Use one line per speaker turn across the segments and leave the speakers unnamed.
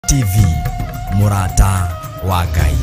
TV, mũrata wa Ngai.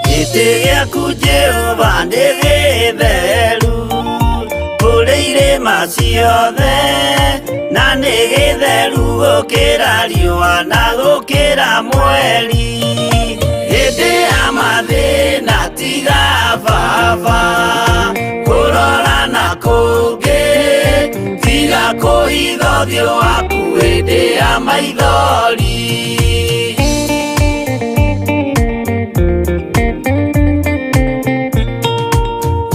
Gĩtĩ gĩaku Jehova nĩ gĩtheru kũrĩ irĩma ciothe na nĩ gĩtheru gũkĩra riũa na gũkĩra mweri hĩndĩ ya mathĩna tiga baba kũrora na kũngĩ tiga kũhitha ũthiũ waku hĩndĩ ya maithori.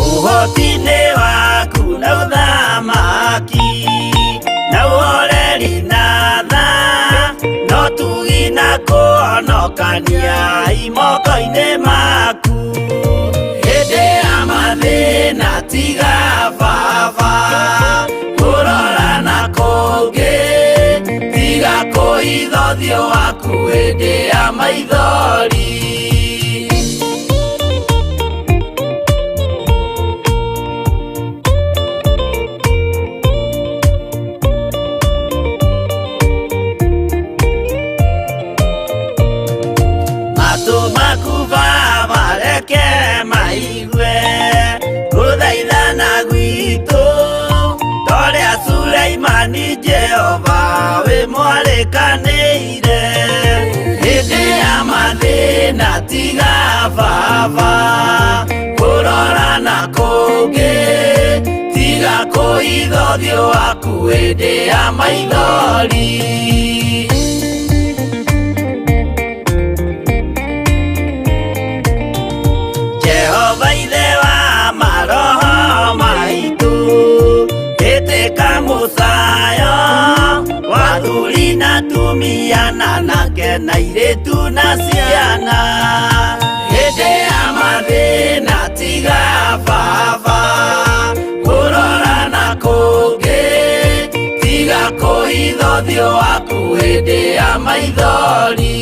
Ũhoti-inĩ waku na ũthamaki na ũhoreri na tha no tugi na kũhonokania imoko-inĩ maku hĩndĩ ya mathĩna tiga baba kũrora na kũngĩ tiga kũhitha ũthiũ waku hĩndĩ ya maithori. Matũ maku baba reke maigue gũthaithana gwitũ torĩa Suleimani Jehova wĩ mwarĩkanĩire hĩndĩ ya mathĩna tiga baba kũrora na kũngĩ tiga kũhitha ũthiũ waku hĩndĩ ya maithori. Jehova ithe wa maroho maitũ ĩtĩka mũcayo wa athuri na atumia na anake na airĩtu na ciana hĩndĩ ya mathĩna tiga baba kũrora na kũngĩ tiga kũhitha ũthiũ waku hĩndĩ ya maithori.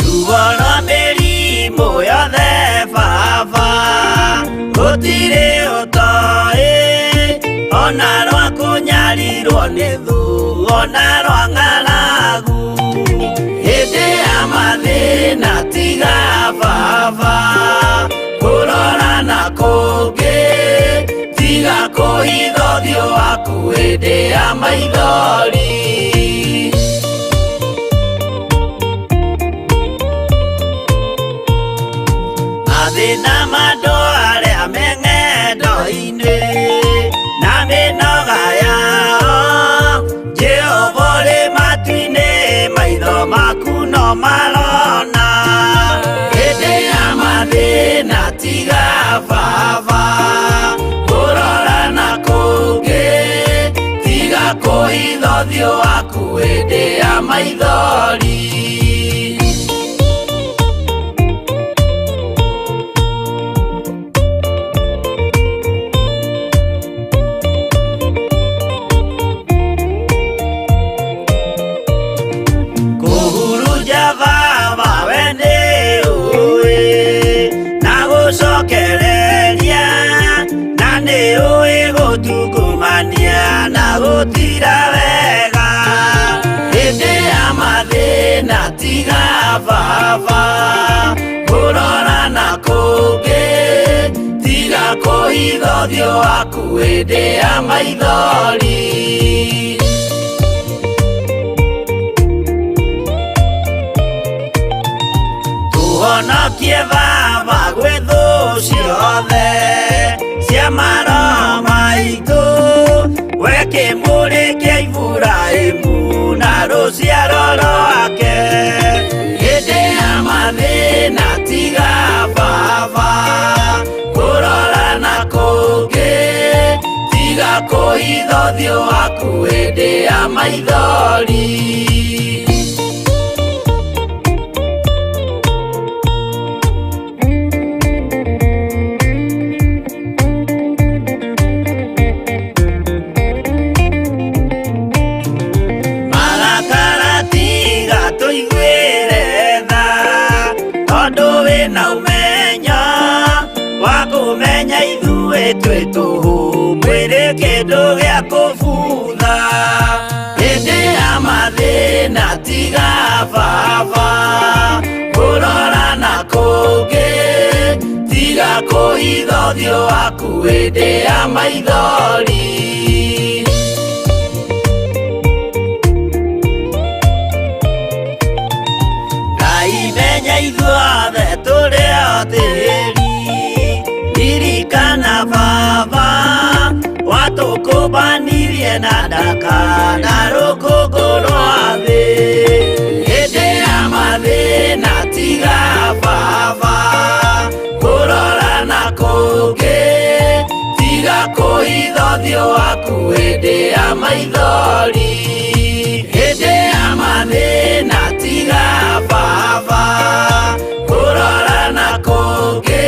Ruo rwa mĩrimũ yothe baba gũtirĩ ũtoĩ ona rwa kũnyarirwo nĩ thũ ona rwa ng'aragu hĩndĩ ya mathĩna tiga baba kũrora na kũngĩ tiga kũhitha ũthiũ waku hĩndĩ ya maithori. Mathĩna ma andũ arĩa me ng'endo-inĩ na mĩnoga yao Jehova ũrĩ matu-inĩ maitho maku no marona hĩndĩ ya mathĩna tiga baba kũrora na kũngĩ tiga kũhitha ũthiũ waku hĩndĩ ya maithori. Kũhurunja baba we nĩ ũĩ na gũcokereria na nĩ ũĩ gũtungumania na gũtira wega hĩndĩ ya mathĩna tiga baba kũrora na kũngĩ tiga kũhitha ũthiũ waku hĩndĩ ya maithori. Tũhonokie Baba gwĩ thũ ciothe cia maroho maitũ, we kĩmũrĩ kĩa Iburahĩmu na rũciaro rwake. Hĩndĩ ya mathĩna tiga Baba kũrora na kũngĩ, tiga kũhitha ũthiũ waku hĩndĩ ya maithori. Marakara tiga tũiguĩre tha, tondũ wĩna ũmenyo wa kũmenya ithuĩ twĩ tũhũ, mwĩrĩ kĩndũ gĩa kũbutha. Hĩndĩ ya mathĩna tiga Baba kũrora na kũngĩ, tiga kũhitha ũthiũ waku hĩndĩ ya maithori. Ngai menya ithuothe tũrĩ o tĩri, ririkana Baba watũkũmbanirie na ndaka na rũkũngũ rwa thĩ. Hĩndĩ ya mathĩna tiga Baba kũrora na kũngĩ, tiga kũhitha ũthiũ waku hĩndĩ ya maithori. Hĩndĩ ya mathĩna tiga Baba kũrora na kũngĩ,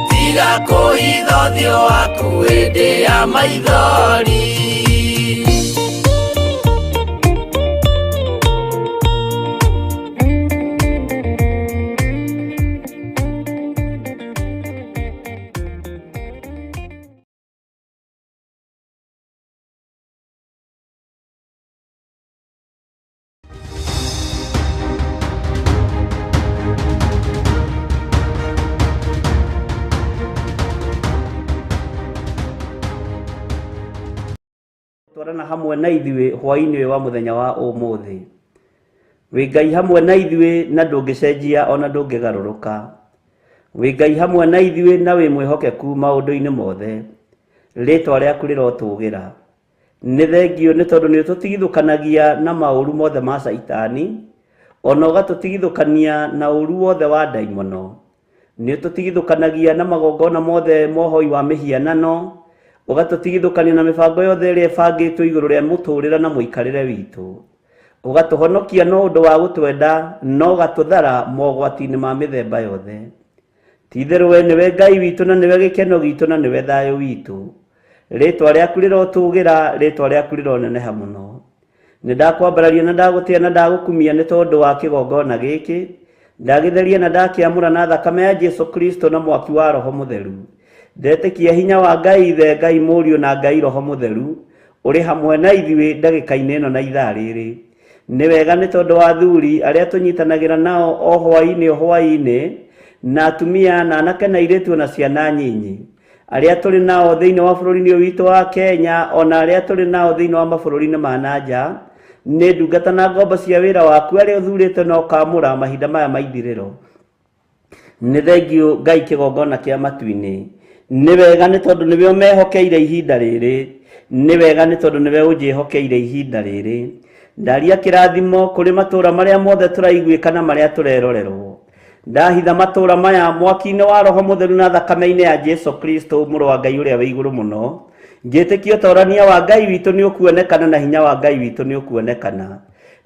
tiga kũhitha ũthiũ waku hĩndĩ ya maithori.
Twarana hamwe na ithuĩ hwaĩ-inĩ ũyũ wa mũthenya wa ũmũthĩ. Wĩ Ngai hamwe na ithuĩ na ndũngĩcenjia ona ndũngĩgarũrũka. Wĩ Ngai hamwe na ithuĩ na wĩ mwĩhokeku maũndũ-inĩ mothe. Rĩtwa rĩaku rĩrotũgĩra. Nĩ thengiũ nĩ tondũ nĩ ũtũtigithũkanagia na maũru mothe ma Caitani, ona ũgatũtigithũkania na ũru wothe wa ndaimono. Nĩ ũtũtigithũkanagia na magongona mothe mohoi wa mĩhianano, ũgatũtigithũkania na mĩbango yothe ĩrĩa ĩbangĩtwo igũrũ rĩa mũtũrĩre na mũikarĩre witũ. Ũgatũhonokia no ũndũ wa gũtwenda, no ũgatũthara mogwati-inĩ ma mĩthemba yothe. Ti-itherũ we nĩwe Ngai witũ na nĩwe gĩkeno gitũ na nĩwe thayũ witũ. Rĩtwa rĩaku rĩrotũgĩra, rĩtwa rĩaku rĩroneneha mũno. Nĩ ndakwambararia na ndagũtĩa na ndagũkumia nĩ tondũ wa kĩgongona gĩkĩ, ndagĩtheria na ndakĩamũra na thakame ya Jesu Kristo na mwaki wa Roho Mũtheru. Ndetĩkia hinya wa Ngai Ithe, Ngai Mũriũ na Ngai Roho Mũtheru ũrĩ hamwe na ithuĩ ndagĩka-inĩ ĩno na ithaa rĩrĩ. Nĩ wega nĩ tondũ wa athuri arĩa tũnyitanagĩra nao o hwaĩ-inĩ o hwaĩ-inĩ, na atumia na anake na airĩtu na ciana nyinyi, arĩa tũrĩ nao thĩinĩ wa bũrũri-inĩ ũyũ witũ wa Kenya, ona arĩa tũrĩ nao thĩinĩ wa mabũrũri-inĩ ma na nja. Nĩ ndungata na ngombo cia wĩra waku arĩa ũthurĩte na ũkaamũra mahinda maya ma ithirĩro. Nĩ thengiũ Ngai kĩgongona kĩa matu-inĩ. Nĩ wega nĩ tondũ nĩwe ũmehokeire ihinda rĩrĩ. Nĩ wega nĩ tondũ nĩwe ũnjĩhokeire ihinda rĩrĩ. Ndaria kĩrathimo kũrĩ matũũra marĩa mothe tũraiguĩka na marĩa tũrerorerwo. Ndahitha matũũra maya mwaki-inĩ wa Roho Mũtheru na thakame-inĩ ya Jesu Kristo mũrũ wa Ngai ũrĩa wĩ igũrũ mũno. Ngĩtĩkia ũtorania wa Ngai witũ nĩ ũkuonekana na hinya wa Ngai witũ nĩ ũkuonekana.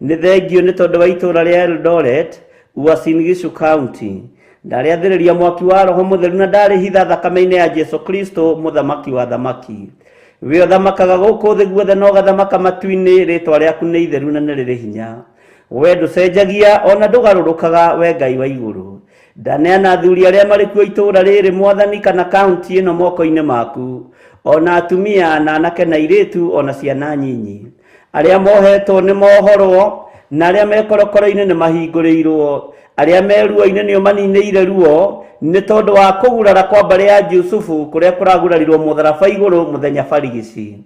Nĩ thengiũ nĩ tondũ wa itũũra rĩa Eldoret, Uasin Gishu County. Ndarĩathĩrĩria mwaki wa Roho Mũtheru na ndarĩhitha thakame-inĩ ya Jesu Kristo mũthamaki wa thamaki. We ũthamakaga gũkũ thĩ guothe na ũgathamaka matu-inĩ, rĩtwa rĩaku nĩ itheru na nĩ rĩrĩ hinya. We ndũcenjagia ona ndũgarũrũkaga, we Ngai wa igũrũ. Ndaneana athuri arĩa marĩ kuo itũũra rĩrĩ mwathani kana kaunti ĩno moko-inĩ maku, ona atumia na anake na airĩtu ona ciana nyinyi. Arĩa mohetwo nĩ mohorwo, na arĩa me korokoro-inĩ nĩ mahingũrĩirwo. Arĩa me ruo-inĩ nĩ ũmaninĩire ruo, nĩ tondũ wa kũgurara kwa mbarĩ ya Jusufu kũrĩa kũragurarirwo mũtharaba igũrũ mũthenya barigici.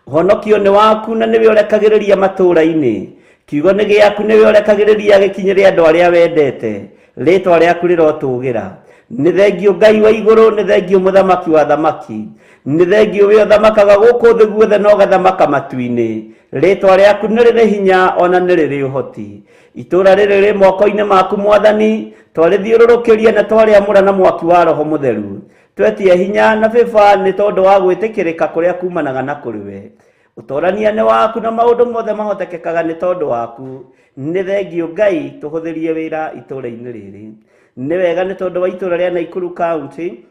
Ũhonokio nĩ waku na nĩwe ũrekagĩrĩria matũũra-inĩ. Kiugo nĩ gĩaku nĩwe ũrekagĩrĩria gĩkinyĩre andũ arĩa wendete. Rĩtwa rĩaku rĩrotũgĩra. Nĩ thengio Ngai wa igũrũ, nĩ thengio mũthamaki wa thamaki, nĩ thengio wĩ ũthamakaga gũkũ thĩ guothe na ũgathamaka matu-inĩ. Rĩtwa rĩaku nĩ rĩrĩ hinya ona nĩ rĩrĩ ũhoti. Itũũra rĩrĩ rĩ moko-inĩ maku Mwathani, twarĩthiũrũrũkĩria na twarĩamũra na mwaki wa Roho Mũtheru. Twetie hinya na bĩba nĩ tondũ wa gwĩtĩkĩrĩka kũrĩa kumanaga na kũrĩ we. Ũtorania nĩ waku na maũndũ mothe mahotekekaga nĩ tondũ waku. Nĩ thengio Ngai, tũhũthĩrie wĩra itũũra-inĩ rĩrĩ. Nĩ wega nĩ tondũ wa itũũra rĩa Nakuru County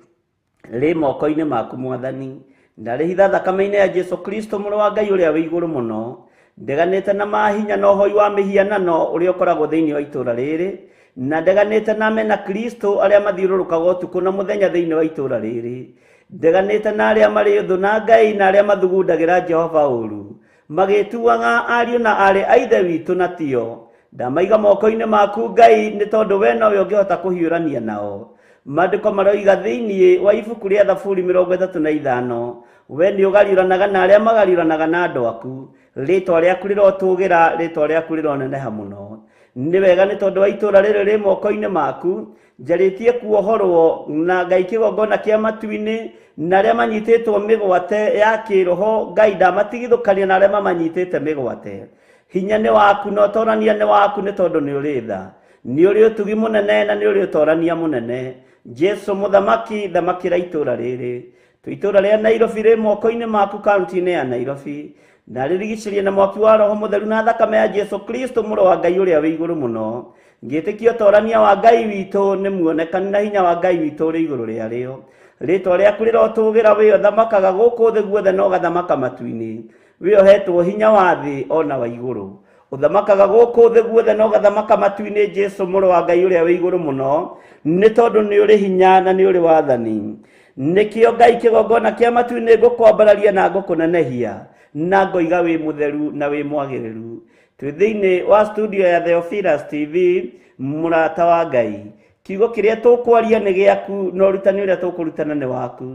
rĩ moko-inĩ maku Mwathani. Ndarĩhitha thakame-inĩ ya Jesu Kristo mũrũ wa Ngai ũrĩa wĩ igũrũ mũno. Ndeganĩte na mahinya na ũhoi wa mĩhianano ũrĩa ũkoragwo thĩinĩ wa itũũra rĩrĩ, na ndeganĩte na mena Kristo arĩa mathiũrũrũkaga ũtukũ na mũthenya thĩinĩ wa itũũra rĩrĩ. Ndeganĩte na arĩa marĩ ũthũ na Ngai na arĩa mathugundagĩra Jehova ũru, magĩtuaga ariũ na aarĩ a Ithe witũ na tio. Ndamaiga moko-inĩ maku Ngai, nĩ tondũ we nowe ũngĩhota kũhiũrania nao. Maandĩko maroiga thĩinĩ wa ibuku rĩa Thaburi 35, we nĩ ũgariũranaga na arĩa magariũranaga na andũ aku. Rĩtwa rĩaku rĩrotũgĩra, rĩtwa rĩaku rĩroneneha mũno. Nĩ wega nĩ tondũ wa itũũra rĩrĩ rĩ moko-inĩ maku, njarĩtie kuohorwo na Ngai kĩgongona kĩa matu-inĩ, na arĩa manyitĩtwo mĩgwate ya kĩroho Ngai ndamatigithũkania na arĩa mamanyitĩte mĩgwate. Hinya nĩ waku na ũtorania nĩ waku nĩ tondũ nĩ ũrĩ tha. Nĩ ũrĩ ũtugi mũnene na nĩ ũrĩ ũtorania mũnene. Jesu mũthamaki, thamakĩra itũũra rĩrĩ. Itũũra rĩa Nairobi rĩ moko-inĩ maku kaunti-inĩ ya Nairobi. Ndarĩrigicĩria na mwaki wa Roho Mũtheru na thakame ya Jesu Kristo mũrũ wa Ngai ũrĩa wĩ igũrũ mũno. Ngĩtĩkia ũtorania wa Ngai witũ nĩ muonekani na hinya wa Ngai witũ ũrĩ igũrũ rĩarĩo. Rĩtwa rĩaku rĩrotũgĩra, wĩ ũthamakaga gũkũ thĩ guothe na ũgathamaka matu-inĩ. Wĩ ũhetwo hinya wa thĩ ona wa igũrũ. Ũthamakaga gũkũ thĩ guothe na ũgathamaka matu-inĩ, Jesu mũrũ wa Ngai ũrĩa wĩ igũrũ mũno, nĩ tondũ nĩ ũrĩ hinya na nĩ ũrĩ wathani. Nĩkĩo Ngai kĩgongona kĩa matu-inĩ ngũkwambararia na ngũkũnenehia, na ngoiga wĩ mũtheru na wĩ mwagĩrĩru. Twĩ thĩinĩ wa studio ya Theophilus TV, mũrata wa Ngai. Kiugo kĩrĩa tũkwaria nĩ gĩaku na ũrutani ũrĩa tũkũrutana nĩ waku.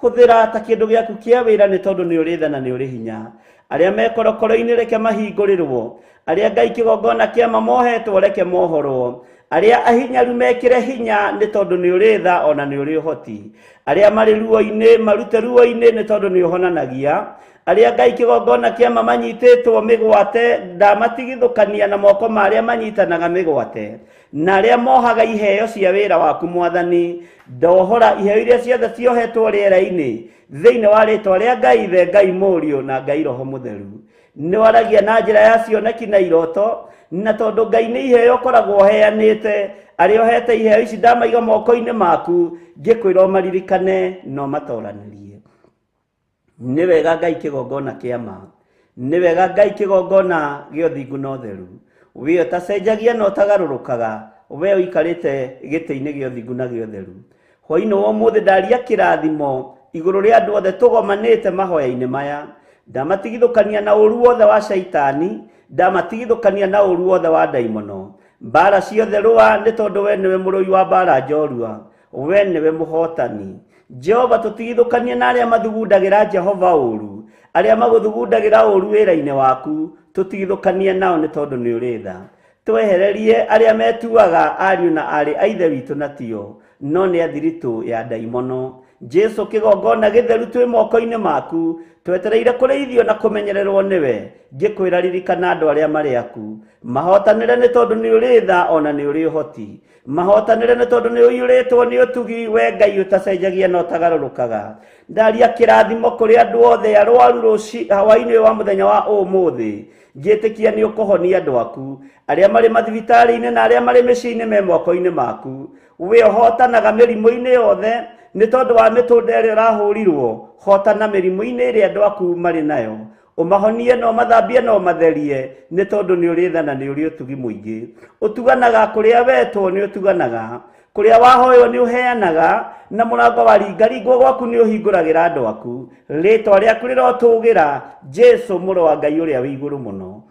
Hũthĩra ta kĩndũ gĩaku kĩa wĩra nĩ tondũ nĩ ũrĩ tha na nĩ ũrĩ hinya. Arĩa me korokoro-inĩ reke mahingũrĩrwo, arĩa Ngai kĩgongona kĩa mamohetwo reke mohorwo, arĩa ahinyaru mekĩre hinya nĩ tondũ nĩ ũrĩ tha ona nĩ ũrĩ ũhoti. Arĩa marĩ ruo-inĩ marute ruo-inĩ nĩ tondũ nĩ ũhonanagia. Arĩa Ngai kĩgongona kĩa mamanyitĩtwo mĩgwate ndamatigithũkania na moko ma arĩa manyitanaga mĩgwate. Na arĩa mohaga iheo cia wĩra waku Mwathani, ndohora iheo iria ciothe ciohetwo rĩera-inĩ thĩinĩ wa rĩtwa rĩa Ngai Ithe, Ngai Mũriũ na Ngai Roho Mũtheru. Nĩ waragia na njĩra ya cioneki na iroto, na tondũ Ngai nĩ iheo ũkoragwo ũheanĩte, arĩa ũhete iheo ici ndamaiga moko-inĩ maku, ngĩkwĩra ũmaririkane na ũmatoranĩrie. Nĩ wega Ngai kĩgongona kĩa ma, nĩ wega Ngai kĩgongona gĩa ũthingu na ũtheru. Wĩ ũtacenjagia na ũtagarũrũkaga, we ũikarĩte gĩtĩ-inĩ gĩa ũthingu na gĩa ũtheru. Hwaĩ-inĩ wa ũmũthĩ ndaria kĩrathimo igũrũ rĩa andũ othe tũgomanĩte mahoya-inĩ maya. Ndamatigithũkania na ũru wothe wa caitani, ndamatigithũkania na ũru wothe wa ndaimono. Mbara ciothe rũa nĩ tondũ we nĩwe mũrũi wa mbara njorua, we nĩwe mũhotani. Jehova tũtigithũkanie na arĩa mathugundagĩra Jehova ũru, arĩa magũthugundagĩra ũru wĩra-inĩ waku, tũtigithũkanie nao nĩ tondũ nĩ ũrĩ tha. Twehererie arĩa metuaga ariũ na aarĩ a Ithe witũ na tio, no nĩ athiritũ ya ndaimono. Jesu kĩgongona gĩtheru twĩ moko-inĩ maku, twetereire kũrĩithio na kũmenyererwo nĩwe. Ngĩkwĩra ririkana andũ arĩa marĩ aku, mahotanĩre nĩ tondũ nĩ ũrĩ tha ona nĩ ũrĩ ũhoti. Mahotanĩre nĩ tondũ nĩ ũiyũrĩtwo nĩ ũtugi, we Ngai ũtacenjagia na ũtagarũrũkaga. Ndaria kĩrathimo kũrĩ andũ othe arwaru hwaĩ-inĩ wa mũthenya wa ũmũthĩ. Ngĩtĩkia nĩ ũkũhonia andũ aku, arĩa marĩ mathibitarĩ-inĩ na arĩa marĩ mĩciĩ-inĩ me moko-inĩ maku. We ũhotanaga mĩrimũ-inĩ yothe nĩ tondũ wa mĩtũnda ĩrĩa ũrahũrirwo, hotana mĩrimũ-inĩ ĩrĩa andũ aku marĩ nayo. Ũmahonie na ũmathambie na ũmatherie nĩ tondũ nĩ ũrĩ tha na nĩ ũrĩ ũtugi mũingĩ. Ũtuganaga kũrĩa wetwo nĩ ũtuganaga, kũrĩa wahoywo nĩ ũheanaga, na mũrango waringaringwo gwaku nĩ ũhingũragĩra andũ aku. Rĩtwa rĩaku rĩrotũgĩra, Jesu mũrũ wa Ngai ũrĩa wĩ igũrũ mũno.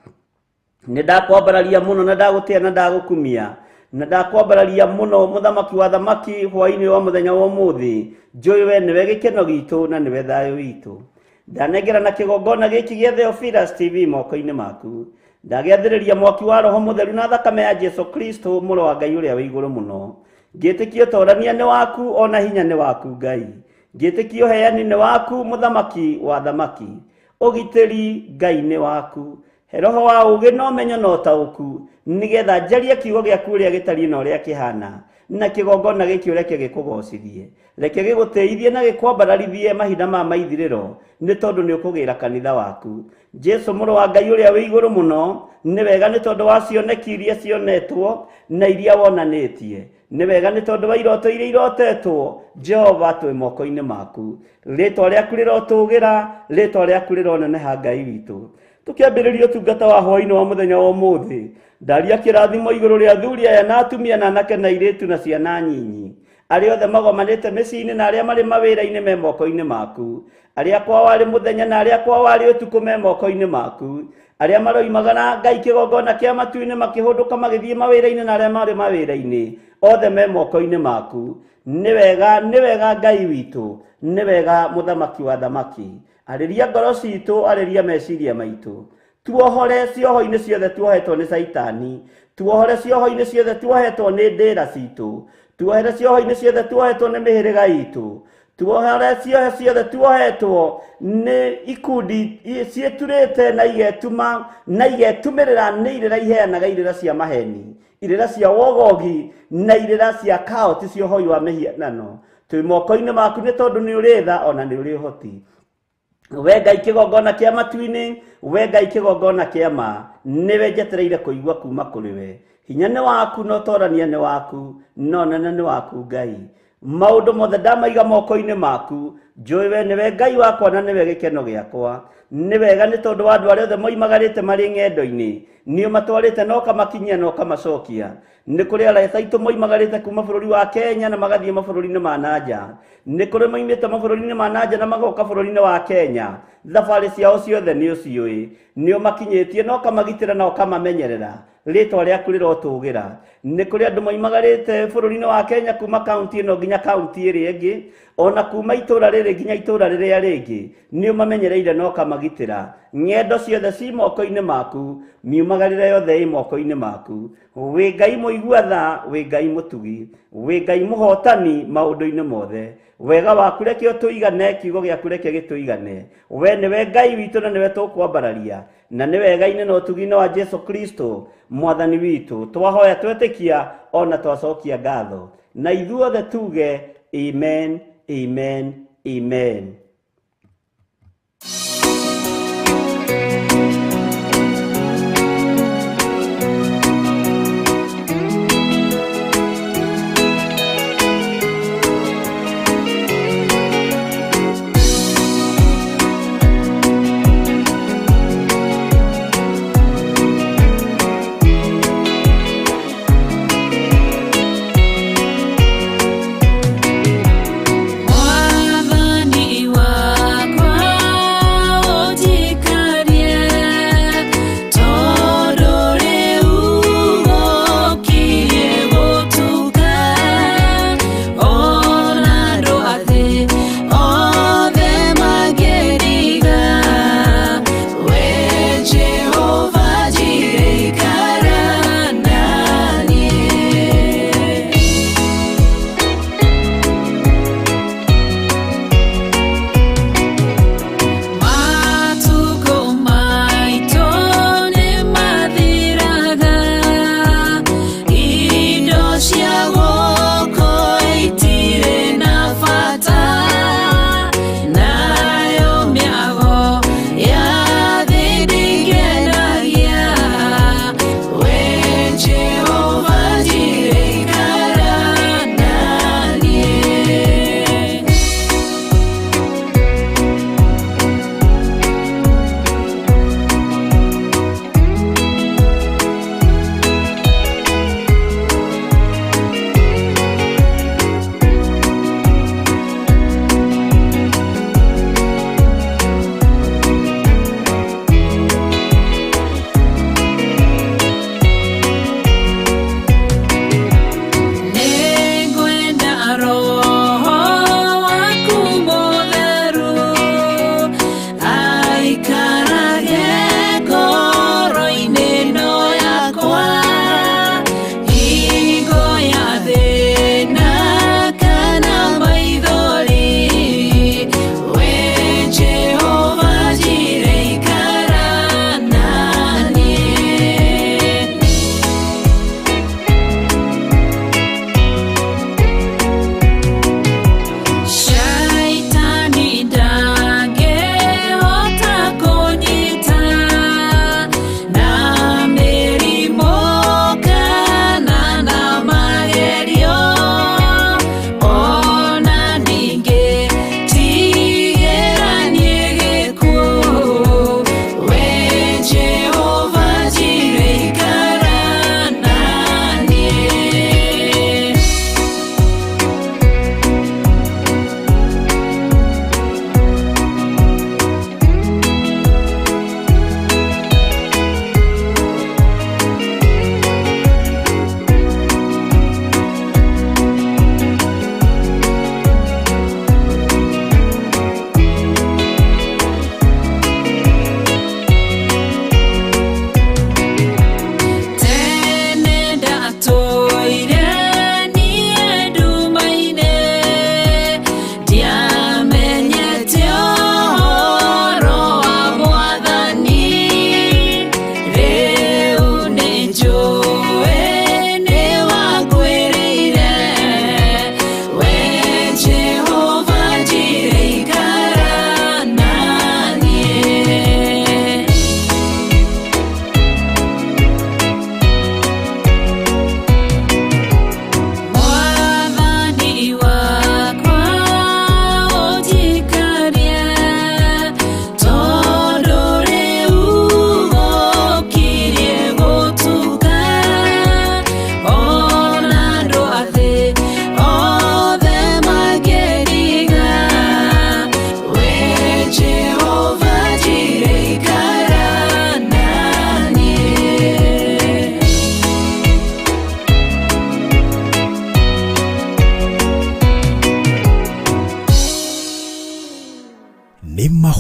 Nĩ ndakwambararia mũno na ndagũtĩa na ndagũkumia, na ndakwambararia mũno mũthamaki wa thamaki hwaĩ-inĩ wa mũthenya wa ũmũthĩ. Njũĩ we nĩwe gĩkeno gitũ na nĩwe thayũ witũ. Ndanengera na kĩgongona gĩkĩ gĩa Theophilus TV moko-inĩ maku. Ndagĩathĩrĩria mwaki wa Roho Mũtheru na thakame ya Jesu Kristo mũrũ wa Ngai ũrĩa wĩ igũrũ mũno. Ngĩtĩkia ũtorania nĩ waku ona hinya nĩ waku Ngai. Ngĩtĩkia ũheani nĩ waku mũthamaki wa thamaki. Ũgitĩri Ngai nĩ waku. He roho wa ũũgĩ na ũmenyo na ũtaũku nĩgetha njarie kiugo gĩaku ũrĩa gĩtariĩ na ũrĩa kĩhana na kĩgongona gĩkĩ ũreke gĩkũgocithie. Reke gĩgũtĩithie na gĩkwambararithie mahinda ma maithirĩro nĩ tondũ nĩ ũkũgĩra kanitha waku. Jesu mũrũ wa Ngai ũrĩa wĩ igũrũ mũno, nĩ wega nĩ tondũ wa cioneki iria cionetwo na iria wonanĩtie. Nĩ wega nĩ tondũ wa iroto iria irotetwo. Jehova twĩ moko-inĩ maku. Rĩtwa rĩaku rĩrotũgĩra, rĩtwa rĩaku rĩroneneha Ngai witũ. Tũkĩambĩrĩria ũtungata wa hwaĩ-inĩ wa mũthenya wa ũmũthĩ, ndaria kĩrathimo igũrũ rĩa athuri aya na atumia na anake na airĩtu na ciana nyinyi. Arĩa othe magomanĩte mĩciĩ-inĩ na arĩa marĩ mawĩra-inĩ me moko-inĩ maku. Arĩa kwao arĩ mũthenya na arĩa kwao arĩ ũtukũ me moko-inĩ maku. Arĩa maroimaga na Ngai kĩgongona kĩa matu-inĩ makĩhũndũka magĩthiĩ mawĩra-inĩ na arĩa marĩ mawĩra-inĩ othe me moko-inĩ maku. Nĩ wega, nĩ wega Ngai witũ, nĩ wega mũthamaki wa thamaki. Arĩria ngoro citũ, arĩria meciria maitũ. Tuohore cioho-inĩ ciothe tuohetwo nĩ Caitani. Tuohore cioho-inĩ ciothe tuohetwo nĩ ndĩra citũ. Tuohere cioho-inĩ ciothe tuohetwo nĩ mĩhĩrĩga itũ. Tuohere ciohe ciothe tuohetwo nĩ ikundi ciĩturĩte na igetuma na igetumĩrĩra nĩ irĩra iheanaga irĩra cia maheni, irĩra cia wogogi na irĩra cia kaoti cia ũhoi wa mĩhianano. Twĩ moko-inĩ maku nĩ tondũ nĩ ũrĩ tha ona nĩ ũrĩ ũhoti. We Ngai kĩgongona kĩa matu-inĩ, we Ngai kĩgongona kĩa ma, nĩwe njetereire kũigua kuma kũrĩ we. Hinya nĩ waku na ũtorania nĩ waku, na ũnene nĩ waku Ngai. Maũndũ mothe ndamaiga moko-inĩ maku, njũĩ we nĩwe Ngai wakwa na nĩwe gĩkeno gĩakwa. Nĩ wega nĩ tondũ wa andũ arĩa othe moimagarĩte marĩ ng'endo-inĩ, nĩ ũmatwarĩte na ũkamakinyia na ũkamacokia. Nĩ kũrĩ arata aitũ moimagarĩte kuma bũrũri wa Kenya na magathiĩ mabũrũri-inĩ ma na nja. Nĩ kũrĩ moimĩte mabũrũri-inĩ ma na nja na magoka bũrũri-inĩ wa Kenya. Thabarĩ ciao ciothe nĩ ũciũĩ. Nĩ ũmakinyĩtie na ũkamagitĩra na ũkamamenyerera. Rĩtwa rĩaku rĩrotũgĩra. Nĩ kũrĩ andũ moimagarĩte bũrũri-inĩ wa Kenya kuma kaunti ĩno nginya kaunti ĩrĩa ĩngĩ, ona kuma itũra rĩrĩ nginya itũra rĩrĩa rĩngĩ. Nĩ ũmamenyereire na ũkamagitĩra. Ng'endo ciothe ci moko-inĩ maku, miumagarĩre yothe ĩ moko-inĩ maku. Wĩ Ngai mũigua tha, wĩ Ngai mũtugi, wĩ Ngai mũhotani maũndũ-inĩ mothe. Wega waku reke ũtũigane, kiugo gĩaku reke gĩtũigane. We nĩwe Ngai witũ na nĩwe tũkwambararia, na nĩ wega-inĩ na ũtugi-inĩ wa Jesu Kristo mwathani witũ. Twahoya twetĩkia ona twacokia ngatho, na ithuothe tuge amen, amen, amen.
Mwathani.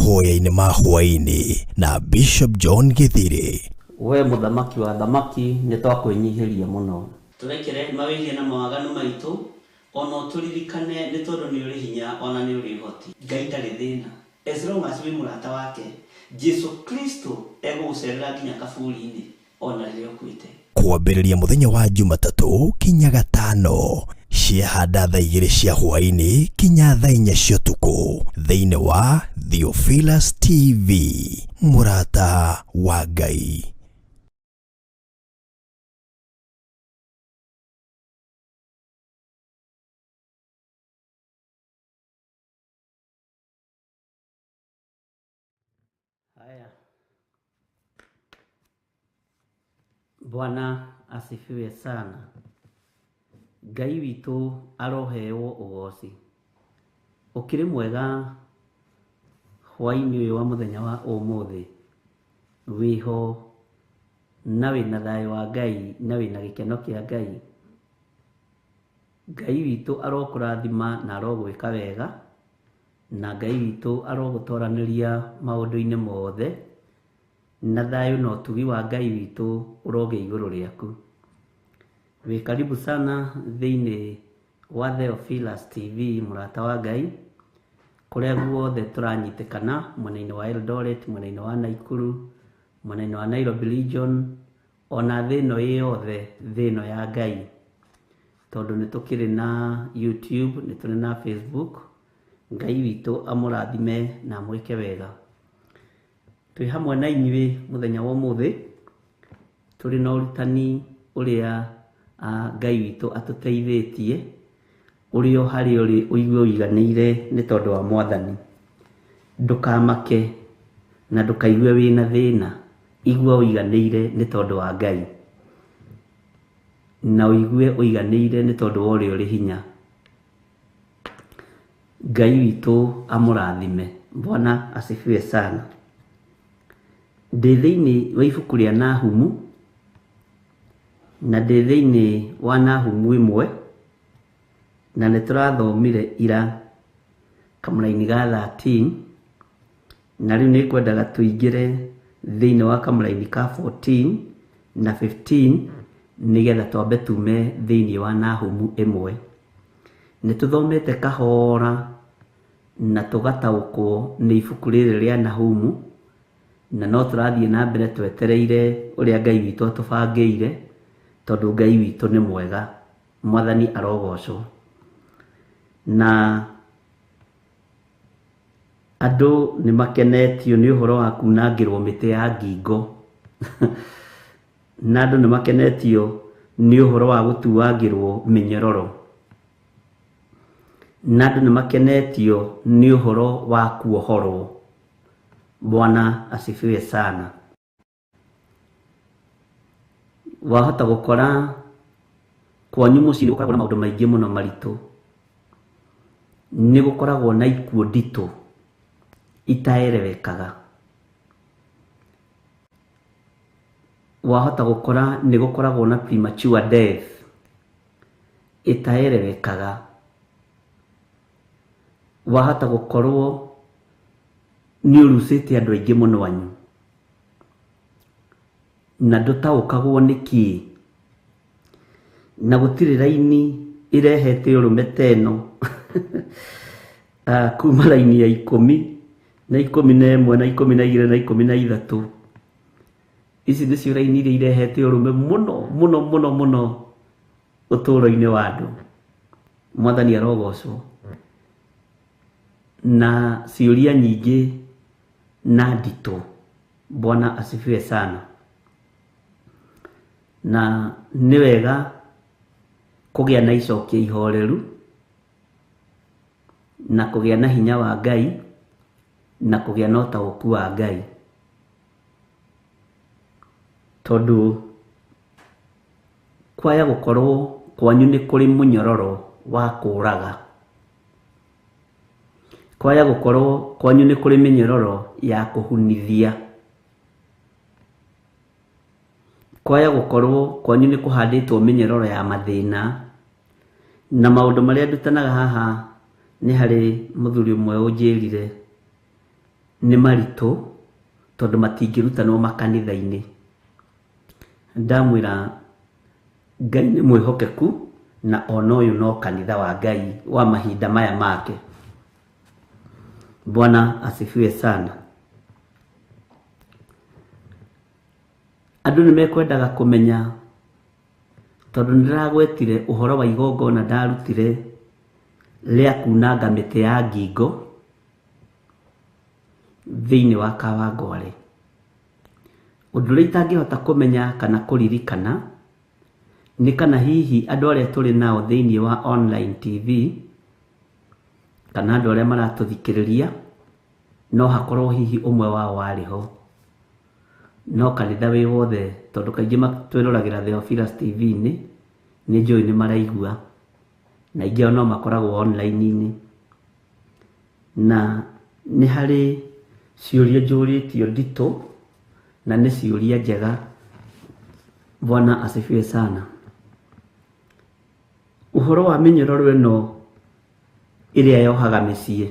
Mahoya-inĩ ma hwaĩ-inĩ na Bishop John Githiri.
We mũthamaki wa thamaki, nĩ twakwĩnyihĩria mũno. Tũrekere mawĩhia na mawaganu maitũ, ona ũtũririkane nĩ tondũ nĩ ũrĩ hinya ona nĩ ũrĩ ũhoti. Ngai ndarĩ thĩna. As long as wĩ mũrata wake, Jesu Kristo egũgũcerera nginya kaburi-inĩ ona rĩrĩa ũkuĩte.
Kwambĩrĩria mũthenya wa Jumatatũ kinya Gatano ciahanda thaa 2 cia hwaĩ-inĩ kinya thaa 4 cia ũtukũ thĩinĩ wa Theophilus TV, mũrata wa Ngai.
Haya. Bwana asifiwe sana. Ngai witũ aroheo ũgoci. Ũkĩrĩ mwega hwaĩ-inĩ ũyũ wa mũthenya wa ũmũthĩ. Wĩho na wĩna thayũ wa Ngai na wĩna gĩkeno kĩa Ngai. Ngai witũ arokũrathima na arogwĩka wega, na Ngai witũ arogũtoranĩria maũndũ-inĩ mothe, na thayũ na ũtugi wa Ngai witũ ũrogĩa igũrũ rĩaku. Wĩ karibu sana thĩinĩ wa Theophilus TV, mũrata wa Ngai, kũrĩa guothe tũranyitĩkana, mwena-inĩ wa Eldoret, mwena-inĩ wa Nakuru, mwena-inĩ wa Nairobi region, ona thĩ ĩno ĩ yothe, thĩ ĩno ya Ngai. Tondũ nĩ tũkĩrĩ na YouTube, nĩ tũrĩ na Facebook. Ngai witũ amũrathime na amwĩke wega. Twĩ hamwe na inyuĩ mũthenya wa ũmũthĩ, tũrĩ na ũrutani ũrĩa Ngai witũ atũteithĩtie, ũrĩa o harĩa ũrĩ ũigue ũiganĩire nĩ tondũ wa Mwathani. Ndũkamake na ndũkaigue wĩna thĩna, igua ũiganĩire nĩ tondũ wa Ngai, na ũigue ũiganĩire nĩ tondũ wa ũrĩa ũrĩ hinya. Ngai witũ amũrathime. Bwana asifiwe sana. Ndĩ thĩinĩ wa ibuku rĩa Nahumu, na ndĩ thĩinĩ wa Nahumu 1, na nĩ tũrathomire ira kamũraini ga 13, na rĩu nĩ ngwendaga tũingĩre thĩinĩ wa kamũraini ka 14 na 15, nĩgetha twambe tume thĩinĩ wa Nahumu 1. Nĩ tũthomete kahora na tũgataũkwo nĩ ibuku rĩrĩ rĩa Nahumu, na no tũrathiĩ na mbere twetereire ũrĩa Ngai witũ atũbangĩire, tondũ Ngai witũ nĩ mwega. Mwathani arogocwo. Na andũ nĩ makenetio nĩ ũhoro wa kunangĩrwo mĩtĩ ya ngingo. Na andũ nĩ makenetio nĩ ũhoro wa gũtuangĩrwo mĩnyororo. Na andũ nĩ makenetio nĩ ũhoro wa kuohorwo. Bwana asifiwe sana. Wahota gũkora kwanyu mũciĩ gũkoragwo na maũndũ maingĩ mũno maritũ. Nĩ gũkoragwo na ikuũ nditũ itaerewekaga. Wahota gũkora nĩ gũkoragwo na premature death itaerewekaga. Wahota gũkorwo nĩ ũrucĩte andũ aingĩ mũno anyu, na ndũtaũkagwo nĩ kĩĩ, na gũtirĩ raini ĩrehete ũrũme ta ĩno. Kuma raini ya 10 na 11 na 12 na 13. Ici nĩcio raini iria irehete ũrũme mũno mũno mũno mũno ũtũũro-inĩ wa andũ. Mwathani arogocwo. Na ciũria nyingĩ na nditũ. Bwana asifiwe sana. Na nĩ wega kũgĩa na icokia ihoreru, na kũgĩa na hinya wa Ngai, na kũgĩa na ũtaũku wa Ngai. Tondũ kwaya gũkorwo kwanyu nĩ kũrĩ mũnyororo wa kũũraga, kwaya gũkorwo kwanyu nĩ kũrĩ mĩnyororo ya kũhunithia, kwaya gũkorwo kwanyu nĩ kũhandĩtwo mĩnyororo ya mathĩna. Na maũndũ marĩa ndutanaga haha, nĩ harĩ mũthuri ũmwe ũnjĩrire Nĩ maritũ tondũ matingĩrutanwo makanitha-inĩ. Ndamwĩra Ngai nĩ mwĩhokeku na ona ũyũ no kanitha wa Ngai wa mahinda maya make. Bwana asifiwe sana. Andũ nĩ mekwendaga kũmenya tondũ nĩ ndĩragwetire ũhoro wa igongona ndarutire rĩa kunanga mĩtĩ ya ngingo thĩinĩ wa Kawangware. Ũndũ ũrĩa itangĩhota kũmenya kana kũririkana nĩ kana hihi andũ arĩa tũrĩ nao thĩinĩ wa online TV kana andũ arĩa maratũthikĩrĩria no hakorwo hihi ũmwe wao warĩ ho. No kanitha wĩ wothe tondũ kaingĩ twĩroragĩra Theophilus TV-inĩ, nĩ njũĩ nĩ maraigua na aingĩ ao no makoragwo online-inĩ. Na nĩ harĩ ciũria njũrĩtio nditũ na nĩ ciũria njega. Bwana asifiwe sana. Ũhoro wa mĩnyororo ĩno ĩrĩa yohaga mĩciĩ,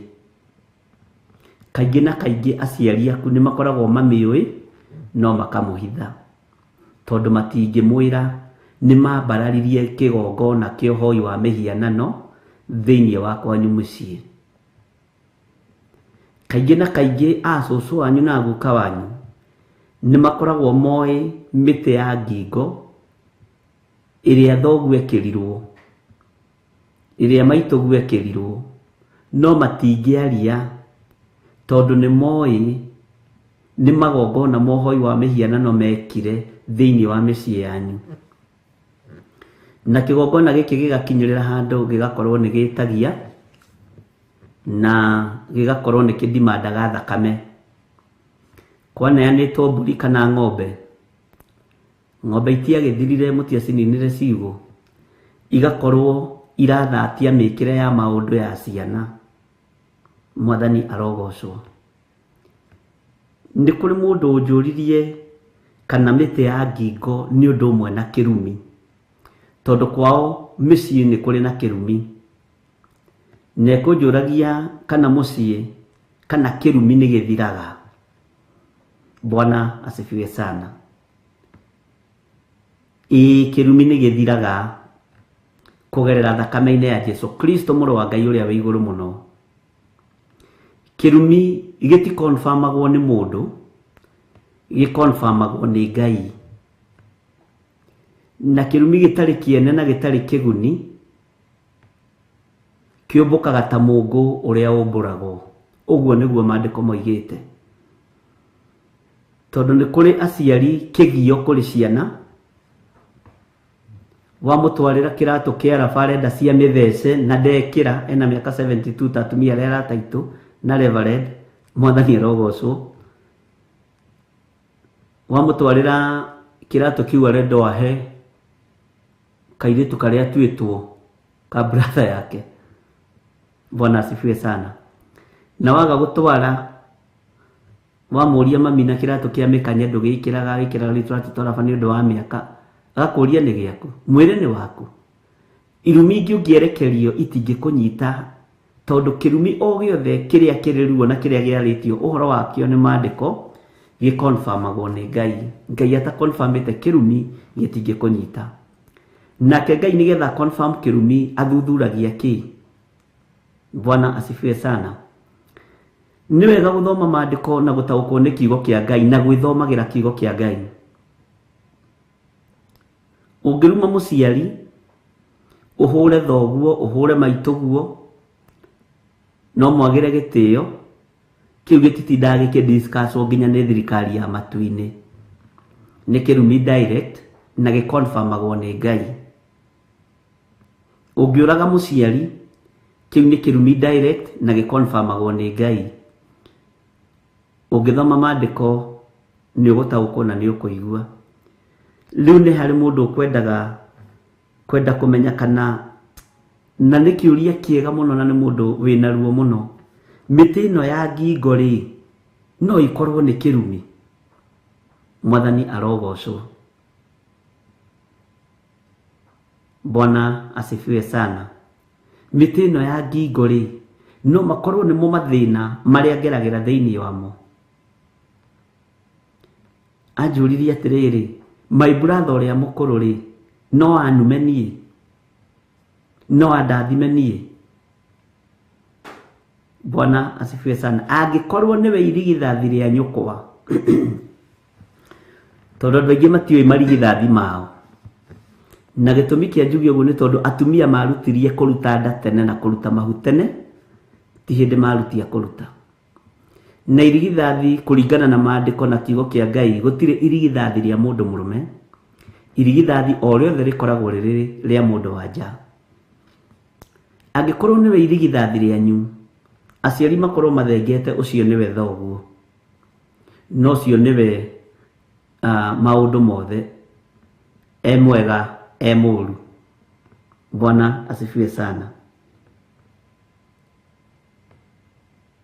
kaingĩ na kaingĩ aciari aku nĩ makoragwo mamĩũĩ no makamũhitha tondũ matingĩmwĩra nĩ mambararirie kĩgongona kĩa ũhoi wa mĩhianano thĩinĩ wa kwanyu mũciĩ. Kaingĩ na kaingĩ acũcũ wanyu na guka wanyu nĩ makoragwo moĩ mĩtĩ ya ngingo ĩrĩa thoguo ekĩrirwo, ĩrĩa maitũguo ekĩrirwo, no matingĩaria tondũ nĩ moĩ nĩ magongona ma ũhoi wa mĩhianano mekire thĩinĩ wa mĩciĩ yanyu. Na kĩgongona gĩkĩ gĩgakinyĩrĩra handũ gĩgakorwo nĩ gĩtagia na gĩgakorwo nĩ kĩndimandaga thakame. Kwaneanĩtwo mbũri kana ng'ombe, ng'ombe itiagĩthirire mũtiacininire ciugũ, igakorwo irathatia mĩkĩre ya maũndũ ya ciana. Mwathani arogocwo. Nĩ kũrĩ mũndũ ũnjũririe kana mĩtĩ ya ngingo nĩ ũndũ ũmwe na kĩrumi, tondũ kwao mĩciĩ nĩ kũrĩ na kĩrumi. Na ekũnjũragia kana mũciĩ kana kĩrumi nĩ gĩthiraga. Bwana asifiwe sana. Ĩĩ, kĩrumi nĩ gĩthiraga kũgerera thakame-inĩ ya Jesu Kristo mũrũ wa Ngai ũrĩa wĩ igũrũ mũno. Kĩrumi gĩtikonfamagwo nĩ mũndũ, gĩkonfamagwo nĩ Ngai. Na kĩrumi gĩtarĩ kĩene na gĩtarĩ kĩguni kĩũmbũkaga ta mũngũ ũrĩa ũmbũragwo. Ũguo nĩguo maandĩko moigĩte. Tondũ nĩ kũrĩ aciari kĩgio kũrĩ ciana, wamũtwarĩra kĩratũ kĩa raba arenda cia mĩthece na ndekĩra, ena mĩaka 72 ta atumia arĩa arata aitũ na reverend, Mwathani arogocwo. Wamũtwarĩra kĩratũ kĩu arenda ahe kairĩtu karĩa atuĩtwo ka brother yake. Bwana asifiwe sana. Na waga gũtwara, wamũria mami na kĩratũ kĩa mĩkanye ndũgĩkĩraga, wĩkĩraga rĩtũratũ twa raba nĩ ũndũ wa mĩaka, agakũria nĩ gĩaku, mwĩre nĩ waku. Irumi ingĩ ũngĩerekerio itingĩkũnyita tondũ kĩrumi o gĩothe kĩrĩa kĩrĩ ruo na kĩrĩa gĩarĩtio ũhoro wakĩo nĩ maandĩko gĩkonfamagwo nĩ Ngai. Ngai atakonfamĩte kĩrumi gĩtingĩkũnyita. Nake Ngai nĩgetha confirm kĩrumi athuthuragia kĩ? Bwana asifiwe sana. Nĩ wega gũthoma maandĩko na gũtaũkwo nĩ kiugo kĩa Ngai na gwĩthomagĩra kiugo kĩa Ngai. Ũngĩruma mũciari, ũhũre thoguo, ũhũre maitũguo, no mwagĩre gĩtĩo, kĩu gĩtitindaga gĩkĩdiscusswo nginya nĩ thirikari ya matu-inĩ. Nĩ kĩrumi direct na gĩkonfamagwo nĩ Ngai. Ũngĩũraga mũciari, kĩu nĩ kĩrumi direct na gĩkonfamagwo nĩ Ngai. Ũngĩthoma maandĩko nĩ ũgũtaũkwo na nĩ ũkũigua. Rĩu nĩ harĩ mũndũ ũkwendaga kwenda kũmenya kana, na nĩ kĩũria kĩega mũno na nĩ mũndũ wĩna ruo mũno, mĩtĩ ĩno ya ngingo rĩ, no ĩkorwo nĩ kĩrumi? Mwathani arogocwo. Bwana asifiwe sana. Mĩtĩ ĩno ya ngingo rĩ, no makorwo nĩmo mathĩna marĩa ngeragĩra thĩinĩ wamo. Anjũririe atĩrĩrĩ, my brother ũrĩa mũkũrũ rĩ, no anume niĩ? No andathime niĩ? Bwana asifiwe sana. Angĩkorwo nĩwe irigithathi rĩa nyũkwa, tondũ andũ aingĩ matiũĩ marigithathi mao, na gĩtũmi kĩa njuge ũguo nĩ tondũ atumia marutirie kũruta nda tene na kũruta mahu tene, ti hĩndĩ marutia kũruta. Na irigithathi kũringana na maandĩko na kiugo kĩa Ngai, gũtirĩ irigithathi rĩa mũndũ mũrũme. Irigithathi o rĩothe rĩkoragwo rĩrĩ rĩa mũndũ wa nja. Angĩkorwo nĩwe irigithathi rĩanyu, aciari makorwo mathengete ũcio nĩwe thoguo, no ũcio nĩwe maũndũ mothe, e mwega e mũũru. Bwana asifiwe sana.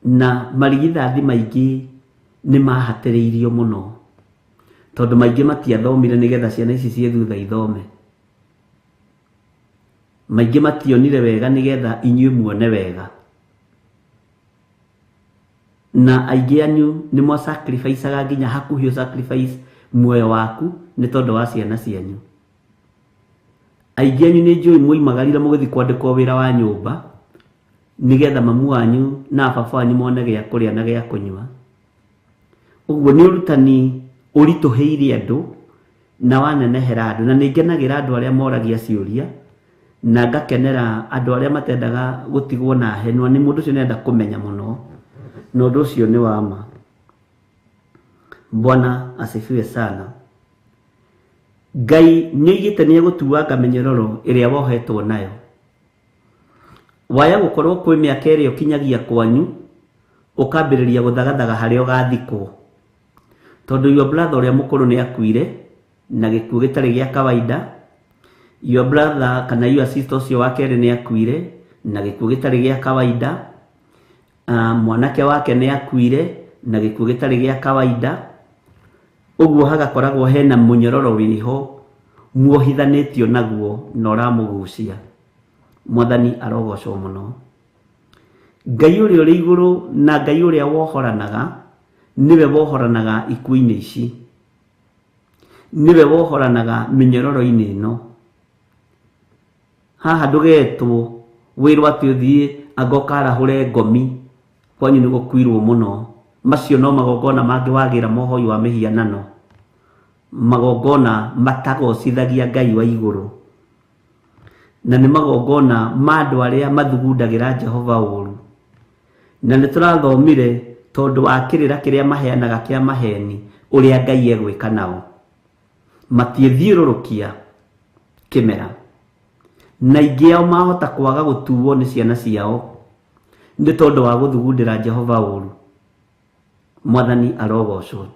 Na marigithathi maingĩ nĩ mahatĩrĩirio mũno, tondũ maingĩ matiathomire nĩgetha ciana ici ciĩ thutha ithome. Maingĩ mationire wega nĩgetha inyuĩ muone wega. Na aingĩ anyu nĩ mwa sacrifice-aga nginya hakuhĩ sacrifice muoyo waku nĩ tondũ wa ciana cianyu. Aingĩ anyu nĩ njũĩ mwoimagarire mũgĩthiĩ kwandĩkwo wĩra wa nyũmba nĩgetha mamu wanyu na baba wanyu mone gĩa kũrĩa na gĩa kũnyua. Ũguo nĩ ũrutani ũritũhĩire andũ na wanenehera andũ, na nĩ ngenagĩra andũ arĩa moragia ciũria, na ngakenera andũ arĩa matendaga gũtigwo na henwa, nĩ mũndũ ũcio nĩarenda kũmenya mũno, na ũndũ ũcio nĩ wa ma. Bwana asifiwe sana. Ngai nĩoigĩte nĩegũtuanga mĩnyororo ĩrĩa wohetwo nayo. Waya gũkorwo kwĩ mĩaka ĩrĩa ũkinyagia kwanyu, ũkambĩrĩria gũthagathaga harĩa ũgathikwo. Tondũ your brother ũrĩa mũkũrũ nĩakuire na gĩkuũ gĩtarĩ gĩa kawaida, your brother kana your sister ũcio wa kerĩ nĩakuire na gĩkuũ gĩtarĩ gĩa kawaida, mwanake wake nĩakuire na gĩkuũ gĩtarĩ gĩa kawaida. Ũguo hagakoragwo hena mũnyororo wĩho muohithanĩtio naguo na ũramũgucia. Mwathani arogocwo mũno. Ngai ũrĩa ũrĩ igũrũ na Ngai ũrĩa wohoranaga nĩwe wohoranaga ikuũ-inĩ ici, nĩwe wohoranaga mĩnyororo-inĩ ĩno. Haha ndũgetwo wĩrwo atĩ ũthiĩ anga ũkarahũre ngomi, kwanyu nĩ gũkuirwo mũno. Macio no magongona mangĩ wagĩra mohoi wa mĩhianano, magongona matagocithagia Ngai wa igũrũ, na nĩ magongona ma andũ arĩa mathugundagĩra Jehova ũru. Na nĩ tũrathomire tondũ wa kĩrĩra kĩrĩa maheanaga kĩa maheni ũrĩa Ngai egwĩka nao. Matiĩthiũrũrũkia kĩmera, na aingĩ ao mahota kwaga gũtuo nĩ ciana ciao nĩ tondũ wa gũthugundĩra Jehova ũru. Mwathani arogocwo.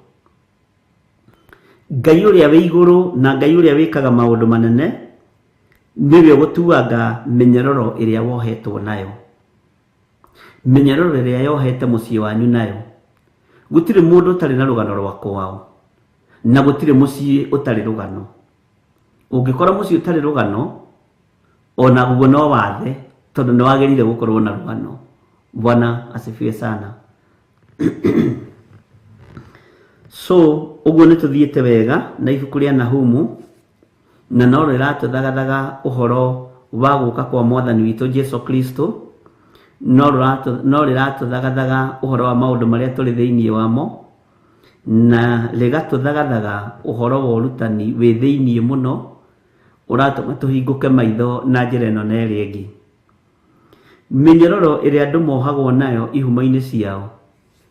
Ngai ũrĩa wĩ igũrũ na Ngai ũrĩa wĩkaga maũndũ manene nĩwe ũgũtuanga mĩnyororo ĩrĩa wohetwo nayo, mĩnyororo ĩrĩa yohete mũciĩ wanyu nayo. Gũtirĩ mũndũ ũtarĩ na rũgano rwa kwao, na gũtirĩ mũciĩ ũtarĩ rũgano. Ũngĩkora mũciĩ ũtarĩ rũgano, onaguo no wathe, tondũ nĩ wagĩrĩire gũkorwo na rũgano. Bwana asifiwe sana. So ũguo nĩ tũthiĩte wega na ibuku rĩa Nahumu, na no rĩratũthagathaga ũhoro wa gũka kwa Mwathani witũ Jesu Kristo, no rĩratũthagathaga ũhoro wa maũndũ marĩa tũrĩ thĩinĩ wamo, na rĩgatũthagathaga ũhoro wa ũrutani wĩ thĩinĩ mũno ũratũma tũhingũke maitho na njĩra ĩno na ĩrĩa ĩngĩ. Mĩnyororo ĩrĩa andũ mohagwo nayo ihumo-inĩ ciao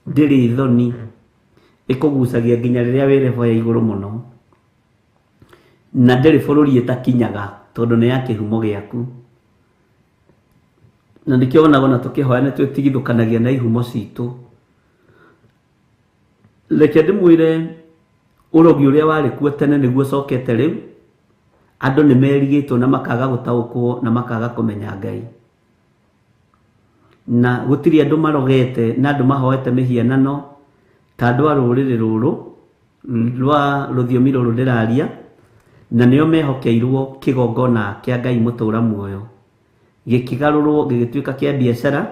ndĩrĩ thoni, ĩkũgucagia nginya rĩrĩa wĩ level ya igũrũ mũno, na ndĩrĩ bũrũri ĩtakinyaga tondũ nĩ ya kĩhumo gĩaku. Na nĩkĩo wonaga ona tũkĩhoya nĩ twĩtigithũkanagia na ihumo citũ. Reke ndĩmwĩre ũrogi ũrĩa warĩ kuo tene nĩguo ũcokete rĩu. Andũ nĩ merigĩtwo na makaga gũtaũkwo na makaga kũmenya Ngai. Na gũtirĩ andũ marogete na andũ mahoete mĩhianano ta andũ a rũrĩrĩ rũrũ rwa rũthiomi rũrũ ndĩraria, na nĩo mehokeirwo kĩgongona kĩa Ngai mũtũra muoyo, gĩkĩgarũrwo gĩgĩtuĩka kĩa biacara,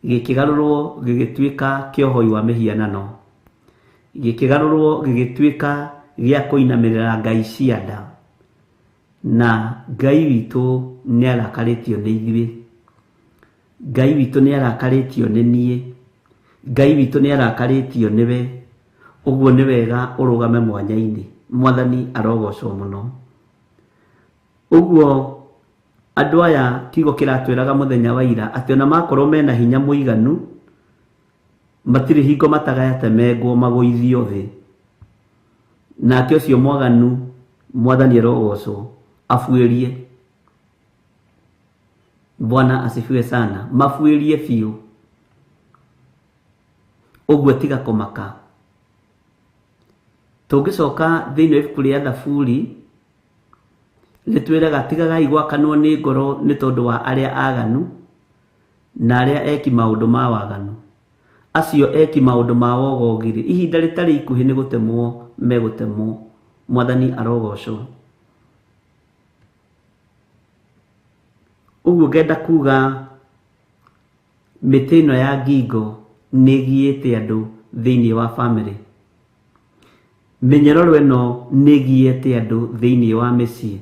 gĩkĩgarũrwo gĩgĩtuĩka kĩa ũhoi wa mĩhianano, Gĩkĩgarũrwo gĩgĩtuĩka gĩa kũinamĩrĩra ngai cia nda. Na Ngai witũ nĩ arakarĩtio nĩ ithuĩ. Ngai witũ nĩ arakarĩtio nĩ niĩ. Ngai witũ nĩ arakarĩtio nĩwe. Ũguo nĩ wega ũrũgame mwanya-inĩ. Mwathani arogocwo mũno. Ũguo andũ aya kiugo kĩratwĩraga mũthenya wa ira atĩ ona makorwo mena hinya mũiganu, matirĩ hingo matagatemengwo magũithio thĩ. Nake ũcio mwaganu, Mwathani arogocwo, abuĩrie. Bwana asifiwe sana. Mabuĩrie biũ. Ũguo tiga kũmaka. Tũngĩcoka thĩinĩ wa ibuku rĩa Thaburi, rĩtwĩraga tigagai gwakanwo nĩ ngoro nĩ tondũ wa arĩa aganu na arĩa eki maũndũ ma waganu. Acio eki maũndũ ma wogogi-rĩ, ihinda rĩtarĩ ikuhĩ nĩ gũtemwo megũtemwo. Mwathani arogocwo. Ũguo ngenda kuga mĩtĩ ĩno ya ngingo nĩ ĩgiĩte andũ thĩinĩ wa bamĩrĩ. Mĩnyororo ĩno nĩ ĩgiĩte andũ thĩinĩ wa mĩciĩ.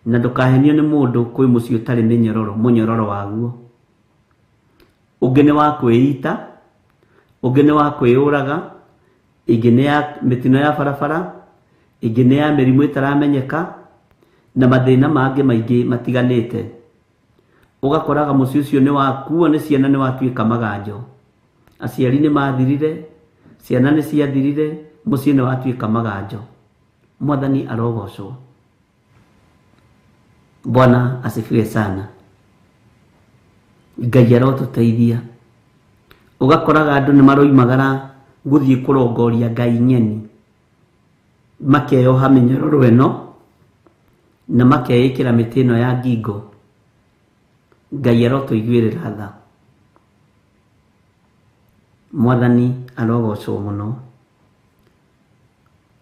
Na ndũkahenio nĩ mũndũ kwĩ mũciĩ ũtarĩ mĩnyororo, mũnyororo waguo. Ũngĩ nĩ wa kwĩita, ũngĩ nĩ wa kwĩyũraga, ĩngĩ nĩ ya mĩtino ya barabara, ĩngĩ nĩ ya mĩrimũ ĩtaramenyeka, na mathĩna mangĩ maingĩ matiganĩte. Ũgakoraga mũciĩ ũcio nĩ wakuo nĩ ciana nĩ watuĩka maganjo. Aciari nĩ mathirire, ciana nĩ ciathirire, mũciĩ nĩ watuĩka maganjo. Mwathani arogocwo. Bwana asifiwe sana. Ngai arotũteithia. Ũgakoraga andũ nĩ maroimagara gũthiĩ kũrongoria ngai ng'eni, makeyoha mĩnyororo ĩno na makeĩkĩra mĩtĩ ĩno ya ngingo. Ngai arotũiguĩrĩra tha. Mwathani arogocwo mũno.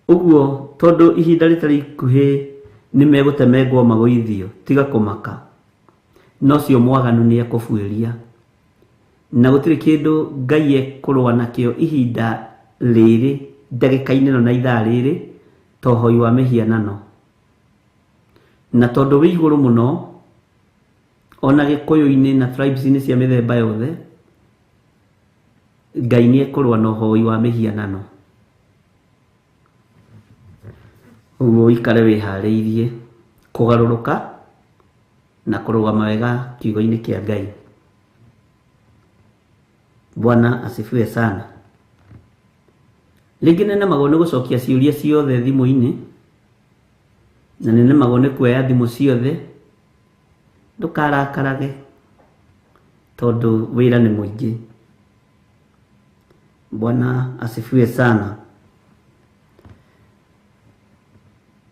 Ũguo tondũ ihinda rĩtarĩ ikuhĩ nĩ megũtemengwo magũithio, tiga kũmaka. Na ũcio mwaganu nĩ ekũbuĩria. Na gũtirĩ kĩndũ Ngai ekũrũa nakĩo ihinda rĩrĩ, ndagĩka-inĩ ĩno na ithaa rĩrĩ, ta ũhoi wa mĩhianano. Na tondũ wĩ igũrũ mũno, ona Gĩkũyũ-inĩ na tribes-inĩ cia mĩthemba yothe, Ngai nĩ ekũrũa na ũhoi wa mĩhianano. Ũguo ũikare wĩharĩirie kũgarũrũka na kũrũgama wega kiugo-inĩ kĩa Ngai. Bwana asifiwe sana. Rĩngĩ nĩnemagwo nĩ gũcokia ciũria ciothe thimũ-inĩ, na nĩnemagwo nĩ kuoya thimũ ciothe. Ndũkarakarage tondũ wĩra nĩ mũingĩ. Bwana asifiwe sana.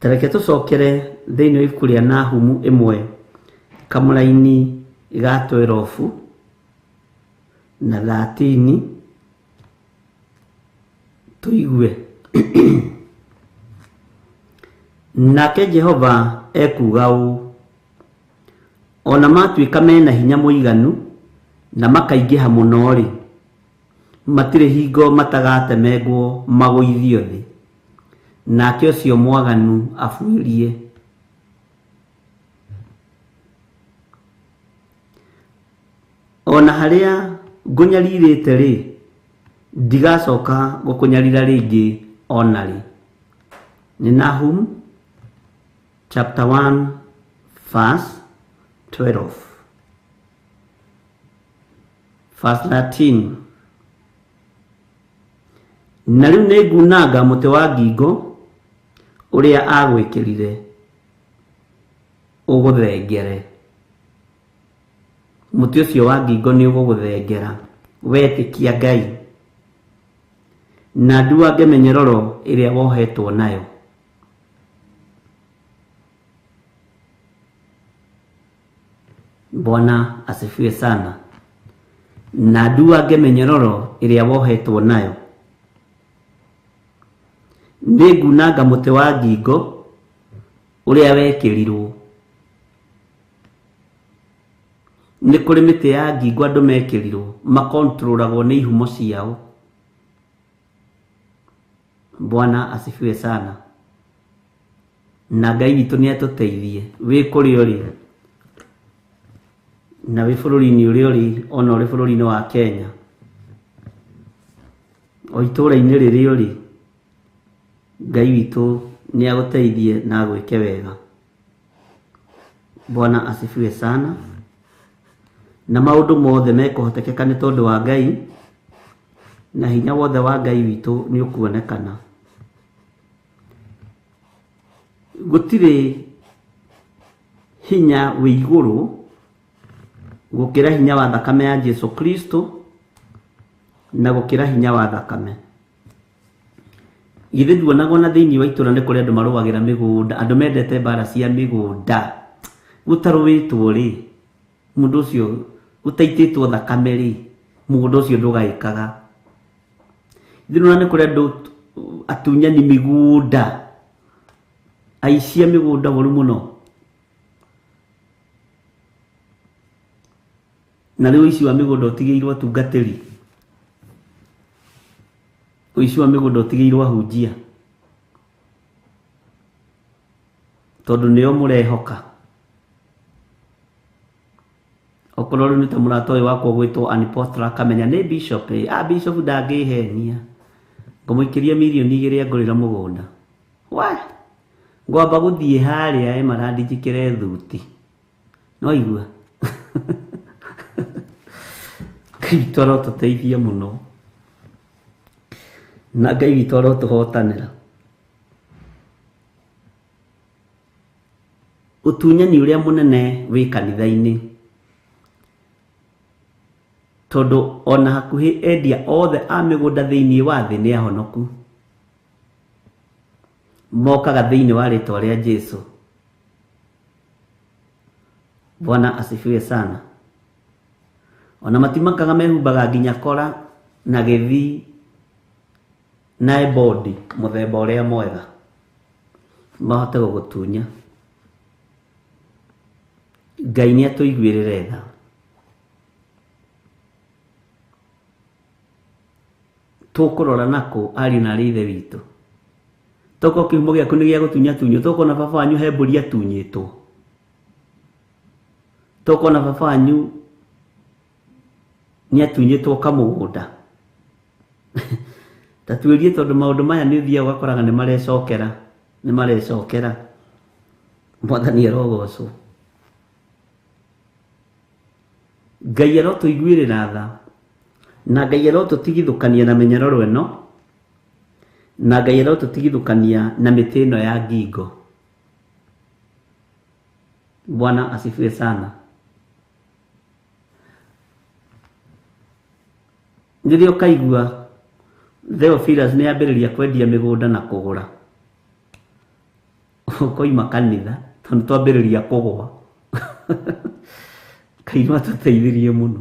Tareke tũcokere thĩinĩ wa ibuku rĩa Nahumu ĩmwe kamũraini ga 12 na 13 tũigue. Nake Jehova ekuuga ũũ, ona matuĩka mena hinya mũiganu na makaingĩha mũno-rĩ, matirĩ hingo matagatemengwo magũithio thĩ, nake ũcio mwaganu abuĩrie. Ona harĩa ngũnyarirĩte-rĩ, ndigacoka gũkũnyarira rĩngĩ ona rĩ. Nĩ Nahum chapter 1 verse 12. Verse 13. Na rĩu nĩ ngunanga mũtĩ wa ngingo ũrĩa agwĩkĩrire ũgũthengere. Mũtĩ ũcio wa ngingo nĩ ũgũgũthengera wetĩkia Ngai, na nduange mĩnyororo ĩrĩa wohetwo nayo. Bwana asifiwe sana. Na nduange mĩnyororo ĩrĩa wohetwo nayo. Nĩ ngunanga mũtĩ wa ngingo ũrĩa wekĩrirwo. Nĩ kũrĩ mĩtĩ ya ngingo andũ mekĩrirwo, makontrolagwo nĩ ihumo ciao. Bwana asifiwe sana. Na Ngai witũ nĩ atũteithie wĩ kũrĩa ũrĩ na wĩ bũrũri-inĩ ũrĩa ũrĩ, ona ũrĩ bũrũri-inĩ wa Kenya, o itũũra-inĩ rĩrĩa ũrĩ, Ngai witũ nĩ agũteithie na agwĩke wega. Bwana asifiwe sana. Na maũndũ mothe mekũhotekeka nĩ tondũ wa Ngai, na hinya wothe wa Ngai witũ nĩ ũkuonekana. Gũtirĩ hinya wĩ igũrũ gũkĩra hinya wa thakame ya Jesu Kristo na gũkĩra hinya wa thakame. Githĩ nduonaga ona thĩinĩ wa itũra nĩ kũrĩ andũ marũagĩra mĩgũnda, andũ mendete mbara cia mĩgũnda. Gũtarũĩtwo rĩ, mũndũ ũcio ũtaitĩtwo thakame rĩ, mũgũnda ũcio ndũgaĩkaga. Githĩ nĩũrona nĩ kũrĩ andũ atunyani mĩgũnda, aici a mĩgũnda ũru mũno. Na rĩu ũici wa mĩgũnda ũtigĩirwo atungatĩri, ũici wa mĩgũnda ũtigĩirwo ahunjia, tondũ nĩo mũrehoka. Okorwo rĩu nĩ ta mũrata ũyũ wakwa ũgwĩtwo Anipotra akamenya nĩ bishop ĩ, ah bishop ndangĩhenia, ngũmũikĩria mirioni 2 angũrĩra mũgũnda. We ngwamba gũthiĩ harĩa Emerald njĩkĩre thuti. No igua. Ngai witũ arotũteithia mũno, na Ngai witũ arotũhotanĩra. Ũtunyani ũrĩa mũnene wĩ kanitha-inĩ, tondũ ona hakuhĩ endia othe a mĩgũnda thĩinĩ wa thĩ nĩ ahonoku, mokaga thĩinĩ wa rĩtwa rĩa Jesu. Bwana asifiwe sana. Ona matimakaga mehumbaga nginya kora na gĩthii na ebodi mũthemba ũrĩa mwega, mahote gũgũtunya. Ngai nĩ atũiguĩrĩre tha. Tũkũrora nakũ ariũ na arĩ ithe witũ? Tokorwo kĩhumo gĩaku nĩ gĩa gũtunyatunywo, tokorwo na baba wanyu he mbũri atunyĩtwo, tokorwo na baba wanyu nĩ atunyĩtwo kamũgũnda. Ta tuĩrie, tondũ maũndũ maya nĩ ũthiaga ũgakoraga nĩ marecokera, nĩ marecokera. Mwathani arogocwo. Ngai arotũiguĩrĩra tha, na Ngai arotũtigithũkania na mĩnyororo ĩno, na Ngai arotũtigithũkania na mĩtĩ ĩno ya ngingo. Bwana asifiwe sana. Rĩrĩa ũkaigua Theophilus nĩ ambĩrĩria kwendia mĩgũnda na kũgũra, ũkoima kanitha tondũ twambĩrĩria kũgũa. Ngai no atũteithirie mũno.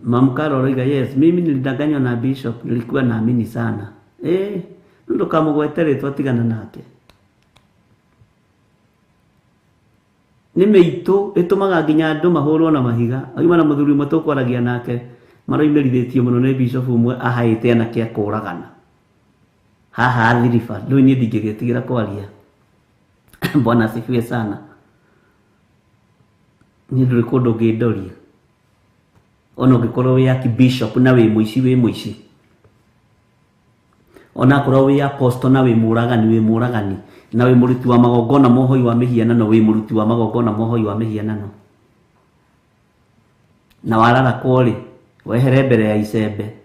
Mamkaro aroiga yes, mimi nilidanganywa na bishop, nilikuwa naamini sana. Ndũkamũgwete rĩtwa, tigana nake. Nĩ mĩitũ ĩtũmaga nginya andũ mahũrwo na mahiga. Agima na mũthuri ũmwe tũkwaragia nake, maroimĩrithĩtio mũno nĩ bishop ũmwe ahaĩte anake a kũragana. Haha Athi River, ndũĩ niĩ ndingĩgĩtigĩra kwaria. Bwana asifiwe sana. Niĩ ndũrĩ kũndũ ũngĩndoria. Ona ũngĩkorwo wĩ archbishop na wĩ mũici, wĩ mũici. Ona akorwo wĩ apostle na wĩ mũragani, wĩ mũragani. Na wĩ mũruti wa magongona mohoi wa mĩhianano, wĩ mũruti wa magongona mohoi wa mĩhianano. Na wararakwo rĩ, wehere mbere ya icembe.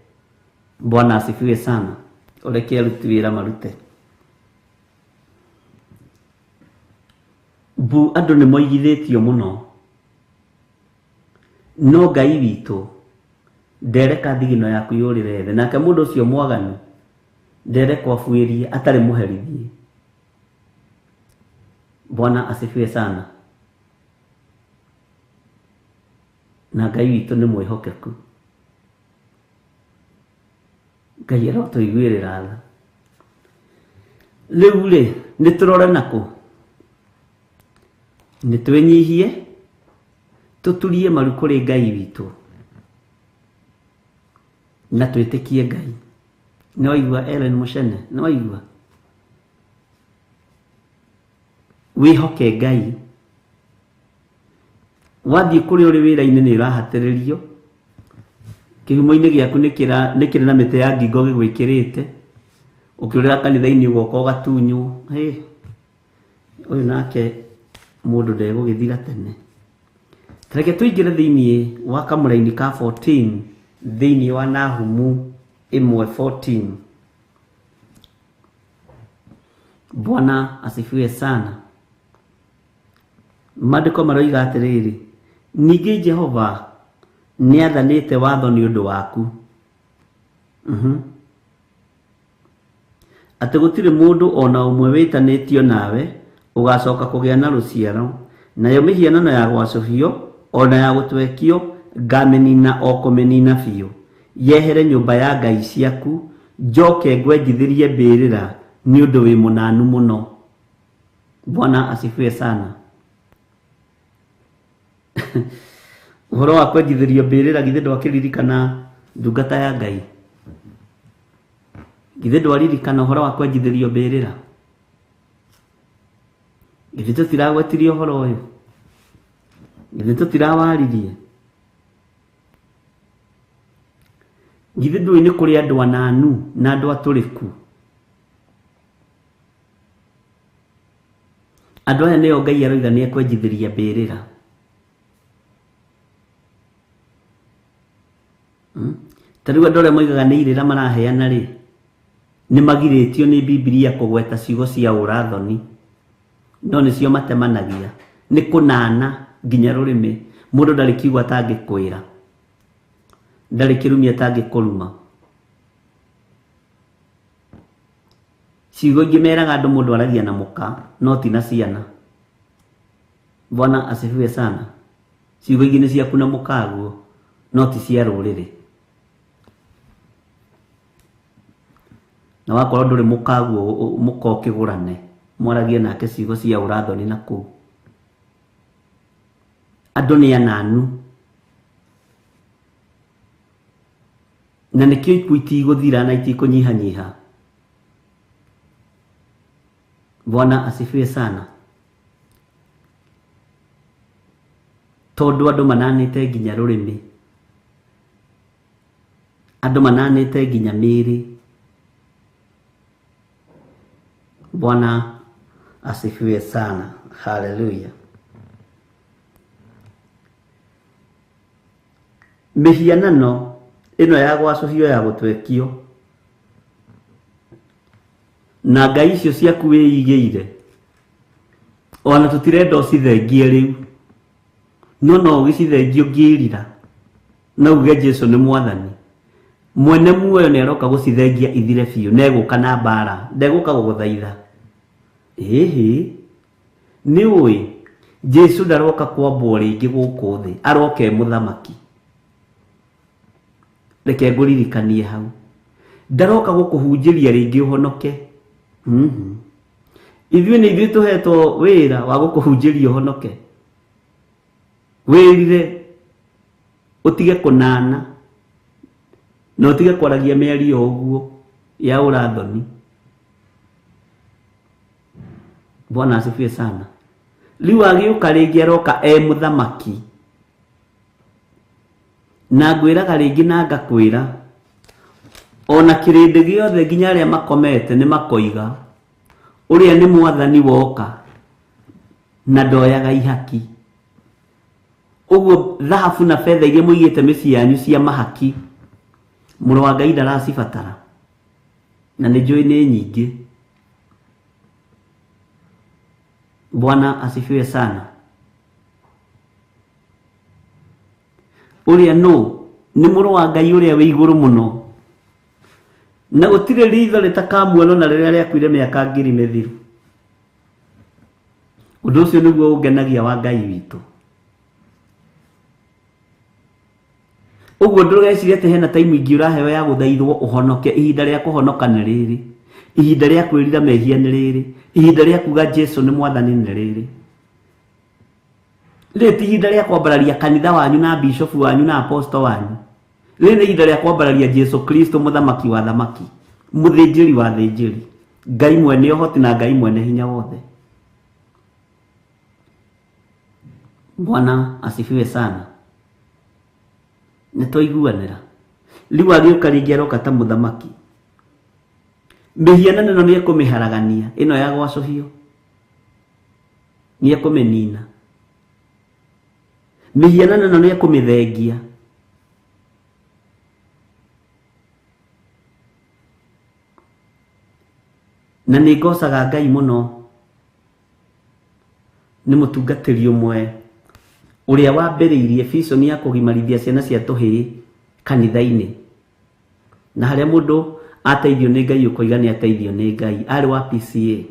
Bwana asifiwe sana. Ũreke aruti wĩra marute. Bu andũ nĩ moigithĩtio mũno. No Ngai witũ ndereka thigino yaku yũrĩre thĩ, nake mũndũ ũcio mwaganu nderekwo abuĩrie atarĩ mũherithie. Bwana asifiwe sana. Na Ngai witũ nĩ mwĩhokeku. Ngai arotũiguĩrĩra tha. Rĩu rĩ, nĩ tũrore nakũ? Nĩ twĩnyihie, tũturie maru kũrĩ Ngai witũ. Na twĩtĩkie Ngai. Nĩ waigua Ellen Muchene? Nĩ waigua? Wĩhoke Ngai. Wathiĩ kũrĩa ũrĩ wĩra-inĩ nĩ ũrahatĩrĩrio, kĩhumo-inĩ gĩaku nĩ kĩrĩ na mĩtĩ ya ngingo gĩgwĩkĩrĩte, ũkĩũrĩra kanitha-inĩ ũgoka ũgatunywo. Hĩ, ũyũ nake mũndũ ndegũgĩthira tene. Reke tũingĩre thĩinĩ wa kamũraini ka 14 thĩinĩ wa Nahumu 1:14. Bwana asifiwe sana. Maandĩko maroiga atĩrĩrĩ, ningĩ Jehova nĩathanĩte watho nĩ ũndũ waku, atĩ gũtirĩ mũndũ ona ũmwe wĩtanĩtio nawe ũgacoka kũgĩa na rũciaro, nayo mĩhianano ya gwacũhio ona ya gũtwekio ngamĩnina o kũmĩnina biũ, yehere nyũmba ya ngai ciaku, njoke ngwenjithĩrie mbĩrĩra nĩ ũndũ wĩ mũnanu mũno. Bwana asifiwe sana. Ũhoro wa kwenjithĩrio mbĩrĩra githĩ ndwakĩririkana ndungata ya Ngai? Githĩ ndwaririkana ũhoro wa kwenjithĩrio mbĩrĩra? Githĩ tũtiragwetirie ũhoro ũyũ? Githĩ tũtirawaririe? Githĩ ndũĩ nĩ kũrĩ andũ ananu na andũ atũrĩku? Andũ aya nĩo Ngai aroiga nĩ ekwenjithĩria mbĩrĩra. Ta rĩu andũ arĩa moigaga nĩ irĩra maraheana rĩ, nĩ magirĩtio nĩ Bibilia kũgweta ciugo cia ũrathoni, no nĩcio matemanagia. Nĩ kũnana nginya rũrĩmĩ. Mũndũ ndarĩ kiugo atangĩkwĩra, ndarĩ kĩrumi atangĩkũruma. Ciugo ingĩ meraga andũ mũndũ aragia na mũka, no ti na ciana. Bwana asifiwe sana. Ciugo ingĩ nĩ ciaku na mũkaguo, no ti cia rũrĩrĩ. Na wakorwo ndũrĩ mũkaguo, mũka ũkĩgũrane, mwaragie nake ciugo cia ũrathoni na kũu. Andũ nĩ ananu, na nĩkĩo ikuũ itigũthira na itikũnyihanyiha. Bwana asifiwe sana. Tondũ andũ mananĩte nginya rũrĩmĩ, andũ mananĩte nginya mĩĩrĩ. Bwana asifiwe sana. Haleluya. Mĩhianano ĩno ya gwacũhio ya gũtwekio na ngai icio ciaku wĩigĩire, ona tũtirenda ũcithengie rĩu, no no ũgĩcithengie ũngĩĩrira na uge Jesu nĩ mwathani. Mwene muoyo nĩ aroka gũcithengia ithire biũ, na egũka na mbara, ndegũka gũgũthaitha. Ĩhĩ, nĩ ũĩ Jesu ndaroka kwambwo rĩngĩ gũkũ thĩ, aroka e mũthamaki. Reke ngũririkanie hau, ndaroka gũkũhunjĩria rĩngĩ ũhonoke. Ithuĩ nĩ ithuĩ tũhetwo wĩra wa gũkũhunjĩria ũhonoke, wĩrire, ũtige kũnana na ũtige kwaragia mĩario ũguo ya ũrathoni. Bwana asifiwe sana. Rĩu agĩũka rĩngĩ aroka e mũthamaki, na ngwĩraga rĩngĩ na ngakwĩra, ona kĩrĩndĩ gĩothe nginya arĩa makomete nĩ makoiga ũrĩa nĩ mwathani woka na ndoyaga ihaki. Ũguo thahabu na betha iria mũigĩte mĩciĩ yanyu cia mahaki, mũrũ wa Ngai ndaracibatara, na nĩ njũĩ nĩ nyingĩ. Bwana asifiwe sana. Ũrĩa nũ nĩ mũrũ wa Ngai ũrĩa wĩ igũrũ mũno, na gũtirĩ ritho rĩtakamuona na rĩrĩa rĩakuire mĩaka ngiri mĩthiru. Ũndũ ũcio nĩguo ũngenagia wa Ngai witũ. Ũguo ndũgecirie atĩ hena time ingĩ ũraheo ya gũthaithwo ũhonoke. Ihinda rĩa kũhonoka nĩ rĩrĩ, ihinda rĩa kwĩrira mehia nĩ rĩrĩ, ihinda rĩa kuga Jesu nĩ mwathani nĩ rĩrĩ. Rĩrĩ ti ihinda rĩa kwambararia kanitha wanyu na bishofu wanyu na apostle wanyu. Rĩrĩ nĩ ihinda rĩa kwambararia Jesu Kristo, mũthamaki wa thamaki, mũthĩnjĩri wa thĩnjĩri, Ngai mwene ũhoti na Ngai mwene hinya wothe. Bwana asifiwe sana. Nĩ twaiguanĩra. Rĩu agĩũka rĩngĩ aroka ta mũthamaki. Mĩhianano ĩno nĩ ekũmĩharagania, ĩno ya gwacũhio nĩ ekũmĩnina. Mĩhianano ĩno nĩ ekũmĩthengia. Na nĩ ngocaga Ngai mũno nĩ mũtungatĩri ũmwe ũrĩa wambĩrĩirie vision ya kũgimarithia ciana cia tũhĩĩ kanitha-inĩ. Na harĩa mũndũ ateithio nĩ Ngai ũkoiga nĩ ateithio nĩ Ngai. Arĩ wa PCA.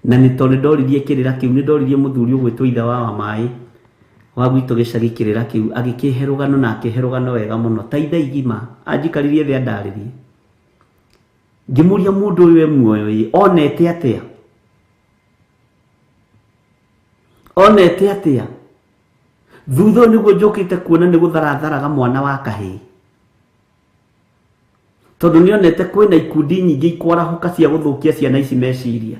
Na nĩ tondũ nĩ ndoririe kĩrĩra kĩu, nĩ ndoririe mũthuri ũgwĩtwo ithe wa Wamaĩ wa gwitũ gĩcagi kĩrĩra kĩu, agĩkĩhe rũgano na akĩhe rũgano wega mũno ta ithaa igima. Anjikaririe thĩ andarĩrie. Ngĩmũria mũndũ ũyũ e muoyo ĩ, onete atĩa? Onete atĩa? Thutha ũyũ nĩguo njũkĩte kuona nĩ gũtharatharaga mwana wa kahĩĩ. Tondũ nĩonete kwĩna ikundi nyingĩ ikwarahũka cia gũthũkia ciana ici meciria.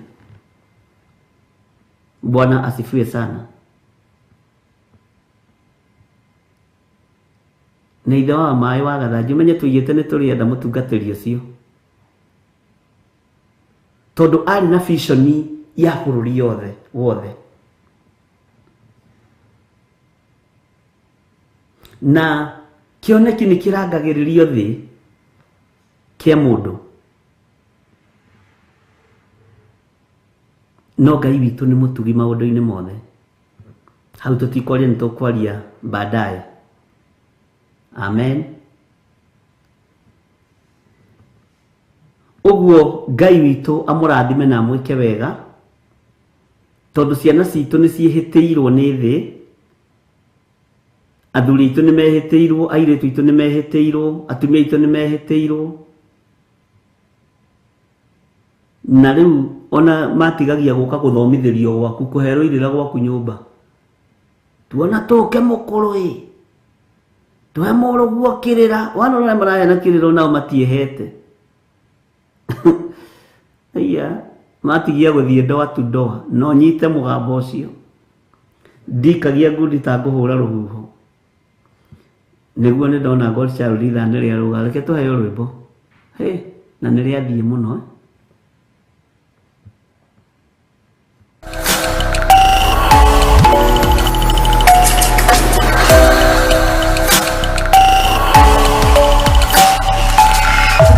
Bwana asifiwe sana. Na ithe wa maĩ wa Gathanji, ũmenye tũigĩte nĩ tũrĩenda mũtungatĩri ũcio. Tondũ arĩ na vision ya bũrũri yothe wothe. Na kĩoneki nĩ kĩrangagĩrĩrio thĩ kĩa mũndũ. No Ngai witũ nĩ mũtugi maũndũ-inĩ mothe. Hau tũtikwaria, nĩ tũkwaria baadaye. Amen. Ũguo Ngai witũ amũrathime na amwĩke wega, tondũ ciana citũ nĩ ciĩhĩtĩirwo nĩ thĩ, athuri aitũ nĩ mehĩtĩirwo, airĩtu aitũ nĩ mehĩtĩirwo, atumia aitũ nĩ mehĩtĩirwo. Na rĩu ona matigagia gũka gũthomithĩrio gwaku, kũherwo irĩra gwaku nyũmba. Tuona tũke mũkũrũ ĩ, tũhe mũrũguo kĩrĩra. Wana ũrĩa maraheana kĩrĩra nao matiĩhete. Iya, matigia gũthiĩ ndoa tu ndoa, no nyite mũgambo ũcio. Ndikagia ngundi ta ngũhũra rũhuho. Nĩguo nĩ ndona God Child ithaa nĩ rĩarũga, reke tũheo rwĩmbo. Hĩ, na nĩ rĩathiĩ mũno.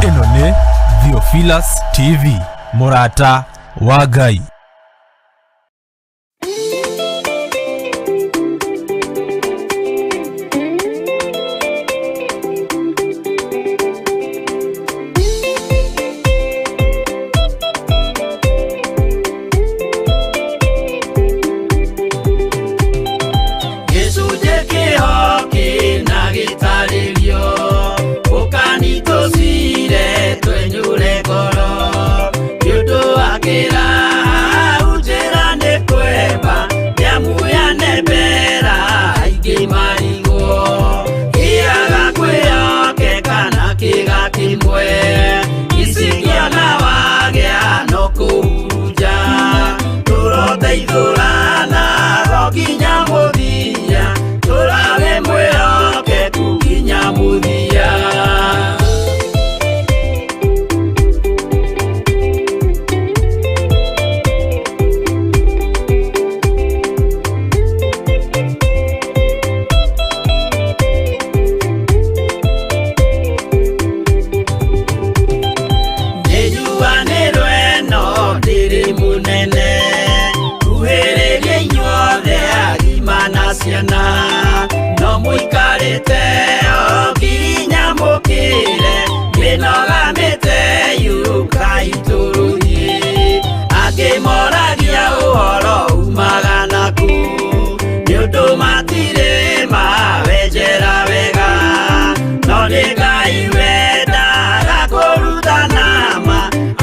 Ĩno nĩ Theophilus TV, mũrata wa Ngai.
Gĩcunjĩ kĩho kĩna gĩtarĩrio, ũkani tũcire twenyũre ngoro. Nĩ ũndũ wa kĩraha njĩra nĩ kwemba, nĩamu yanembera aingĩ marigwo. Kĩaga kwĩhokeka na kĩga kĩmwe, icikĩona wagĩa no kũhurunja. Tũroteithũrana ro nginya mũthia, tũrage mwĩhokeku nginya mũthia. Nĩnjuanĩrwo ĩno ndĩrĩ mũnene, kuhĩrĩria inyuothe agima na ciana, no mũikarĩte o nginya mũkĩre, mĩnoga mĩte yũkai tũrũthiĩ. Angĩ moragia ũhoro umaga naku, nĩ ũndũ matirĩ mawenjera wega, no nĩ Ngai wendaga kũrutana ma,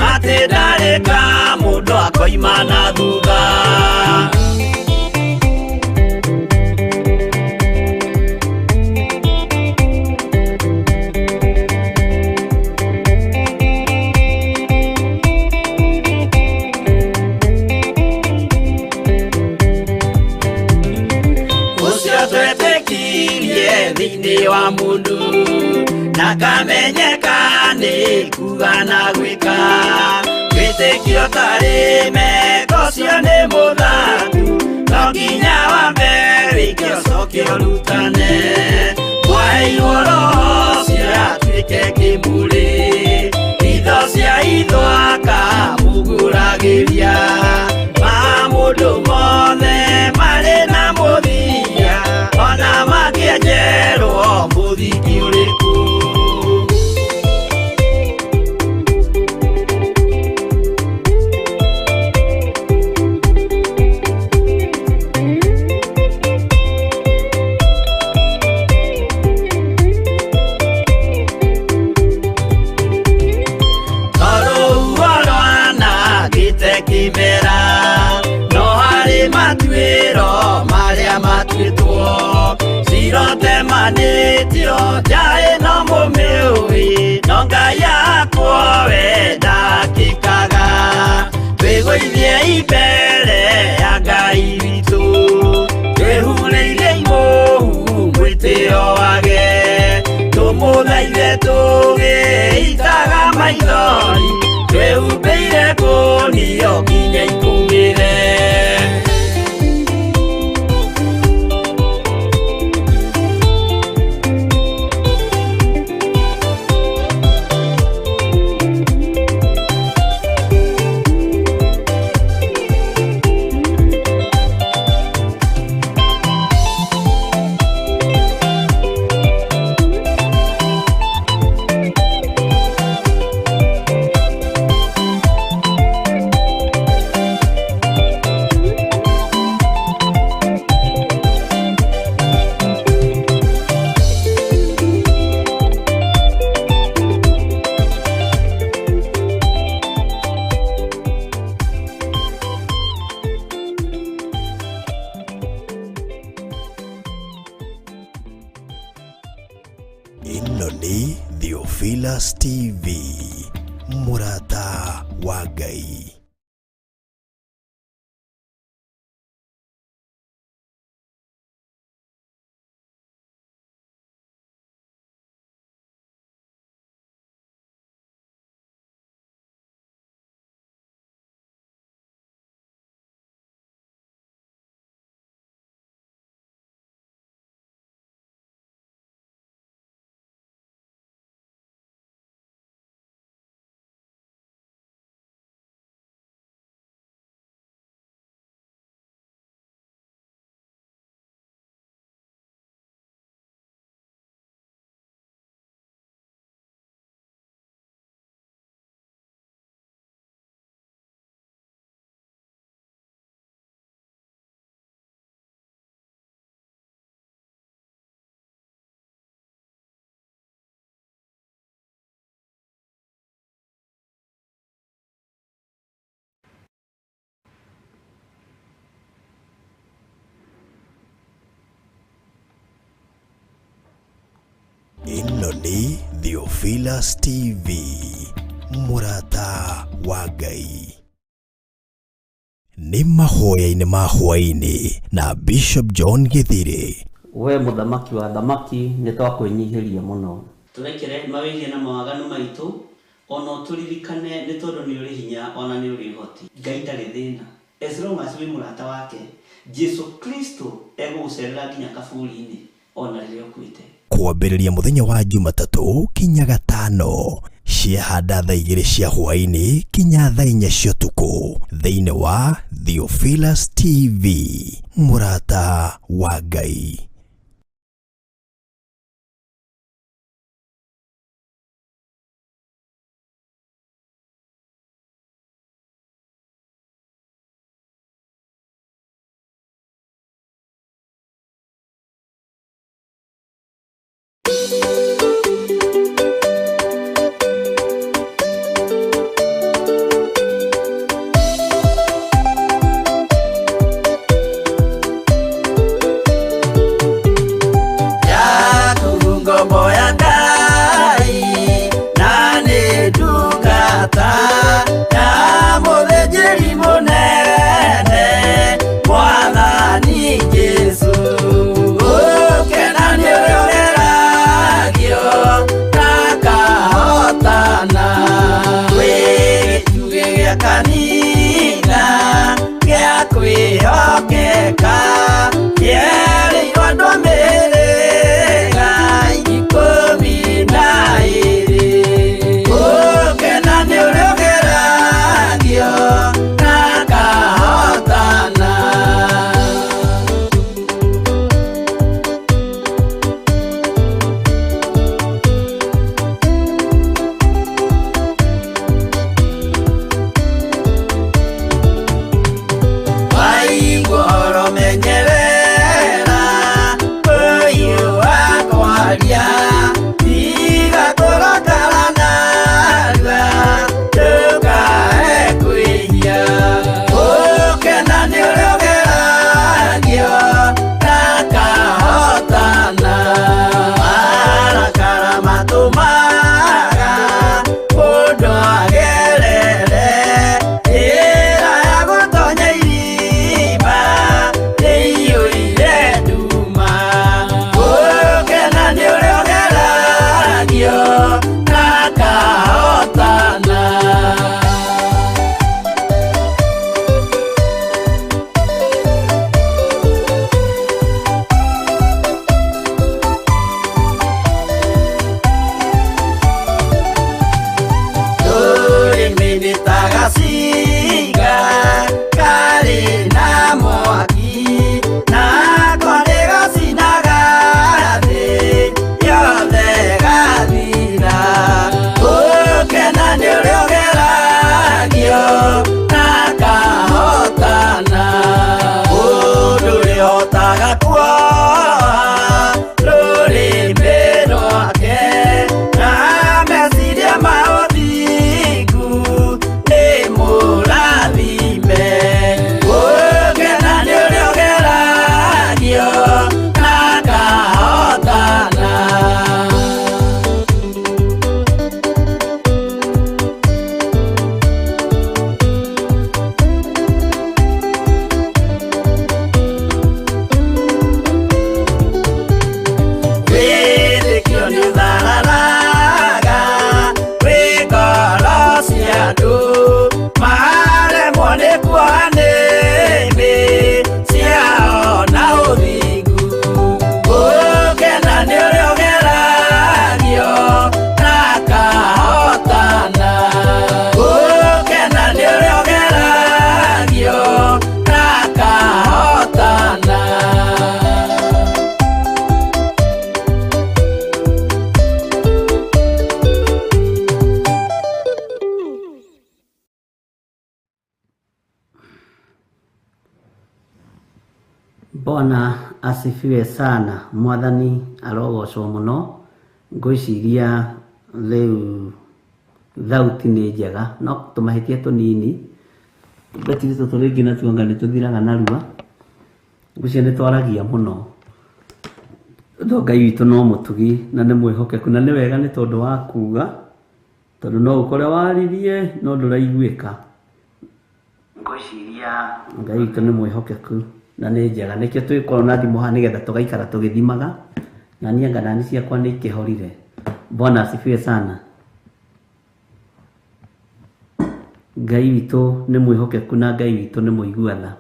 atĩ ndarĩ ka mũndũ akoima na thutha. Wa mũndũ na kamenyeka nĩ kuga na gwĩka wĩtĩkio tarĩ meko ũcio nĩ mũthatu no nginya wambe wĩke ũcoke ũrutane mwaheirwo roho ũcio atuĩke kĩmũrĩ itho cia itho akamũgũragĩria ma mũndũ mothe marĩ na mũthia ona mangĩenjerwo mũthingi ũrĩkũ. Kimera no harĩ matuĩro marĩa matuĩtwo cirotemanĩtio njaĩ no mũmĩũĩ no Ngai yakwo we ndakĩkaga twĩgũithie imbere ya Ngai witũ twĩhurĩire imũhu mwĩtĩo wage tũmũthaithe tũgĩitaga maithori twĩhumbĩire kũnio nginya ikũmĩre.
Ĩno nĩ Theophilus TV, mũrata wa Ngai. Ĩno nĩ Theophilus TV, mũrata wa Ngai. Nĩ mahoya-inĩ ma hwaĩ-inĩ na Bishop John Gĩthirĩ.
We mũthamaki wa thamaki nĩ twakwĩnyihĩria mũno tũrekere mawĩhia na mawaganu maitũ ona ũtũririkane nĩ tondũ nĩ ũrĩ hinya ona nĩ ũrĩ ũhoti. Ngai ndarĩ thĩna as long as wĩ mũrata wake Jesu Kristo egũgũcerera nginya kaburi-inĩ ona rĩrĩa ũkuĩte.
Kwambĩrĩria mũthenya wa Jumatatũ kinya gatano ciahanda thaa 2 cia hwaĩ-inĩ kinya thaa 4 cia ũtukũ thĩinĩ wa Theophilus TV, mũrata wa Ngai.
Kwaga kuoha rũrĩmĩ rwake na meciria ma ũthingu nĩ mũrathime. Gũkena nĩ ũrĩa ũgeragio na akahotana. Wĩtĩkio nĩũthararaga wĩ ngoro cia andũ maremwo nĩ kuoha nĩmĩ ciao na ũthingu. Gũkena nĩ ũrĩa ũgeragio na akahotana. Gũkena nĩ ũrĩa ũgeragio na akahotana.
Bwana asifiwe sana. Mwathani arogocwo mũno. Ngwĩciria rĩu thauti nĩ njega, no tũmahĩtia tũnini mbetiri tũtũ rĩngĩ natuo anga nĩ tũthiraga narua. Ngwĩciria nĩ twaragia mũno. No Ngai witũ no mũtugi na nĩ mwĩhokeku, na nĩ wega nĩ tondũ wa kuga, tondũ no ũkore waririe no ndũraiguĩka. Ngwĩciria Ngai witũ nĩ mwĩhokeku na nĩ njega, nĩkĩo twĩkorwo na thimũ haha nĩgetha tũgaikara tũgĩthimaga, na niĩ anga nani ciakwa nĩ ikĩhorire. Bwana asifiwe sana. Ngai witũ nĩ mwĩhokeku na Ngai witũ nĩ mũigua tha.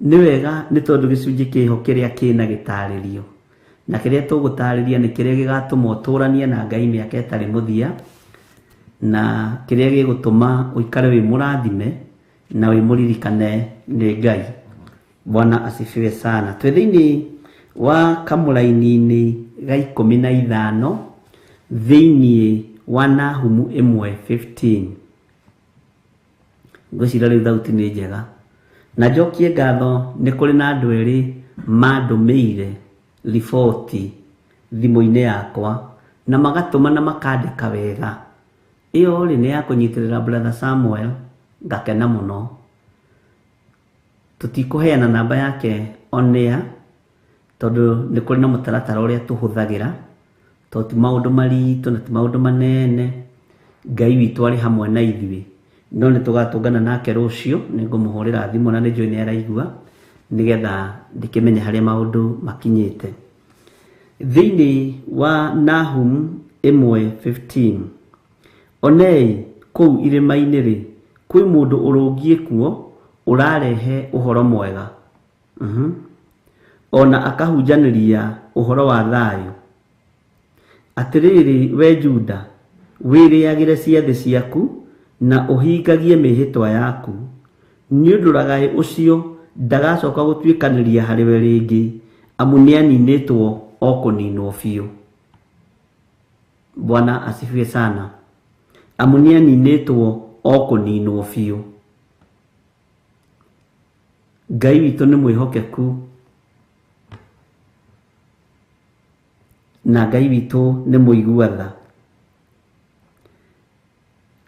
Nĩ wega nĩ tondũ gĩcunjĩ kĩho kĩrĩa kĩna gĩtarĩrio, na kĩrĩa tũgũtarĩria nĩ kĩrĩa gĩgatũma ũtũranie na Ngai mĩaka ĩtarĩ mũthia, na kĩrĩa gĩgũtũma ũikare wĩ mũrathime na wĩ mũririkane nĩ Ngai. Bwana asifiwe sana. Twĩ thĩinĩ wa kamũraini-inĩ ga 15 thĩinĩ wa Nahumu 1:15. Ngwĩciria rĩu thauti nĩ njega. Na njokie ngatho nĩ kũrĩ na andũ erĩ mandũmĩire riboti thimũ-inĩ yakwa na magatũma na makandĩka wega. Ĩyo rĩ nĩ ya kũnyitĩrĩra Brother Samuel, ngakena mũno. Tũtikũheana namba yake on air tondũ nĩ kũrĩ na mũtaratara ũrĩa tũhũthagĩra, tondũ ti maũndũ maritũ na ti maũndũ manene. Ngai witũ arĩ hamwe na ithuĩ, no nĩ tũgatũngana nake rũciũ. Nĩ ngũmũhũrĩra thimũ na nĩ njũĩ nĩ araigua, nĩgetha ndĩkĩmenye harĩa maũndũ makinyĩte. Thĩinĩ wa Nahum 1:15, onei kũu irĩma-inĩ rĩ, kwĩ mũndũ ũrũngiĩ kuo ũrarehe ũhoro mwega, ona akahunjanĩria ũhoro wa thayũ. Atĩrĩrĩ we Juda, wĩrĩagĩre ciathĩ ciaku na ũhingagie mĩhĩtwa yaku, nĩ ũndũ ragaĩ ũcio ndagacoka gũtuĩkanĩria harĩwe rĩngĩ, amu nĩaninĩtwo o kũninwo biũ. Bwana asifiwe sana. Amu nĩaninĩtwo o kũninwo biũ. Ngai witũ nĩ mwĩhokeku na Ngai witũ nĩ mũigua tha.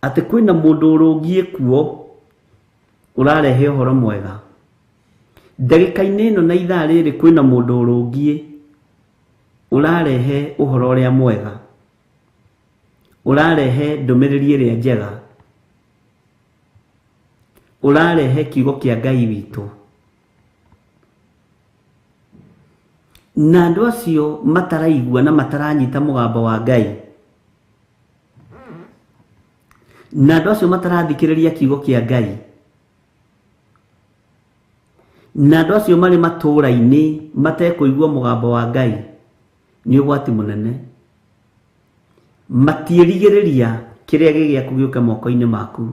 Atĩ kwĩna mũndũ ũrũngiĩ kuo ũrarehe ũhoro mwega. Ndagĩka-inĩ ĩno na ithaa rĩrĩ kwĩna mũndũ ũrũngiĩ ũrarehe ũhoro ũrĩa mwega, ũrarehe ndũmĩrĩri ĩrĩa njega, ũrarehe kiugo kĩa Ngai witũ. Na andũ acio mataraigua na mataranyita mũgambo wa Ngai, na andũ acio matarathikĩrĩria kiugo kĩa Ngai, na andũ acio marĩ matũũra-inĩ matekũigua mũgambo wa Ngai, nĩ ũgwati mũnene. Matiĩrigĩrĩria kĩrĩa gĩgĩaku gĩũke moko-inĩ maku.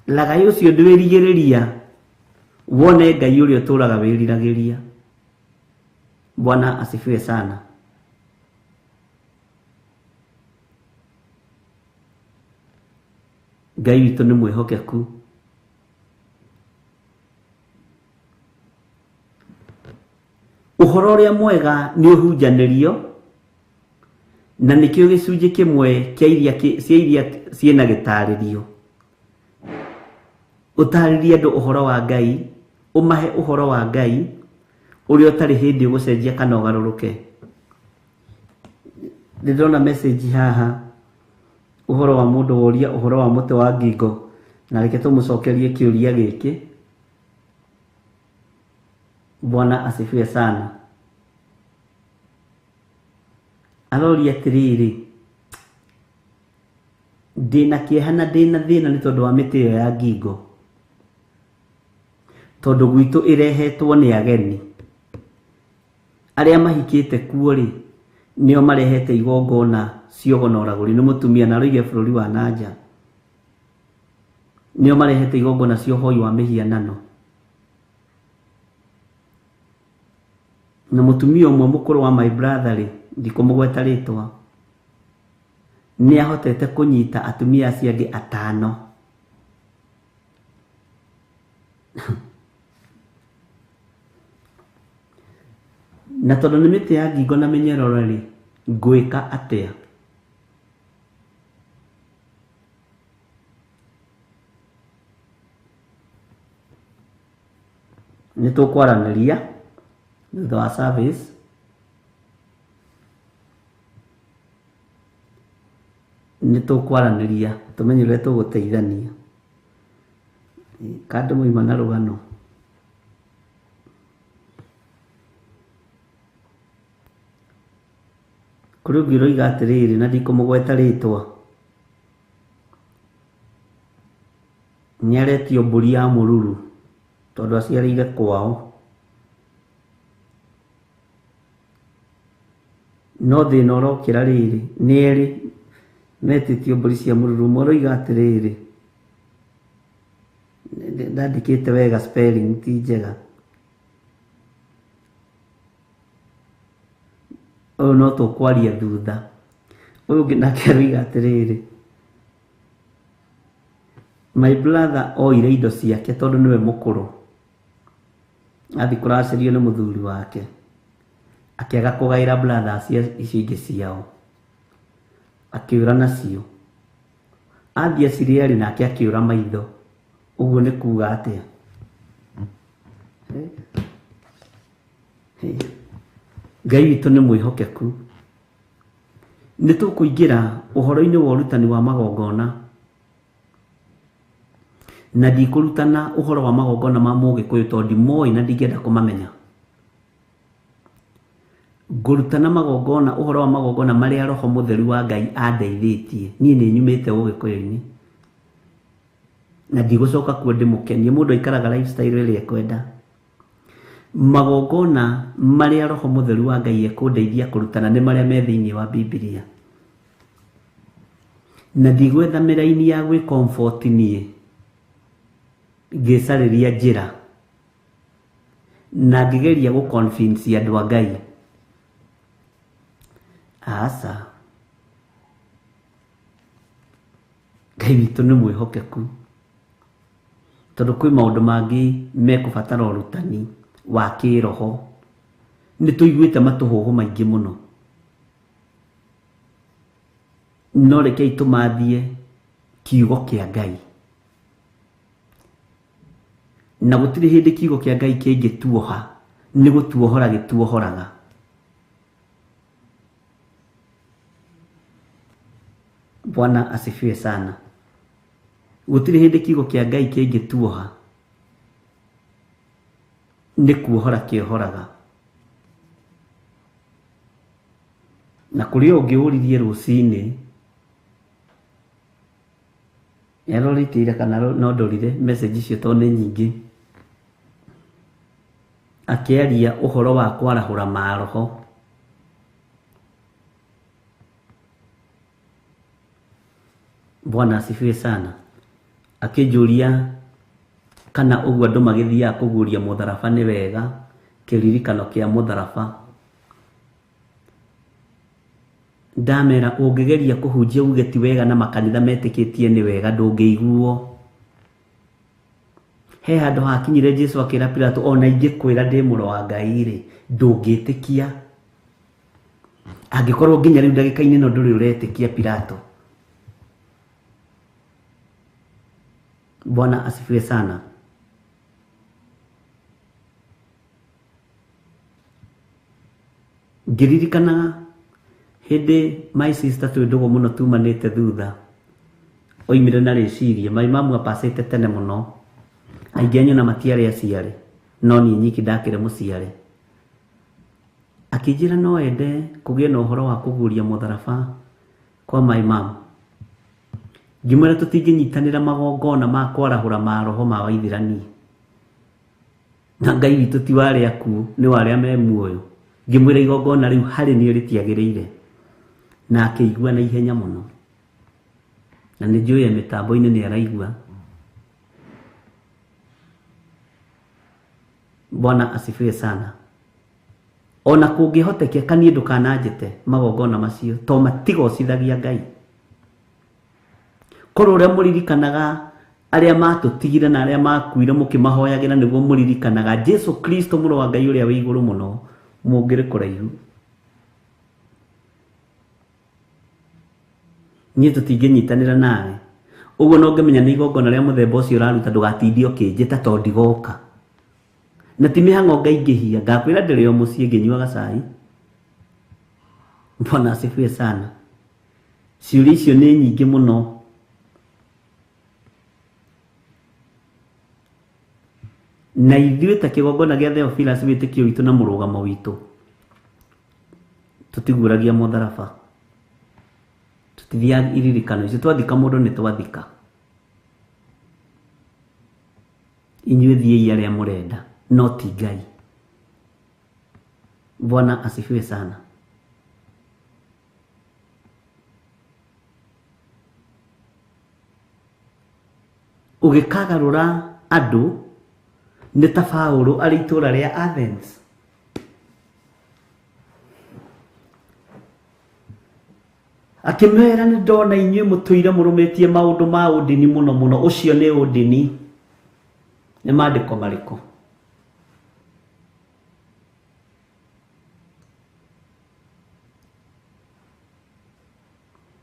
Lagai ũcio ndwĩrigĩrĩria wone Ngai ũrĩa ũtũũraga wĩriragĩria. Bwana asifiwe sana. Ngai witũ nĩ mwĩhokeku. Ũhoro ũrĩa mwega nĩ ũhunjanĩrio na nĩkĩo gĩcunjĩ kĩmwe kĩa iria cia iria ciĩna gĩtarĩrio. Ũtarĩrie andũ ũhoro wa Ngai, ũmahe ũhoro wa Ngai ũrĩa ũtarĩ hĩndĩ ũgũcenjia kana ũgarũrũke. Nĩ ndĩrona message haha ũhoro wa mũndũ woria ũhoro wa mũtĩ wa ngingo, na reke tũmũcokerie kĩũria gĩkĩ. Bwana asifiwe sana. Aroria atĩrĩrĩ, ndĩna kĩeha na ndĩna thĩna nĩ tondũ wa mĩtĩ ĩyo ya ngingo, tondũ gwitũ ĩrehetwo nĩ ageni arĩa mahikĩte kuo rĩ, nĩo marehete igongona ciogo na ũragũri. Nĩ mũtumia na aroiga bũrũri wa nanja, nĩo marehete igongona cia ũhoi wa mĩhianano. Na mũtumia ũmwe mũkũrũ wa my brother rĩ, ndikũmũgweta rĩtwa, nĩ ahotete kũnyita atumia acio angĩ atano. Na tondũ nĩ mĩtĩ ya ngingo na mĩnyororo rĩ, ngwĩka atĩa? Nĩ tũkwaranĩria thutha wa service. Nĩ tũkwaranĩria tũmenye ũrĩa tũgũteithania. Kandũ moima na rũgano. Kũrĩ ũngĩ ũroiga atĩrĩrĩ, na ndikũmũgweta rĩtwa, nĩ aretio mbũri ya mũruru tondũ aciarĩire kwao. No thĩna ũrokĩra rĩrĩ, nĩ erĩ metĩtio mbũri cia mũruru. Ũmwe ũroiga atĩrĩrĩ, ndandĩkĩte wega spelling ti njega, ũyũ no tũkwaria thutha. Ũyũ ũngĩ nake aroiga atĩrĩrĩ, my brother oire indo ciake tondũ nĩwe mũkũrũ, athiĩ kũracĩrio nĩ mũthuri wake, akĩaga kũgaĩra brothers icio ingĩ ciao, akĩũra nacio. Athiĩ acirĩa rĩ, nake akĩũra maitho. Ũguo nĩ kuga atĩa? Ngai witũ nĩ mwĩhokeku. Nĩ tũkũingĩra ũhoro-inĩ wa ũrutani wa magongona, na ndikũrutana ũhoro wa magongona ma Mũgĩkũyũ tondũ ndimoĩ na ndingĩenda kũmamenya. Ngũrutana magongona, ũhoro wa magongona marĩa Roho Mũtheru wa Ngai andeithĩtie. Niĩ nĩ nyumĩte Ũgĩkũyũ-inĩ na ndigũcoka kuo ndĩmũkenie. Mũndũ aikaraga lifestyle ĩrĩa ekwenda. Magongona marĩa Roho Mũtheru wa Ngai ekũndeithia kũrutana nĩ marĩa me thĩinĩ wa Bibilia, na ndigwetha mĩraini ya gwĩ comfort niĩ ngĩcarĩria njĩra na ngĩgeria gũ convince andũ a Ngai. Aca, Ngai witũ nĩ mwĩhokeku, tondũ kwĩ maũndũ mangĩ mekũbatara ũrutani wa kĩroho. Nĩ tũiguĩte matũhũhũ maingĩ mũno, no rekei tũmathie kiugo kĩa Ngai. Na gũtirĩ hĩndĩ kiugo kĩa Ngai kĩngĩtuoha, nĩ gũtuohora gĩtuohoraga. Bwana asifiwe sana. Gũtirĩ hĩndĩ kiugo kĩa Ngai kĩngĩtuoha, nĩ kuohora kĩohoraga. Na kũrĩ ũngĩ ũririe rũcinĩ, yarorĩte ira kana no ndorire message icio tondũ nĩ nyingĩ, akĩaria ũhoro wa kwarahũra maroho. Bwana asifiwe sana. Akĩnjũria kana ũguo andũ magĩthiaga kũguũria mũtharaba nĩ wega, kĩririkano kĩa mũtharaba. Ndamera ũngĩgeria kũhunjia uge ti wega na makanitha metĩkĩtie nĩ wega, ndũngĩiguo. He handũ hakinyire Jesu akĩra Pilato, ona ingĩkwĩra ndĩ mũrũ wa Ngai rĩ, ndũngĩtĩkia. Angĩkorwo nginya rĩu ndagĩka-inĩ ĩno ndũrĩ ũretĩkia Pilato. Bwana asifiwe sana. Ngĩririkanaga hĩndĩ my sister twĩ ndũgũ mũno tumanĩte thutha, oimire na rĩciria, my mamu apacĩte tene mũno, aingĩ anyu na matiarĩ aciare, no niĩ nyiki ndakĩrĩ mũciare. Akĩnjĩra no ende kũgĩe na ũhoro wa kũguũria mũtharaba kwa my mom. Ngĩmwĩra tũtingĩnyitanĩra magongona ma kwarahũra maroho ma waithĩrani. Na Ngai witũ ti wa arĩa akuũ, nĩ wa arĩa me muoyo. Ngĩmwĩra igongona rĩu harĩ niĩ rĩtiagĩrĩire. Na akĩigua na ihenya mũno. Na nĩ njũĩ mĩtambo-inĩ nĩ araigua. Bwana asifiwe sana. Ona kũngĩhotekeka niĩ ndũkananjĩte magongona macio, to matigocithagia Ngai. Korwo ũrĩa mũririkanaga arĩa matũtigire na arĩa makuire mũkĩmahoyagĩra nĩguo mũririkanaga Jesu Kristo mũrũ wa Ngai ũrĩa wĩ igũrũ mũno, mũngĩrĩ kũraihu. Niĩ tũtingĩnyitanĩra nawe. Ũguo no ngĩmenya nĩ igongona rĩa mũthemba ũcio ũraruta, ndũgatindie ũkĩnjĩta to ndigoka. Na ti mĩhang'o ngaingĩhia, ngakwĩra ndĩrĩ o mũciĩ ngĩnyuaga cai. Bwana asifiwe sana. Ciũria icio nĩ nyingĩ mũno. Na ithuĩ ta kĩgongona gĩa Theophilus wĩtĩkio witũ na mũrũgamo witũ, tũtiguũragia mũtharaba, tũtithiaga iririkano icio. Twathika mũndũ nĩ twathika. Inyuĩ thiĩi arĩa mũrenda, no ti Ngai. Bwana asifiwe sana. Ũgĩkagarũra andũ nĩ ta Paũlũ arĩ itũũra rĩa Athens. Akĩmera nĩ ndona inyuĩ mũtũire mũrũmĩtie maũndũ ma ũndini mũno mũno, ũcio nĩ ũndini. Nĩ maandĩko marĩkũ?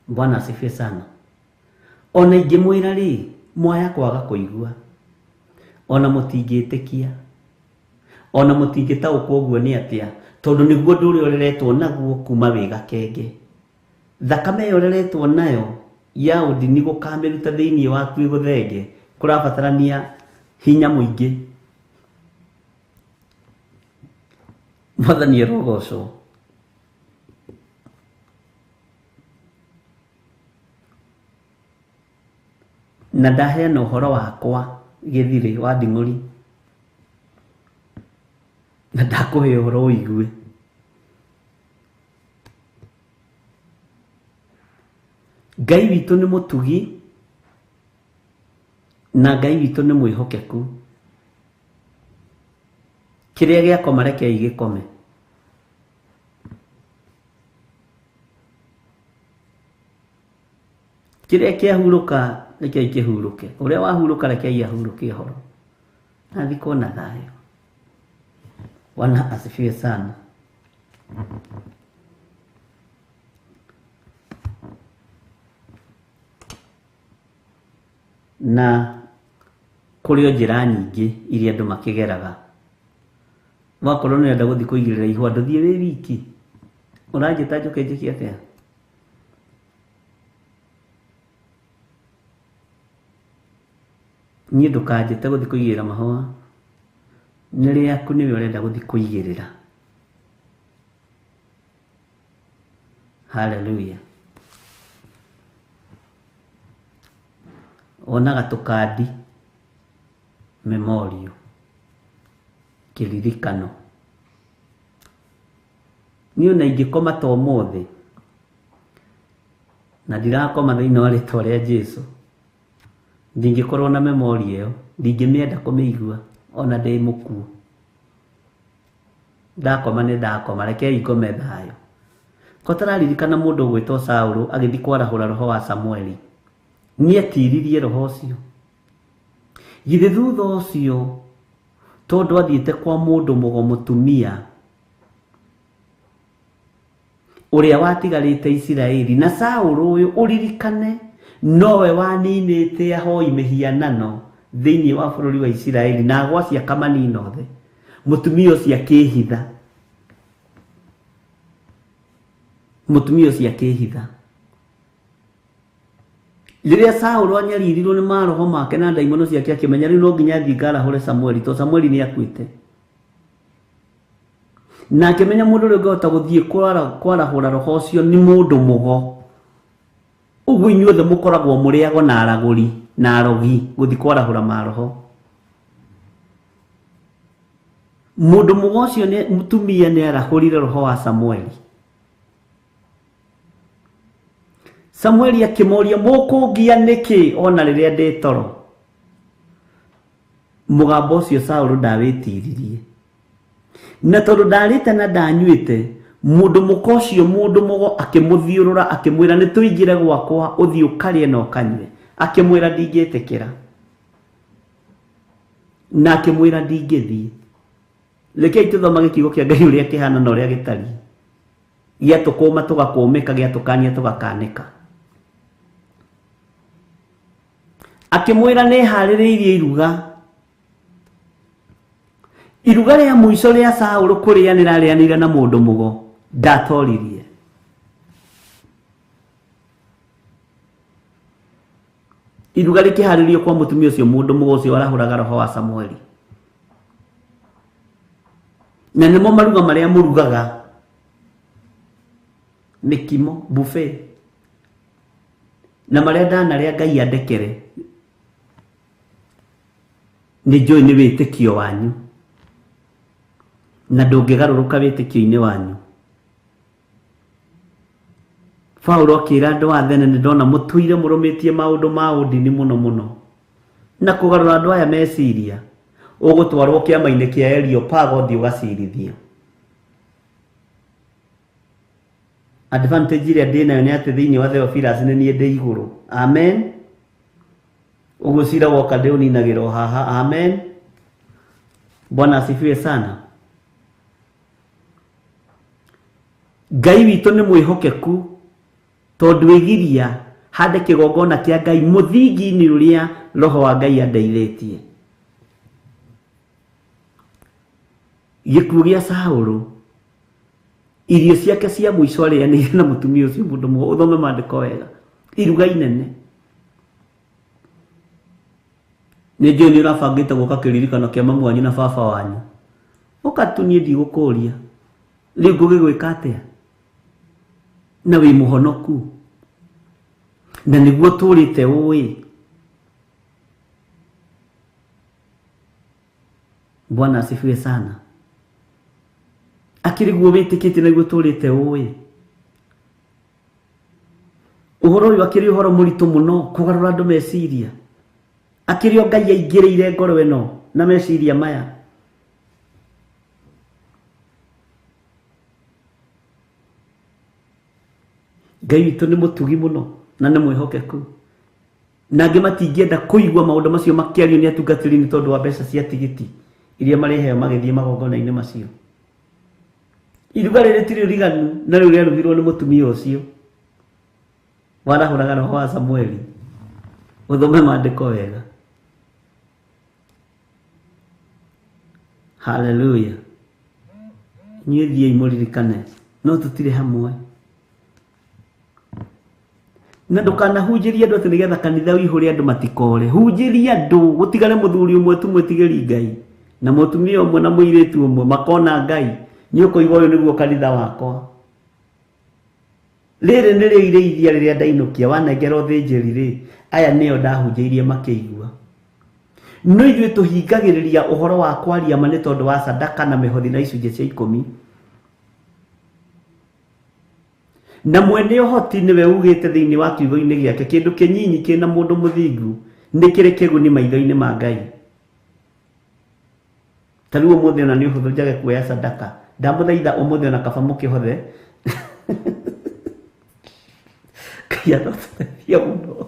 Bwana asifiwe sana. Ona ingĩmwĩra rĩ, mwaya kwaga kũigua, ona mũtingĩtĩkia, ona mũtingĩtaũkwo ũguo nĩ atĩa, tondũ nĩguo ũndũ ũrĩa ũreretwo naguo kuma wĩ gakenge. Thakame ĩyo ũreretwo nayo ya ũndini gũkamĩruta thĩinĩ waku ĩgũthenge, kũrabatarania hinya mũingĩ. Mwathani arogocwo. Na ndaheana ũhoro wakwa gĩthirĩ wa nding'ũri, na ndakũhe ũhoro ũigue. Ngai witũ nĩ mũtugi na Ngai witũ nĩ mwĩhokeku. Kĩrĩa gĩakoma rekei gĩkome. Kĩrĩa kĩahurũka rekei kĩhurũke. Ũrĩa wahurũka rekei ahurũke ũhoro. Athikwo na thayũ. Bwana asifiwe sana. Na kũrĩ o njĩra nyingĩ iria andũ makĩgeraga. Wakorwo nĩ ũrenda gũthiĩ kũigĩrĩra ihũa, ndũthiĩ wĩ wiki. Ũranjĩta njũke njĩke atĩa? Niĩ ndũkanjĩte gũthiĩ kũigĩrĩra mahũa. Nĩ rĩaku nĩwe ũrenda gũthiĩ kũigĩrĩra. Hallelujah. Onaga tũkandi, memorial, kĩririkano. Niĩ ona ingĩkoma ta ũmũthĩ, na ndirakoma thĩinĩ wa rĩtwa rĩa Jesu, ndingĩkorwo na memori ĩyo, ndingĩmĩenda kũmĩigua ona ndĩ mũkuũ. Ndakoma nĩ ndakoma, rekei ngome thayũ. Ko tararirikana mũndũ ũgwĩtwo Saũlũ agĩthiĩ kwarahũra roho wa Samueli, nĩetiririe roho ũcio. Githĩ thutha ũcio tondũ athiĩte kwa mũndũ mũgo mũtumia ũrĩa watigarĩte Isiraeli, na Saũlũ ũyũ ũririkane nowe waninĩte ahoi mĩhianano thĩinĩ wa bũrũri wa Isiraeli na agwacia akamanina othe. Mũtumia ũcio akĩhitha, mũtumia ũcio akĩhitha. Rĩrĩa Saũlũ anyaririrwo nĩ maroho make na ndaimono ciake, akĩmenya rĩu no nginya athiĩ ngarahũre Samueli, tondũ Samueli nĩ akuĩte. Na akĩmenya mũndũ ũrĩa ũngĩhota gũthiĩ kwarahũra roho ũcio nĩ mũndũ mũgo. Ũguo inyuothe mũkoragwo mũrĩ ago na aragũri na arogi gũthiĩ kwarahũra maroho. Mũndũ mũgo ũcio nĩ mũtumia nĩ arahũrire roho wa Samueli. Samueli akĩmũria, mũkũngia nĩkĩ ona rĩrĩa ndĩ toro? Mũgambo ũcio Saũlũ ndawĩtiririe. Na tondũ ndarĩte na ndanyuĩte, mũndũ mũka ũcio mũndũ mũgo akĩmũthiũrũra akĩmwĩra, nĩ tũingĩre gwakwa ũthiĩ ũkarĩe na ũkanyue. Akĩmwĩra, ndingĩtĩkĩra. Na akĩmwĩra, ndingĩthiĩ. Rekei tũthomage kiugo kĩa Ngai ũrĩa kĩhana na ũrĩa gĩtariĩ. Gĩatũkũma tũgakũmĩka, gĩatũkania tũgakanĩka. Akĩmwĩra, nĩ harĩrĩirie iruga. Iruga rĩa mũico rĩa Saũlũ kũrĩanĩra arĩanĩire na mũndũ mũgo, ndatoririe. Iruga rĩkĩharĩrio kwa mũtumia ũcio mũndũ mũgo ũcio warahũraga roho wa Samueli. Na nĩmo maruga marĩa mũrugaga, mĩkimo, buffet, na marĩa ndanarĩa Ngai andekere, nĩ njũĩ nĩ wĩtĩkio wanyu, na ndũngĩgarũrũka wĩtĩkio-inĩ wanyu. Paulo akĩra andũ a Athene, nĩ ndona mũtũire mũrũmĩtie maũndũ ma ũndini mũno mũno, na kũgarũra andũ aya meciria, ũgũtwarwo kĩama-inĩ kĩa Areopago ũthiĩ ũgacirithio. Advantage ĩrĩa ndĩnayo nĩ atĩ thĩinĩ wa Theophilus nĩ niĩ ndĩ igũrũ. Amen. Ũguo cira woka ndĩũninagĩra o haha. Amen. Bwana asifiwe sana. Ngai witũ nĩ mwĩhokeku, tondũ ĩgiria hande kĩgongona kĩa Ngai mũthingi-inĩ ũrĩa roho wa Ngai andeithĩtie. Gĩkuũ gĩa Saũlũ, irio ciake cia mũico arĩanĩire na mũtumia ũcio mũndũ mũgo, ũthome maandĩko wega, iruga inene. Nĩ njũĩ nĩ ũrabangĩte gũka kĩririkano kĩa mamu wanyu na baba wanyu. Ũka tu niĩ ndigũkũria. Rĩu ngũgĩgwĩka atĩa? Na wĩ mũhonoku. Na nĩguo tũrĩte ũĩ. Bwana asifiwe sana. Akĩrĩ guo wĩtĩkĩtie na nĩguo tũrĩte ũĩ. Ũhoro ũyũ akĩrĩ ũhoro mũritũ mũno kũgarũra andũ meciria. Akĩrĩ o Ngai aingĩrĩire ngoro ĩno na meciria maya. Ngai witũ nĩ mũtugi mũno na nĩ mwĩhokeku. Na angĩ matingĩenda kũigua maũndũ macio makĩario nĩ atungatĩri nĩ tondũ wa mbeca cia tigiti iria marĩheo magĩthiĩ magongona-inĩ macio. Iruga rĩrĩ ti rĩriganu na rĩu rĩarugirwo nĩ mũtumia ũcio warahũraga roho wa Samueli. Ũthome maandĩko wega. Haleluya. Inyuĩ thiĩi mũririkane no tũtirĩ hamwe. Na ndũkanahunjĩrie andũ atĩ nĩgetha kanitha ũihũre andũ matikore. Hunjĩria andũ gũtigare mũthuri ũmwe tu mwĩtigĩri Ngai na mũtumia ũmwe na mũirĩtu ũmwe makona Ngai. Nĩ ũkũigua ũyũ nĩguo kanitha wakwa. Rĩrĩ nĩrĩo irĩithia rĩrĩa ndainũkia wanengera ũthĩnjĩri rĩ, aya nĩo ndahunjĩirie makĩigua. No ithuĩ tũhingagĩrĩria ũhoro wa kwaria ma nĩ tondũ wa sadaka na mĩhothi na icunjĩ cia ikũmi. Na mwene ũhoti nĩwe ugĩte thĩinĩ wa kiugo-inĩ gĩake, kĩndũ kĩnyinyi kĩna mũndũ mũthingu nĩ kĩrĩ kĩguni maitho-inĩ ma Ngai. Ta rĩu ũmũthĩ ona nĩ ũhũthũ njage kuoya sadaka. Ndamũthaitha ũmũthĩ ona kaba mũkĩhothe. Ngai arotũteithia mũno.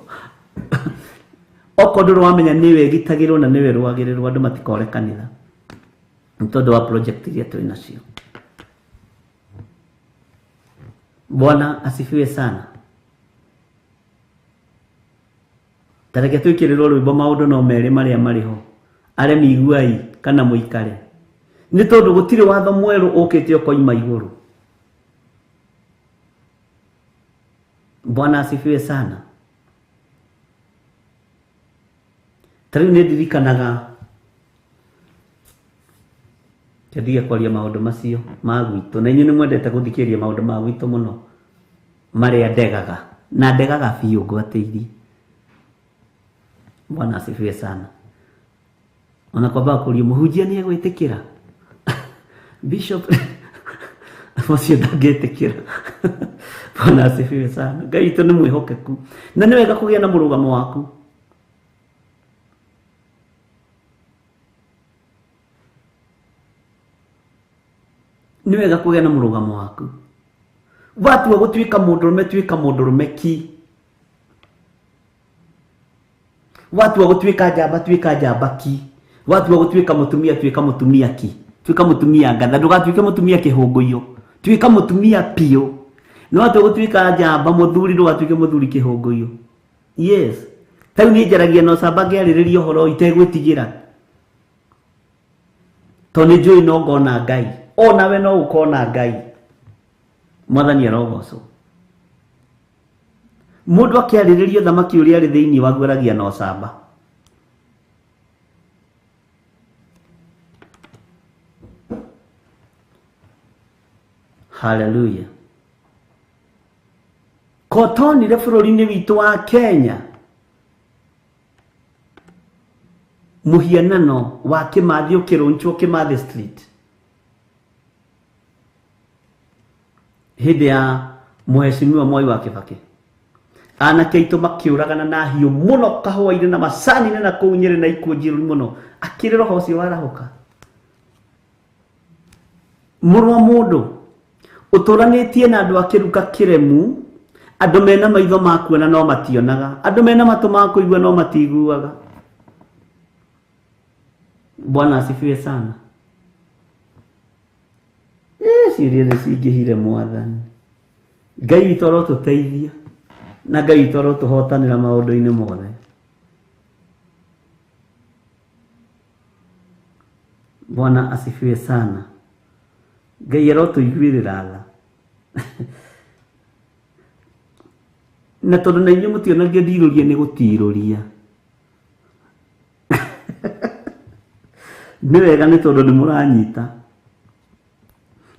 Okorwo ndũrĩ wamenya nĩwe gitagĩrwo na nĩwe rũagĩrĩrwo andũ matikore kanitha nĩ tondũ wa project iria twĩ nacio. Bwana asifiwe sana. Ta reke twĩkĩrĩrwo rwĩmbo maũndũ no merĩ marĩa marĩ ho, aremi iguai kana mũikare, nĩ tondũ gũtirĩ watho mwerũ ũkĩte ũkoima igũrũ. Bwana asifiwe sana. Ta rĩu nĩ ndirikanaga ndige kwaria maũndũ macio ma gwitũ, na inyuĩ nĩ mwendete gũthikĩrĩria maũndũ ma gwitũ mũno marĩa ndegaga, na ndegaga biũ ngwatĩirie. Bwana asifiwe sana. Ona kwamba kũria mũhunjia nĩ egwĩtĩkĩra, bishop ũcio ndangĩtĩkĩra. Bwana asifiwe sana. Ngai witũ nĩ mwĩhokeku na nĩ wega kũgĩa na mũrũgamo waku. Nĩ wega kũgĩa na mũrũgamo waku. Watua gũtuĩka mũndũrũme, tuĩka mũndũrũme ki. Watua gũtuĩka njamba, tuĩka njamba ki. Watua gũtuĩka mũtumia, tuĩka mũtumia ki. Tuĩka mũtumia ngatha, ndũgatuĩke mũtumia kĩhũngũiyo, tuĩka mũtumia piũ. Nĩ watua gũtuĩka njamba mũthuri, ndũgatuĩke mũthuri kĩhũngũiyo. Yes, ta rĩu niĩ njaragia na ũcamba ngĩarĩrĩria ũhoro itegwĩtigĩra, tondũ nĩ njũĩ no ngona Ngai, onawe no ũkona Ngai. Mwathani arogocwo. Mũndũ akĩarĩrĩria thamaki ũrĩa arĩ thĩinĩ waguo aragia na ũcamba. Hallelujah. Kotonire bũrũri-inĩ witũ wa Kenya mũhianano wa Kĩmathi ũkĩrũnchwo Kĩmathi Street hĩndĩ ya Mheshimiwa Mwai wa Kibaki. Anake aitũ makĩũragana na hiũ mũno kahũa-inĩ na macani-inĩ na kũu Nyĩrĩ na ikuũ njĩru mũno, akĩrĩ roho ũcio warahũka. Mũrũ wa mũndũ ũtũranĩtie na andũ a kĩruka kĩremu, andũ mena maitho ma kuona no mationaga, andũ mena matũ ma kũigua no matiguaga. Bwana asifiwe sana. Ciũria nĩ cingĩhire Mwathani. Ngai witũ arotũteithia na Ngai witũ arotũhotanĩra maũndũ-inĩ mothe. Bwana asifiwe sana. Ngai arotũiguĩrĩra tha. Na tondũ na inyuĩ mũtionagia ndirũria nĩ gũtirũria. Nĩ wega nĩ tondũ nĩ mũranyita,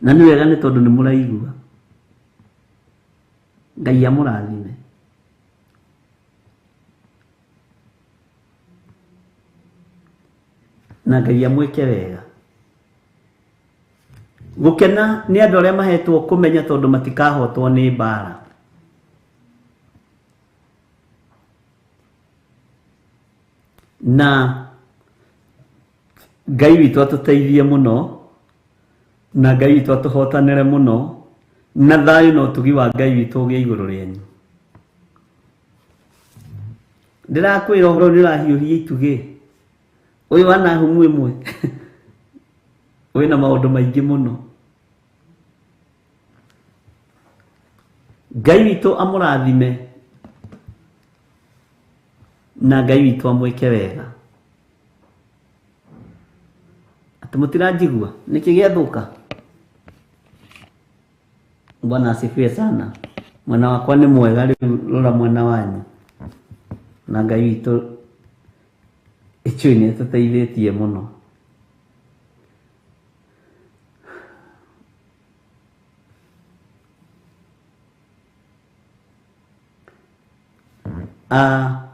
na nĩ wega nĩ tondũ nĩ mũraigua. Ngai amũrathime. Na Ngai amwĩke wega. Gũkena nĩ andũ arĩa mahetwo kũmenya tondũ matikahotwo nĩ mbara. Na Ngai witũ atũteithie mũno, na Ngai witũ atũhotanĩre mũno, na thayũ na ũtugi wa Ngai witũ ũgĩe igũrũ rĩanyu. Ndĩrakwĩra ũhoro nĩ ũrahiũhia itugĩ. Ũyũ wa Nahumu ĩmwe wĩna maũndũ maingĩ mũno. Ngai witũ amũrathime na Ngai witũ amwĩke wega. Atĩ mũtiranjigua nĩkĩ gĩathũka? Bwana asifiwe sana. Mwena wakwa nĩ mwega rĩu, rora mwena wanyu. Na Ngai witũ ĩcui nĩ ĩtũteithĩtie mũno.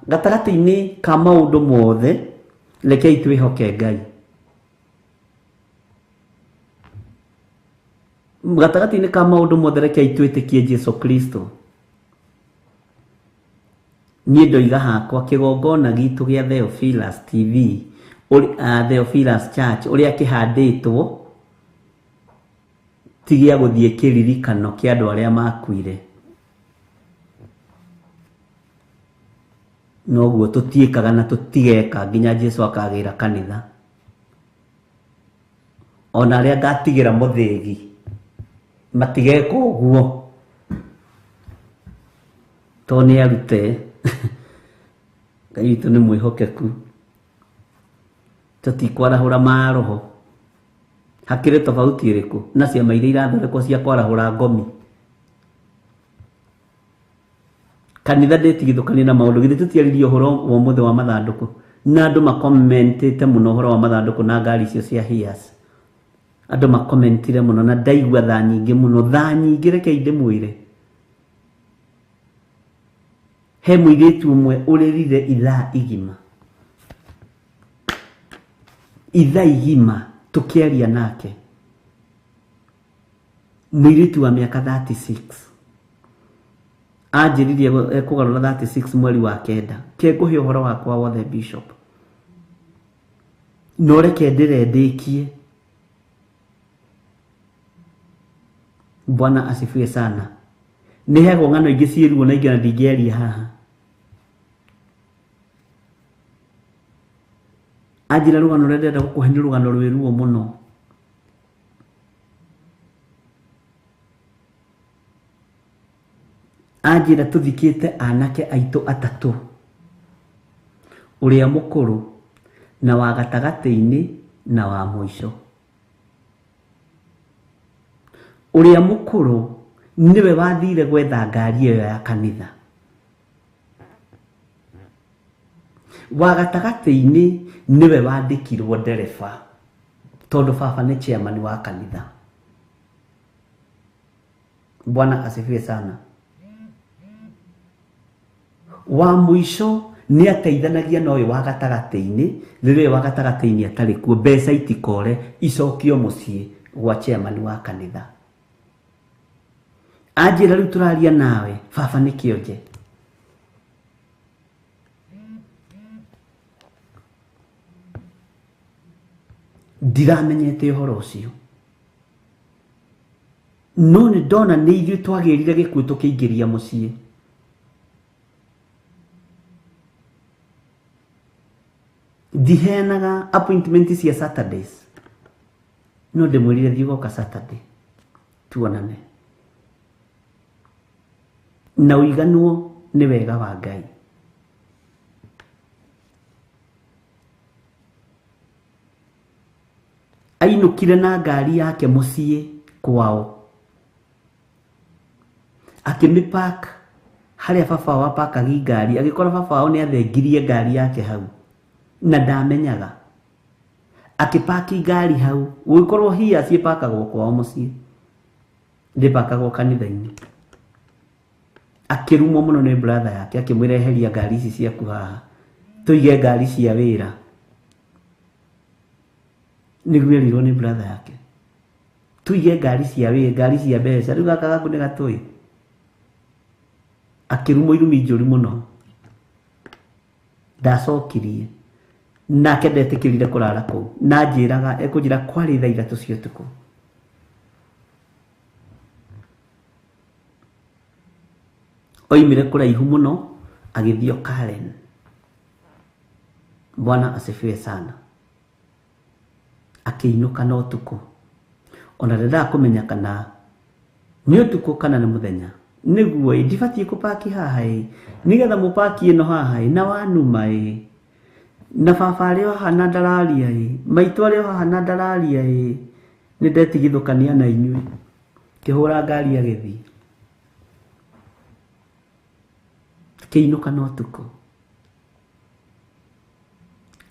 Gatagatĩ-inĩ ka maũndũ mothe rekei twĩhoke Ngai. Gatagatĩ-inĩ ka maũndũ mothe rekei twĩtĩkie Jesu Kristo. Niĩ ndoiga hakwa kĩgongona gitũ gĩa Theophilus TV, Theophilus Church ũrĩa kĩhandĩtwo ti gĩa gũthiĩ kĩririkano kĩa andũ arĩa makuire. Noguo tũtiĩkaga na tũtigeka nginya Jesu akagĩra kanitha. Ona arĩa ngatigĩra mũthĩgi matigeka ũguo tondũ nĩ arute. Ngai witũ nĩ mwĩhokeku, tũtikwarahũra maroho. Hakĩrĩ tofauti ĩrĩkũ na ciama iria irathondekwo cia kwarahũra ngomi? Kanitha ndĩtigithũkanie na maũndũ. Githĩ tũtiaririe ũhoro wa ũmũthĩ wa mathandũkũ, na andũ makomentĩte mũno ũhoro wa mathandũkũ na ngari icio cia Hiace. Andũ makomentire mũno na ndaigua thaa nyingĩ mũno, thaa nyingĩ. Rekei ndĩmwĩre, he mũirĩtu ũmwe ũrĩrire ithaa igima, ithaa igima tũkĩaria nake, mũirĩtu wa mĩaka 36. Anjĩririe ekũgarũra 36 mweri wa kenda. Ke ngũhe ũhoro wakwa wothe, Bishop, no reke ndĩre ndĩkie. Bwana asifiwe sana. Nĩ heagwo ng'ano ingĩ ciĩ ruo na ingĩ na ndingĩaria haha. Anjĩra rũgano rũrĩa ndĩrenda gũkũhe nĩ rũgano rwĩ ruo mũno. Anjĩra tũthikĩte anake aitũ atatũ, ũrĩa mũkũrũ na wa gatagatĩ-inĩ na wa mũico. Ũrĩa mũkũrũ nĩwe wathire gwetha ngari ĩyo ya kanitha. Wa gatagatĩ-inĩ nĩwe wandĩkirwo ndereba tondũ baba nĩ chairman wa kanitha. Bwana asifiwe sana. Wa mũico nĩ ateithanagia na ũyũ wa gatagatĩ-inĩ rĩrĩa ũyũ wa gatagatĩ-inĩ atarĩ kuo, mbeca itikore icokio mũciĩ gwa chairman wa kanitha. Anjĩra rĩu tũraria nawe baba nĩ kĩonje. Ndiramenyete ũhoro ũcio, no nĩ ndona nĩ ithuĩ twagĩrire gĩkuũ tũkĩingĩria mũciĩ. Ndiheanaga appointment cia Saturdays, no ndĩmwĩrire thiĩ ũgoka Saturday tuonane na ũiganwo nĩ wega wa Ngai. Ainũkire na ngari yake mũciĩ kwao, akĩmĩpark harĩa baba wao apakagi ngari, agĩkora baba wao nĩ athengirie ngari yake hau na ndamenyaga. Akĩpaki ngari hau, gũgĩkorwo hia ciĩpakagwo kwao mũciĩ, ndĩpakagwo kanitha-inĩ. Akĩrumwo mũno nĩ brother yake, akĩmwĩra eheria ngari ici ciaku haha, tũige ngari cia wĩra. Nĩguo erirwo nĩ brother yake, tũige ngari cia wĩra, ngari cia mbeca. Rĩu gaka gaku nĩ gatũĩ. Akĩrumwo irumi njũru mũno. Ndacokirie nake, ndetĩkĩrire kũrara kũu, na njĩraga ekũnjĩra kwarĩ thaa 3 cia ũtukũ. Oimire kũraihu mũno agĩthiĩ o Karen. Bwana asifiwe sana. Akĩinũka na ũtukũ, ona ndendaga kũmenya kana nĩ ũtukũ kana nĩ mũthenya. Nĩguo ĩ ndibatiĩ kũpaki haha ĩ, nĩgetha mũpaki ĩno haha ĩ na wanuma ĩ, na baba arĩ o haha na ndararia ĩ, maitũ arĩ o haha na ndararia ĩ, nĩ ndetigithũkania na inyuĩ. Kĩhũra ngari agĩthiĩ, kĩinũka na ũtukũ.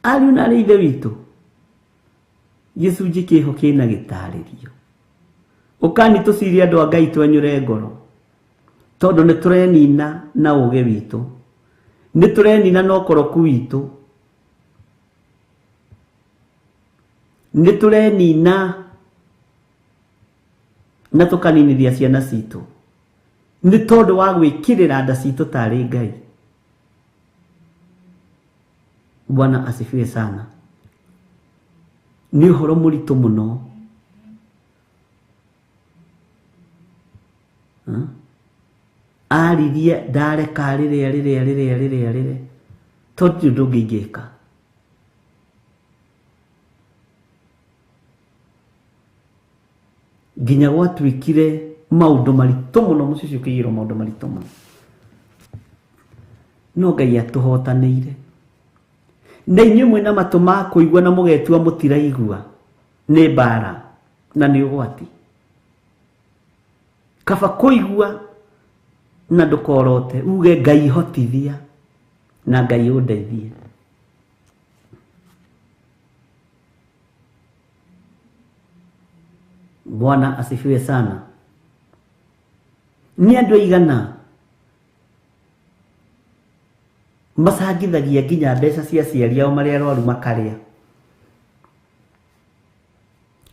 Ariũ na arĩ ithe witũ, gĩcunjĩ kĩho kĩna gĩtarĩrio. Ũkani tũcirie andũ a Ngai, twenyũre ngoro, tondũ nĩ tũrenina na ũgĩ witũ, nĩ tũrenina na ũkoroku witũ, nĩ tũrenina na tũkaninithia ciana citũ nĩ tondũ wa gwĩkĩrĩra nda citũ tarĩ Ngai. Bwana asifiwe sana. Nĩ ũhoro mũritũ mũno. Aririe ndareka rĩrĩa rĩrĩa rĩrĩa rĩrĩa rĩrĩa. Tondũ ndirĩ ũndũ ũngĩ ingĩka. Nginya gwatuĩkire maũndũ maritũ mũno, mũciĩ ũcio ũkĩiyũrwo maũndũ maritũ mũno. No Ngai atũhotanĩire. Na inyuĩ mwĩna matũ ma kũigua na mũgetua mũtiraigua, nĩ mbara na nĩ ũgwati. Kaba kũigua na ndũkorote, uge Ngai hotithia na Ngai ũndeithie. Bwana asifiwe sana. Nĩ andũ aigana macangithagia nginya mbeca cia aciari ao marĩa arwaru makarĩa?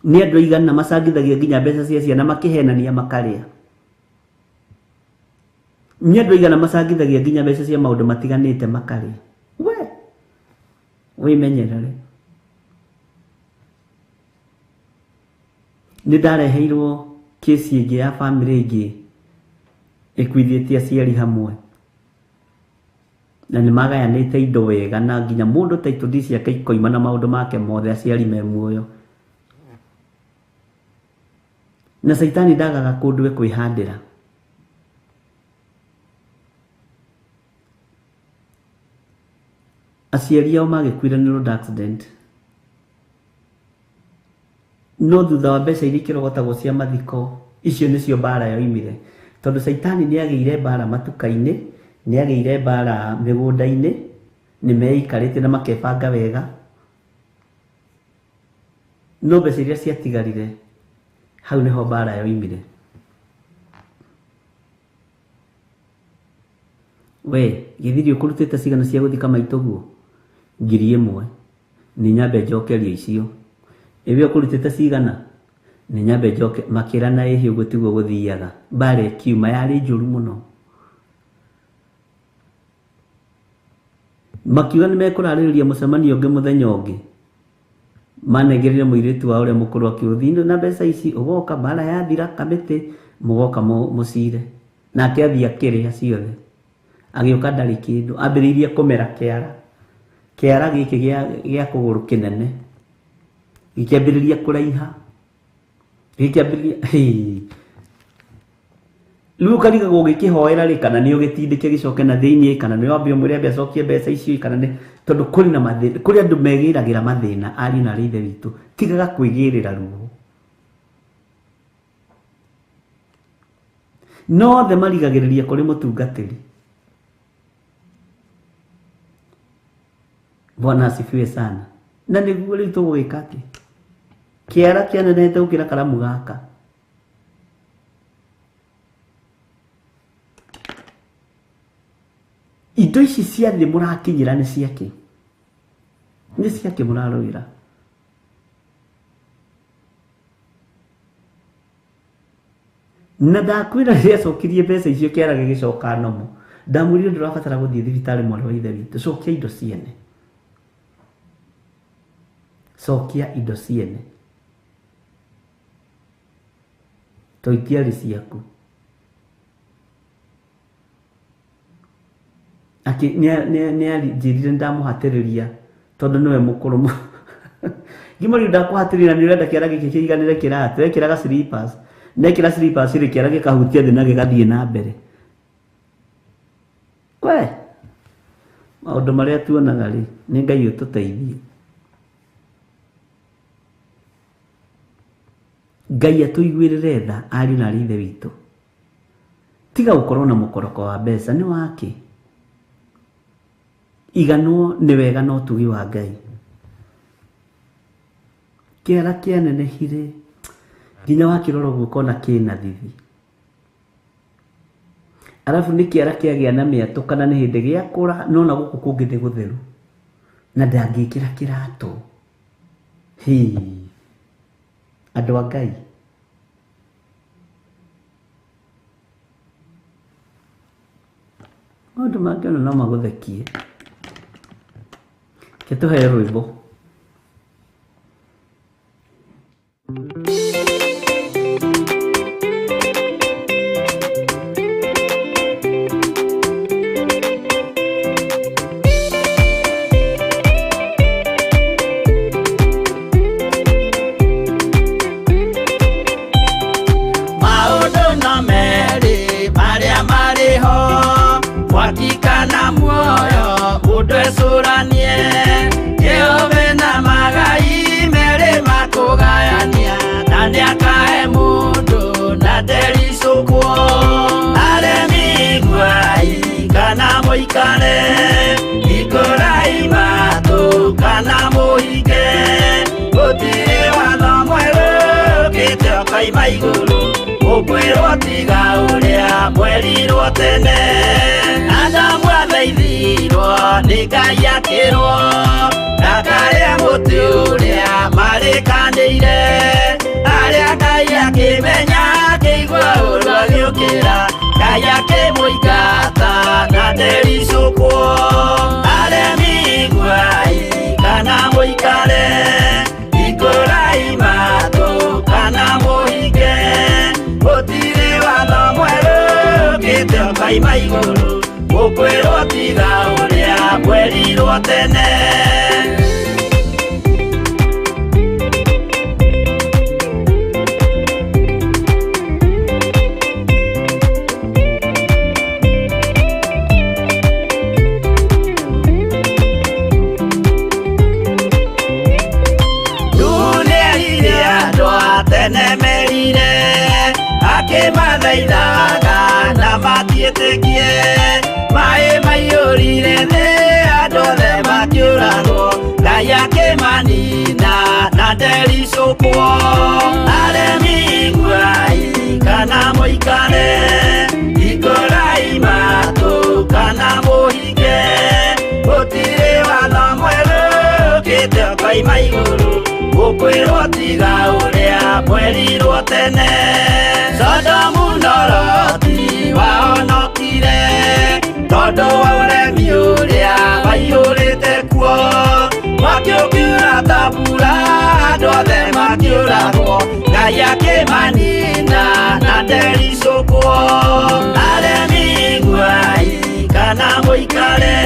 Nĩ andũ aigana macangithagia nginya mbeca cia ciana makĩhenania makarĩa? Nĩ andũ aigana macangithagia nginya mbeca cia maũndũ matiganĩte makarĩa? We wĩmenyerere. Nĩ ndareheirwo kesi ĩngĩ ya bamĩrĩ ĩngĩ ĩkuithĩtie aciari hamwe, na nĩ magayanĩte indo wega, na nginya mũndũ title deed ciake ikoima na maũndũ make mothe, aciari me muoyo. Na caitani ndagaga kũndũ ekwĩhandĩra. Aciari ao magĩkuire nĩ road accident, no thutha wa mbeca iria ikĩrogotagwo cia mathiko, icio nĩcio mbara yoimire, tondũ caitani nĩ agĩire mbara matuka-inĩ, nĩ agĩire mbara mĩgũnda-inĩ, nĩ meikarĩte na makebanga wega, no mbeca iria ciatigarire hau nĩho mbara yoimire. We githiri ũkũrutĩte cigana cia gũthika maitũguo? 1000. Nĩ nyambe njokerio icio. Ĩwe ũkũrutĩte cigana? Nĩ nyambe njoke. Makĩrana ĩhĩ ũguo tiguo gũthiaga. Mbara ĩkiuma yarĩ njũru mũno. Makiuga nĩ mekũrarĩrĩria mũcemanio ũngĩ mũthenya ũngĩ. Manengerire mũirĩtu wa ũrĩa mũkũrũ akĩũthiĩ na mbeca ici, ũgoka mbara yathira kamĩtĩ mũgoka mũcire. Nake athiĩ akĩrĩa ciothe. Agĩũka ndarĩ kĩndũ, ambĩrĩirie kũmera kĩara. Kĩara gĩkĩ gĩa kũgũrũ kĩnene gĩkĩambĩrĩria kũraiha, gĩkĩambĩrĩria hĩ. Rĩu ũkarigagwo ũgĩkĩhoera rĩ, kana nĩ ũgĩtindĩke gĩcoke na thĩiniĩ, kana nĩ wambe ũmwĩre ambe acokie mbeca icio, kana nĩ tondũ kũrĩ na mathĩna, kũrĩ andũ megĩragĩra mathĩna. Ariũ na arĩ ithe witũ, tigaga kwĩgĩrĩra ruo. No othe marigagĩrĩria kũrĩ mũtungatĩri. Bwana asifiwe sana. Na nĩguo rĩu tũgũgĩka atĩ kĩara kĩanenehete gũkĩra karamu gaka. Indo ici cia thĩ mũrakinyĩra nĩ ciakĩ? Nĩ ciakĩ mũrarũĩra? Na ndakwĩra rĩrĩa acokirie mbeca icio kĩara gĩgĩcoka nomo. Ndamwĩrire ndũrabatara gũthiĩ thibitarĩ mwarĩ wa ithe witũ, cokia indo ciene. Cokia indo ciene. To itiarĩ ciaku. Akĩ nĩ anjĩrire ndamũhatĩrĩria tondũ nĩwe mũkũrũ. Ngĩmũria rĩu ndakũhatĩrĩria nĩ ũrenda kĩara gĩkĩ kĩiganĩre kĩratũ. Ekĩraga slippers. Na ekĩra slippers rĩ, kĩara gĩkahutia thĩ na gĩgathiĩ na mbere. We maũndũ marĩa tuonaga rĩ, nĩ Ngai ũtũteithie. Ngai atũiguĩrĩre tha ariũ na arĩ ithe witũ. Tiga gũkorwo na mũkoroko wa mbeca, nĩ wakĩ? Iganwo nĩ wega na ũtugi wa Ngai. Kĩara kĩanenehire nginya wakĩrora ũguo ũkona kĩna thithi. Arabu nĩ kĩara kĩagĩa na mĩatũ kana nĩ hĩndĩ gĩakũra, no na gũkũ kũngĩ nĩ gũtheru. Na ndangĩkĩra kĩratũ. Hĩ, andũ a Ngai. Maũndũ mangĩ ona no magũthekie. Reke tũheo rwĩmbo.
mũikare, hingũrai matũ kana mũhinge. Gũtirĩ watho mwerũ ũkĩte ũkoima igũrũ, ũkwĩrwo tiga ũrĩa mwerirwo tene. Adamu athaithirwo nĩ Ngai akĩrwo ndakarĩe mũtĩ ũrĩa marĩkanĩire. Arĩa Ngai akĩmenya akĩigua ũũru agĩũkĩra, Ngai akĩmũingata na ndericũkwo. Aremi iguai kana mũikare, hingũrai matũ kana mũhinge. Gũtirĩ watho mwerũ ũkĩte ũkoima igũrũ, ũkwĩrwo tiga ũrĩa mwerirwo tene. Nĩerire andũ a tene merire, akĩmathaithaga na matiĩtĩkie. Maĩ maiyũrire thĩ andũ othe makĩũragwo, Ngai akĩmanina na ndericũkwo. Aremi iguai kana mũikare, hingũrai matũ kana mũhinge. Gũtirĩ watho mwerũ ũkĩte ũkoima igũrũ, ũkwĩrwo tiga ũrĩa mwerirwo tene. Sodomu na Loti wahonokire tondũ wa ũremi ũrĩa waiyũrĩte kuo. Mwaki ũkiura ta mbura andũ othe makĩũragwo, Ngai akĩmanina na ndericũkwo. Aremi iguai kana mũikare,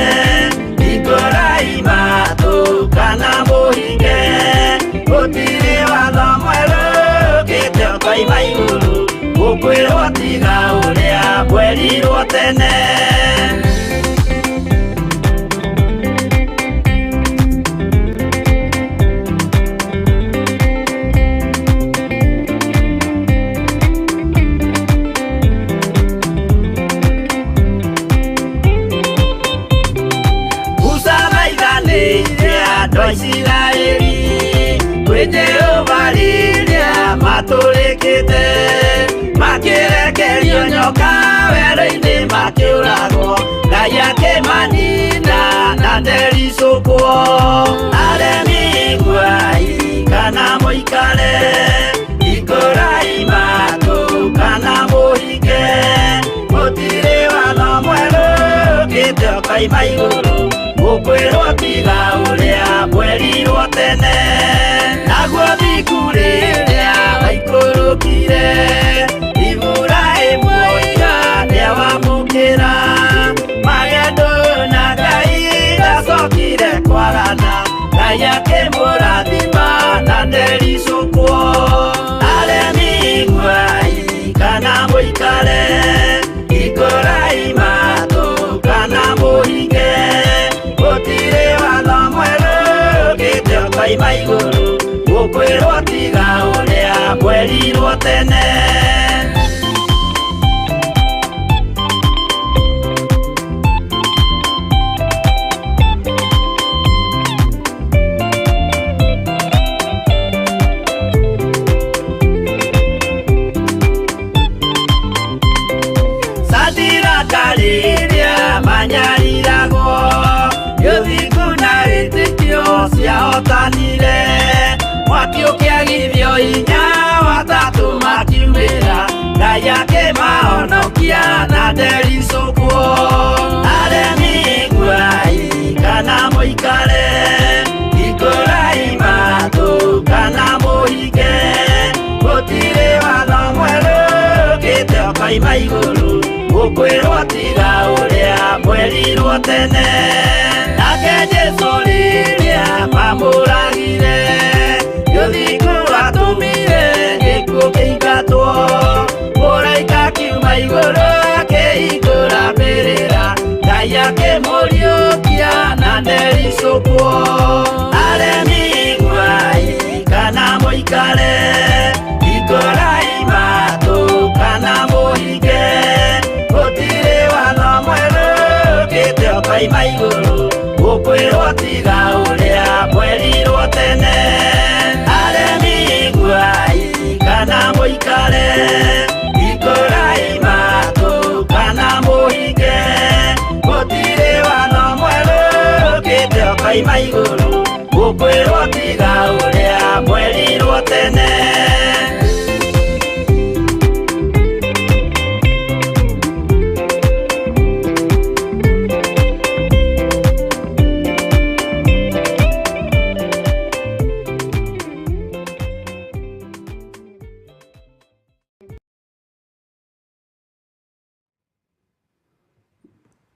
hingũrai matũ kana mũhinge. Gũtirĩ watho mwerũ ũkĩte ũkoima igũrũ, ũkwĩrwo tiga ũrĩa mwerirwo tene. Musa thaithanĩire andũ a Isiraeli kwĩ Jehova rĩrĩa matũrĩkĩte, makĩrekerio nyoka werũ-inĩ makĩũragwo, Ngai akĩmanina na ndericũkwo. Aremi iguai kana mũikare, hingũrai matũ kana mũhinge. Gũtirĩ watho mwerũ ũkĩte ũkoima igũrũ, ũkwĩrwo tiga ũrĩa mwerirwo tene. Naguo thingu rĩrĩa waikũrũkire, Iburahĩmu oiga nĩawamũkĩra. Magendo na Ngai ndacokire kwagana, Ngai akĩmũrathima na ndericũkwo. Aremi iguai kana mũikare, hingũrai matũ kana mũhinge. Gũtirĩ watho mwerũ ũkĩte ũkoima igũrũ, ũkwĩrwo tiga ũrĩa mwerirwo tene. Sadiraka rĩrĩa manyariragwo, gĩthingu na wĩtĩkio ciahotanire. Mwaki ũkĩagithio hinya watatũ makiumĩra, Ngai akĩmahonokia na ndericũkwo. Aremi iguai kana mũikare, hingũrai matũ kana mũhinge. Gũtirĩ watho mwerũ ũkĩte ũkoima igũrũ, ũkwĩrwo tiga ũrĩa mwerirwo tene. Nake Jesũ rĩrĩa mamũragire, gĩthingu atũmire gĩkuũ kĩingatwo. Mũraika akiuma igũrũ akĩhingũra mbĩrĩra, Ngai akĩmũriũkia na ndericũkwo. Aremi iguai kana mũikare, hingũrai matũ kana mũhinge. Gũtirĩ watho mwerũ ũkĩte Ũkoima igũrũ ũkwĩrwo tiga ũrĩa mwerirwo tene. Aremi iguai kana mũikare, ikũrai matũ kana mũhinge, gũtirĩ watho mwerũ ũkĩte ũkoima igũrũ ũkwĩrwo tiga ũrĩa mwerirwo tene.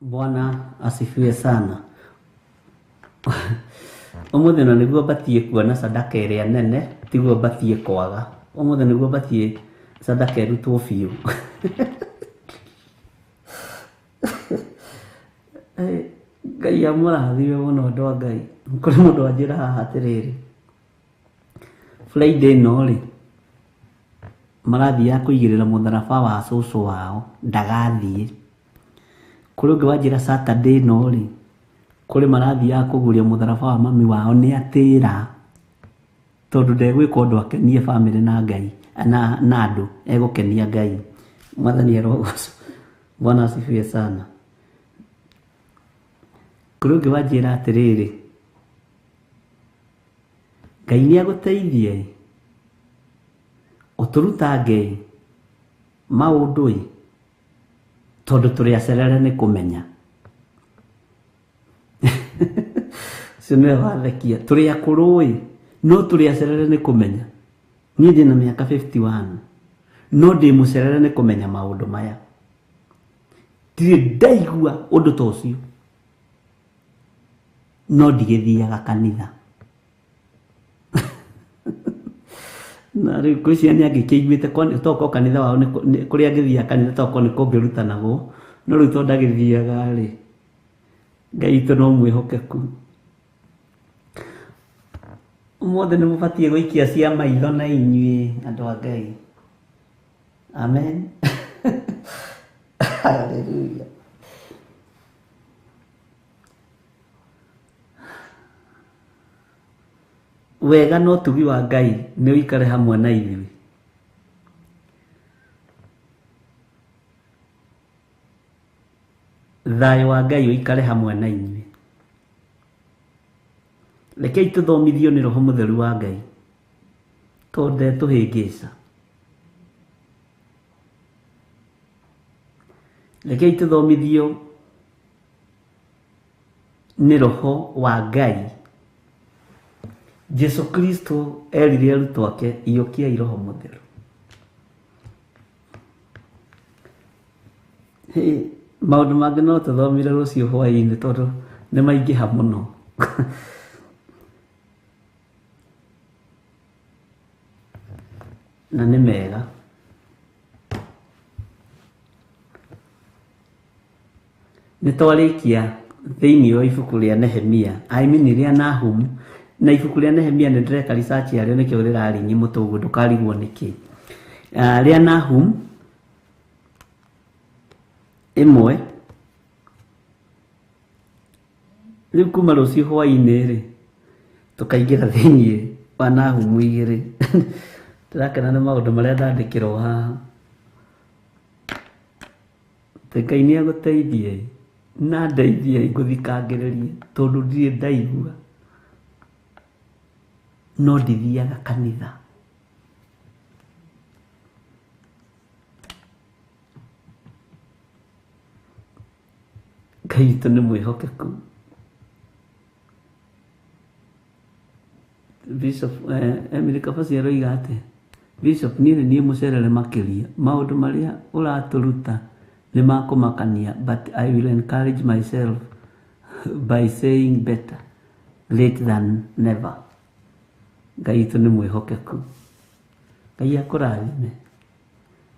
Bwana asifiwe sana. Umuthi na niguo batie kuona sadaka ĩrĩa nene, tiguo batie kwaga. Umuthi niguo batie sadaka ĩrutwo biũ. Ngai amũrathime mũno andũ a Ngai. Kũrĩ mũndũ anjĩra haha atĩrĩrĩ, Friday ĩno rĩ, marathiaga kũigĩrĩra mũtharaba wa cũcũ wao, ndagathiĩ. Kũrĩ ũngĩ wanjĩra Saturday ĩno rĩ, kũrĩ marathiaga kũguria mũtharaba wa mami wao nĩ atĩra, tondũ ndegwĩka ũndũ akenie bamĩrĩ na Ngai na andũ, egũkenia Ngai. Mwathani arogocwo. Bwana asifiwe sana. Kũrĩ ũngĩ wanjĩra atĩrĩrĩ, Ngai nĩ agũteithie ũtũrutange maũndũ ĩ, tondũ tũrĩ acerere nĩ kũmenya. Ũcio nĩwe wathekia. Tũrĩ akũrũ ĩ, no tũrĩ acerere nĩ kũmenya. Niĩ ndĩna mĩaka 51, no ndĩ mũcerere nĩ kũmenya maũndũ maya. Ndirĩ ndaigua ũndũ ta ũcio, no ndigĩthiaga kanitha. Na rĩu ngwĩciria nĩ angĩkĩiguĩte tokorwo kanitha wao kũrĩa angĩthiaga kanitha tokorwo nĩ kũngĩrutanagwo, no rĩu tondũ ndagĩthiaga rĩ, Ngai witũ no mwĩhokeku. Ũmũthĩ nĩ mũbatiĩ gũikia cia maitho na inyuĩ andũ a Ngai. Amen. Hallelujah. Wega na ũtugi wa Ngai nĩ ũikare hamwe na ithuĩ. Thayũ wa Ngai ũikare hamwe na inyuĩ. Rekei tũthomithio nĩ Roho Mũtheru wa Ngai, tondũ ndetũhĩngĩca. Rekei tũthomithio nĩ Roho wa Ngai. Jesu Kristo erire arutwo ake, iyũkiai Roho Mũtheru. Maũndũ mangĩ no tũthomire rũciũ hwaĩ-inĩ tondũ nĩ maingĩha mũno. Na nĩ mega. Nĩ twarĩkia thĩinĩ wa ibuku rĩa Nehemia, I mean rĩa Nahum, na ibuku rĩa Nehemia nĩ ndĩreka research yarĩo nĩkĩo rĩrarinyi mũtwe ũguo ndũkarigwo nĩkĩ. Rĩa Nahum ĩmwe, rĩu kuma rũciũ hwaĩ-inĩ rĩ, tũkaingĩra thĩinĩ wa Nahum igĩrĩ. Ndĩrakena nĩ maũndũ marĩa ndandĩkĩrwo haha. Ngai nĩ agũteithie na ndeithie ngũthikangĩrĩrie tondũ ndirĩ ndaigua, no ndithiaga kanitha. Ngai witũ nĩ mwĩhokeku. Bishop Emily Kabaci aroiga atĩ Bishop niĩ nĩ niĩ mũcerere makĩria, maũndũ marĩa ũratũruta nĩ ma kũmakania, but I will encourage myself by saying better late than never. Ngai witũ nĩ mwĩhokeku. Ngai akũrathime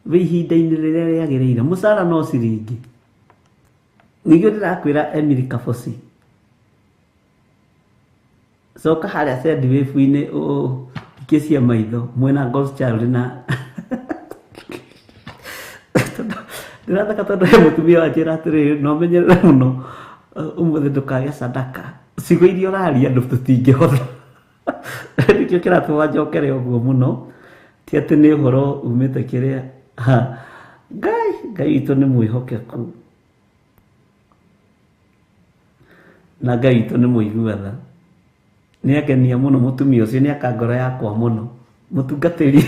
wĩ ihinda-inĩ rĩrĩa rĩagĩrĩire. Mũcara no ciringi. Ningĩ ndĩrakwĩra Emily Kaboci, coka harĩa Sendwave-inĩ ũikie cia maitho mwena God's Child na ndĩratheka tondũ he mũtumia wanjĩra atĩrĩrĩ, na ũmenyerere mũno Ũmũthĩ ndũkage sadaka. Ciugo iria ũraria andũ tũtingĩhota. Nĩkĩo kĩratũma njokere ũguo mũno. Ti atĩ nĩ ũhoro umĩte kĩrĩa. Ha. Ngai, Ngai witũ nĩ mwĩhokeku. Na Ngai witũ nĩ mũigua tha. Nĩ angenia mũno mũtumia ũcio, nĩ aka ngoro yakwa mũno. Mũtungatĩri.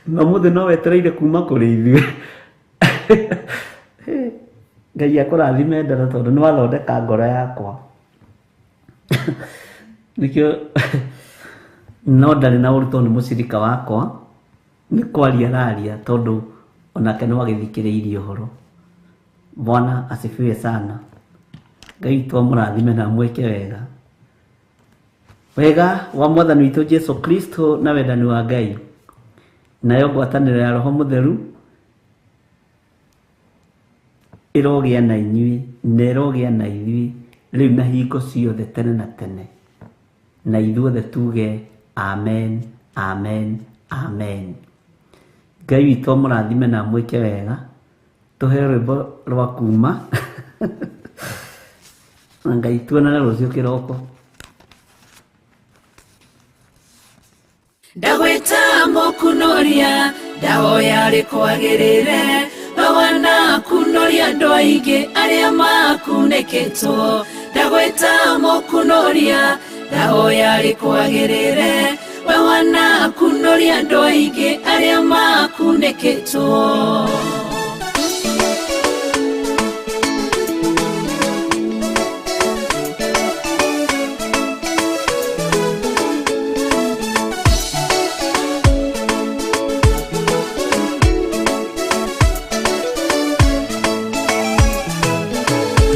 Na ũmũthĩ no wetereire kuma kũrĩ ithuĩ. Ngai akũrathime ndara tondũ nĩ wathondeka ngoro yakwa. Nĩkĩo no ndarĩ na ũru tondũ nĩ mũcirika wakwa, nĩ kwaria araria tondũ onake no agĩthikĩrĩirie ũhoro. Bwana asifiwe sana. Ngai witũ amũrathime na amwĩke wega. Wega wa Mwathani witũ Jesu Kristo na wendani wa Ngai nayo ngwatanĩro ya Roho Mũtheru ĩrogĩa na inyuĩ na ĩrogĩa na ithuĩ rĩu na hingo ciothe tene na tene. Na ithuothe tuge amen, amen, amen. Ngai witũ amũrathime na amwĩke wega. Tũhe rwĩmbo rwa kuma na Ngai tuonane rũciũ kĩroko.
Ndagwĩta mũkunoria, ndahoya rĩkwagĩrĩre, we wanakunoria andũ aingĩ arĩa makunĩkĩtwo. Ndagwĩta mũkunoria, ndahoya rĩkwagĩrĩre, we wanakunoria andũ aingĩ arĩa makunĩkĩtwo.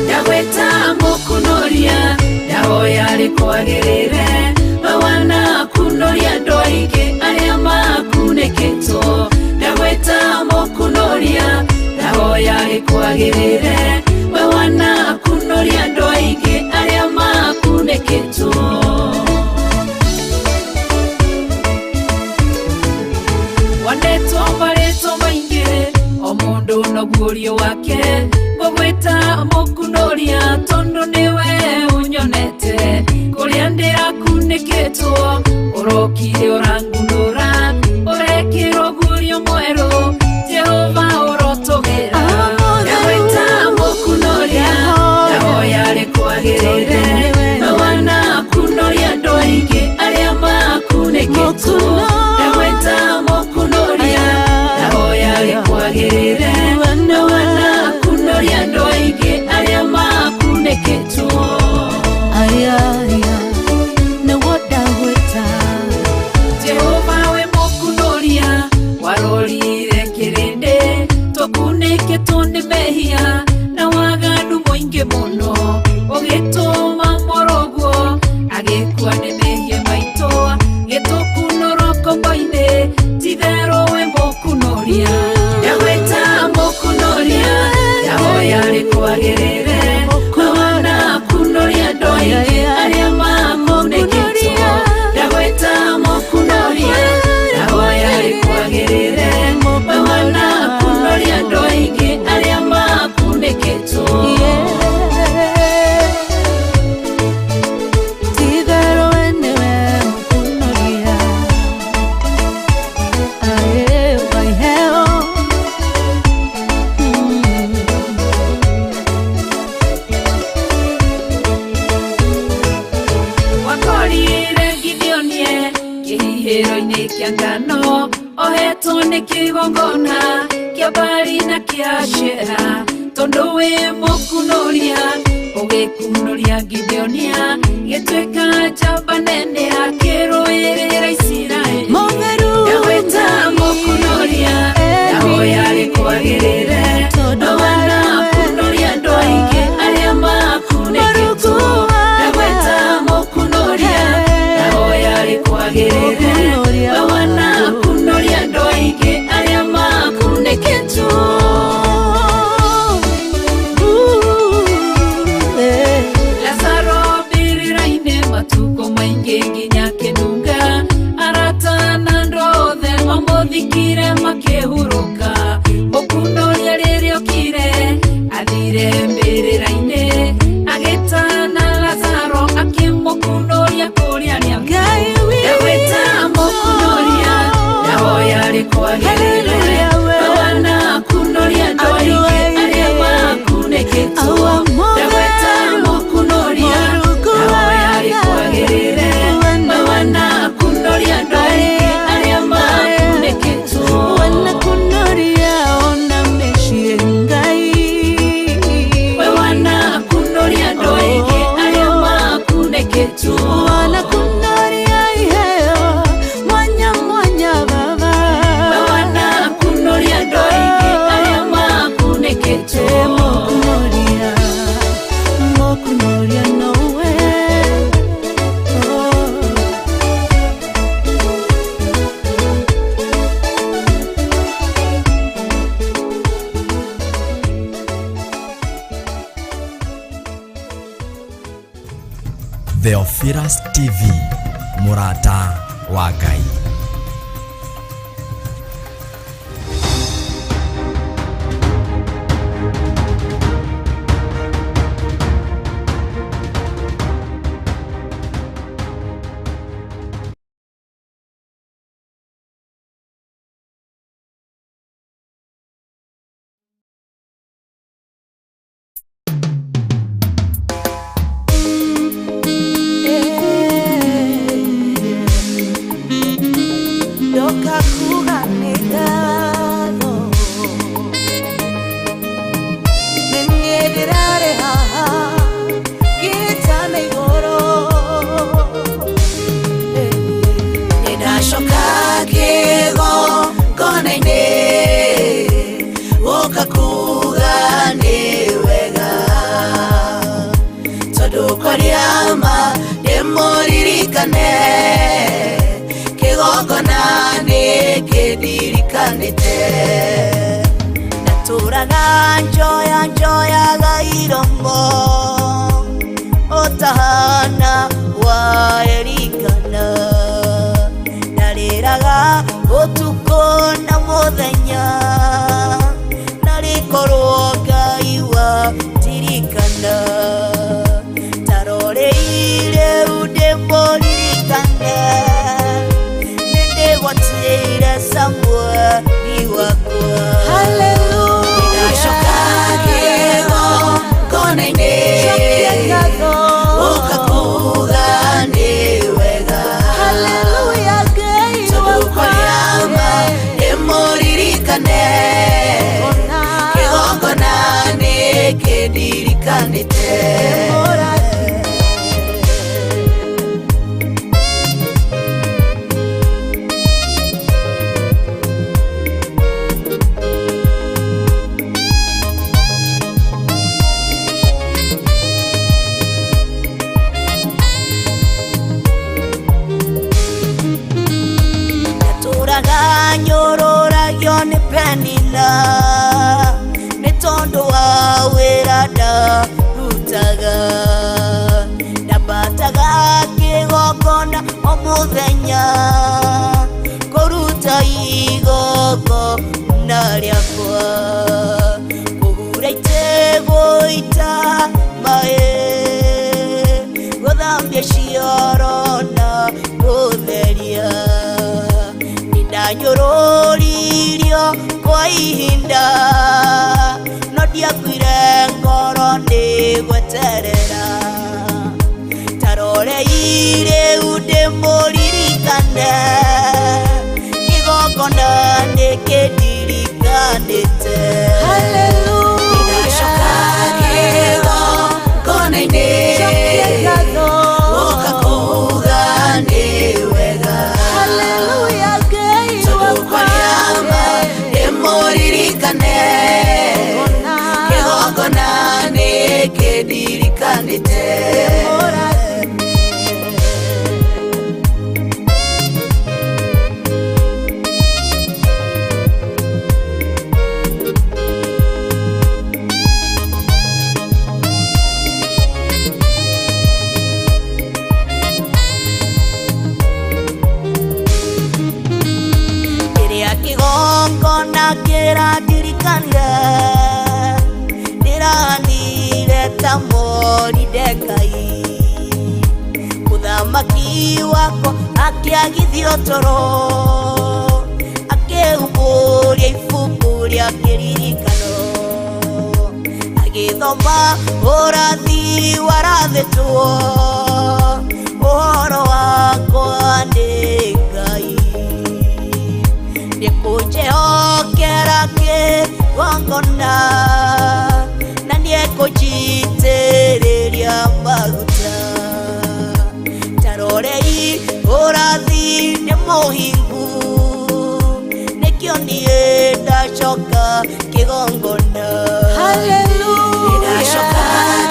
Ndagwĩta mũkunoria, ndahoya rĩkwagĩrĩre, we wanakunoria andũ aingĩ arĩa makunĩkĩtwo. Ndagwĩta mũkunoria, ndahoya rĩkwagĩrĩre, we wanakunoria andũ aingĩ arĩa makunĩkĩtwo. Wanetwo marĩtwa maingĩ, o mũndũ na guũrio wake, ngũgwĩta mũkunoria tondũ nĩwe ũnyonete. Kũrĩa ndĩrakunĩkĩtwo, ũrokire ũrangunũra, ũrekĩrwo guũrio mwerũ, Jehova ũrotũgĩra. Ndagwĩta mũkunoria, ndahoya rĩkwagĩrĩre, we wanakunoria andũ aingĩ arĩa makunĩkĩtwo. Ndagwĩta mũkunoria, ndahoya rĩkwagĩrĩre, we wanakunoria andũ aingĩ arĩa makunĩkĩtwo. Jehova we mũkunoria, warorire kĩrĩndĩ, tũkunĩkĩtwo nĩ mehia na waganu mũingĩ mũno, ũgĩtũma mũrũguo agĩkua nĩ mehia maitũ, gĩtũkunũrwo ngombo-inĩ, ti-itherũ we mũkunoria. Ndagwĩta mũkunoria, ndahoya rĩkwagĩrĩre, we wanakunoria andũ aingĩ arĩa makunĩkĩtwo. Ndagwĩta mũkunoria, ndahoya rĩkwagĩrĩre, we wanakunoria andũ aingĩ arĩa makunĩkĩtwo. Wakorire Gideonie kĩhihĩro-inĩ kĩa ngano, ohetwo nĩ kĩgongona kĩa Baali na kĩa Ashera, tondũ wĩ mũkunoria, ũgĩkunoria Gideonia, gĩtuĩka njamba nene akĩrũĩrĩra Isiraeli. Ndagwĩta mũkunoria, ndahoya rĩkwagĩrĩre, we wanakunoria andũ aingĩ arĩa makunĩkĩtwo. Ndagwĩta mũkunoria, ndahoya rĩkwagĩrĩre, we wanakunoria andũ aingĩ arĩa makunĩkĩtwo. Lazaro mbĩrĩra-inĩ matukũ maingĩ nginya akĩnunga, arata na andũ othe mamũthikire makĩhurũka. Mũkunoria rĩrĩa okire, athire mbĩrĩra-inĩ, yarĩ kwagĩrĩire. We wanakunoria andũ aingĩ arĩa makunĩkĩtwo, ndagweta mũkunoria, ndahoya yarĩ kwagĩrĩire. We wanakunoria andũ aingĩ arĩa makunĩkĩtwo.
Wanakunoria ona mĩciĩ Ngai.
We wanakunoria andũ aingĩ arĩa makunĩkĩtwo.
Wanakunoria iheo mwanya mwanya baba.
We wanakunoria andũ aingĩ arĩa makunĩkĩtwo.
Mũkunoria, mũkunoria nowe. Oh.
Theophilus TV, mũrata wa Ngai.
Ndoka kuga nĩ ngatho nĩ niĩ ndĩrarĩ haha ngĩtana igũrũ.
Nĩndacoka kĩgongona-inĩ gũka kuga nĩ wega, tondũ kwaria ma ndĩmũririkane, kĩgongona nĩ kĩndirikanĩte.
Natũraga njoya njoyaga iromo ũtahana wa Elikana, ndarĩraga ũtukũ na mũthenya, narĩkorwo Ngai wandirikana. Taroreire rĩu ndĩmũririkane, nĩndĩgwatĩire Samueli wakwa.
Nĩndacoka kĩgongona-inĩ gũka kuga nĩ wega, tondũ kwaria ma ndĩmũririkane, kĩgongona nĩ kĩndirikanĩte.
Natũraga nyũrũragio nĩ Penina nĩ tondũ wa wĩra ndarutaga, ndambataga kĩgongona o mũthenya kũruta igongona rĩakwa, kũhura itĩ gũita maĩ, gũthambia cioro na gũtheria. Nĩndanyũrũririo kwa ihinda, no ndiakuire ngoro nĩ gweterera. Taroreire rĩu ndĩmũririkane, kĩgongona nĩ kĩndirikanĩte.
Nĩndacoka kĩgongona-inĩ gũka kuga nĩ wega, tondũ kwaria ma ndĩmũririkane, kĩgongona nĩ kĩndirikanĩte.
Kĩrĩa kĩgongona kĩrandirikanire, ndĩranire ta Moridekai, mũthamaki wakwa akĩagithio toro. Nĩndathĩtwo ũhoro wakwa nĩ Ngai nĩkũnjĩhokera kĩgongona na nĩekũnjitĩrĩria maguta tarorei ũrathi nĩ mũhingu nĩkĩo niĩ ndacoka kĩgongona.
Nĩndacoka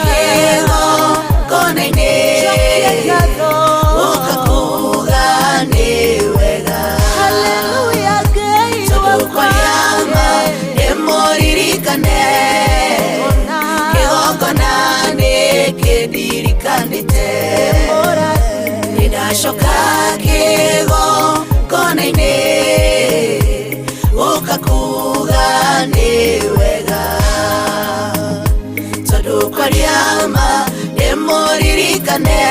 kĩgongona-inĩ gũka kuuga nĩ wega tondũ kwaria ma ndĩmũririkane kĩgongona nĩkĩndirikanĩte nĩndacoka kĩgongona-inĩ gũka kuuga nĩ wega tondũ kwaria ma ndĩmũririkane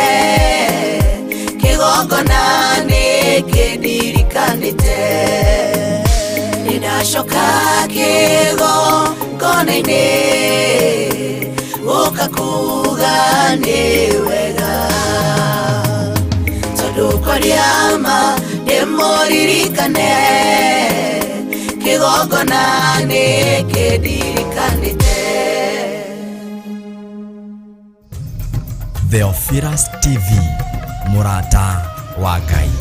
kĩgongona nĩkĩndirikanĩte nĩndacoka kĩgongona-inĩ gũka kuuga nĩ wega tondũ kwaria ma ndĩmũririkane kĩgongona nĩkĩndirikanĩte.
Theophilus TV, mũrata wa Ngai.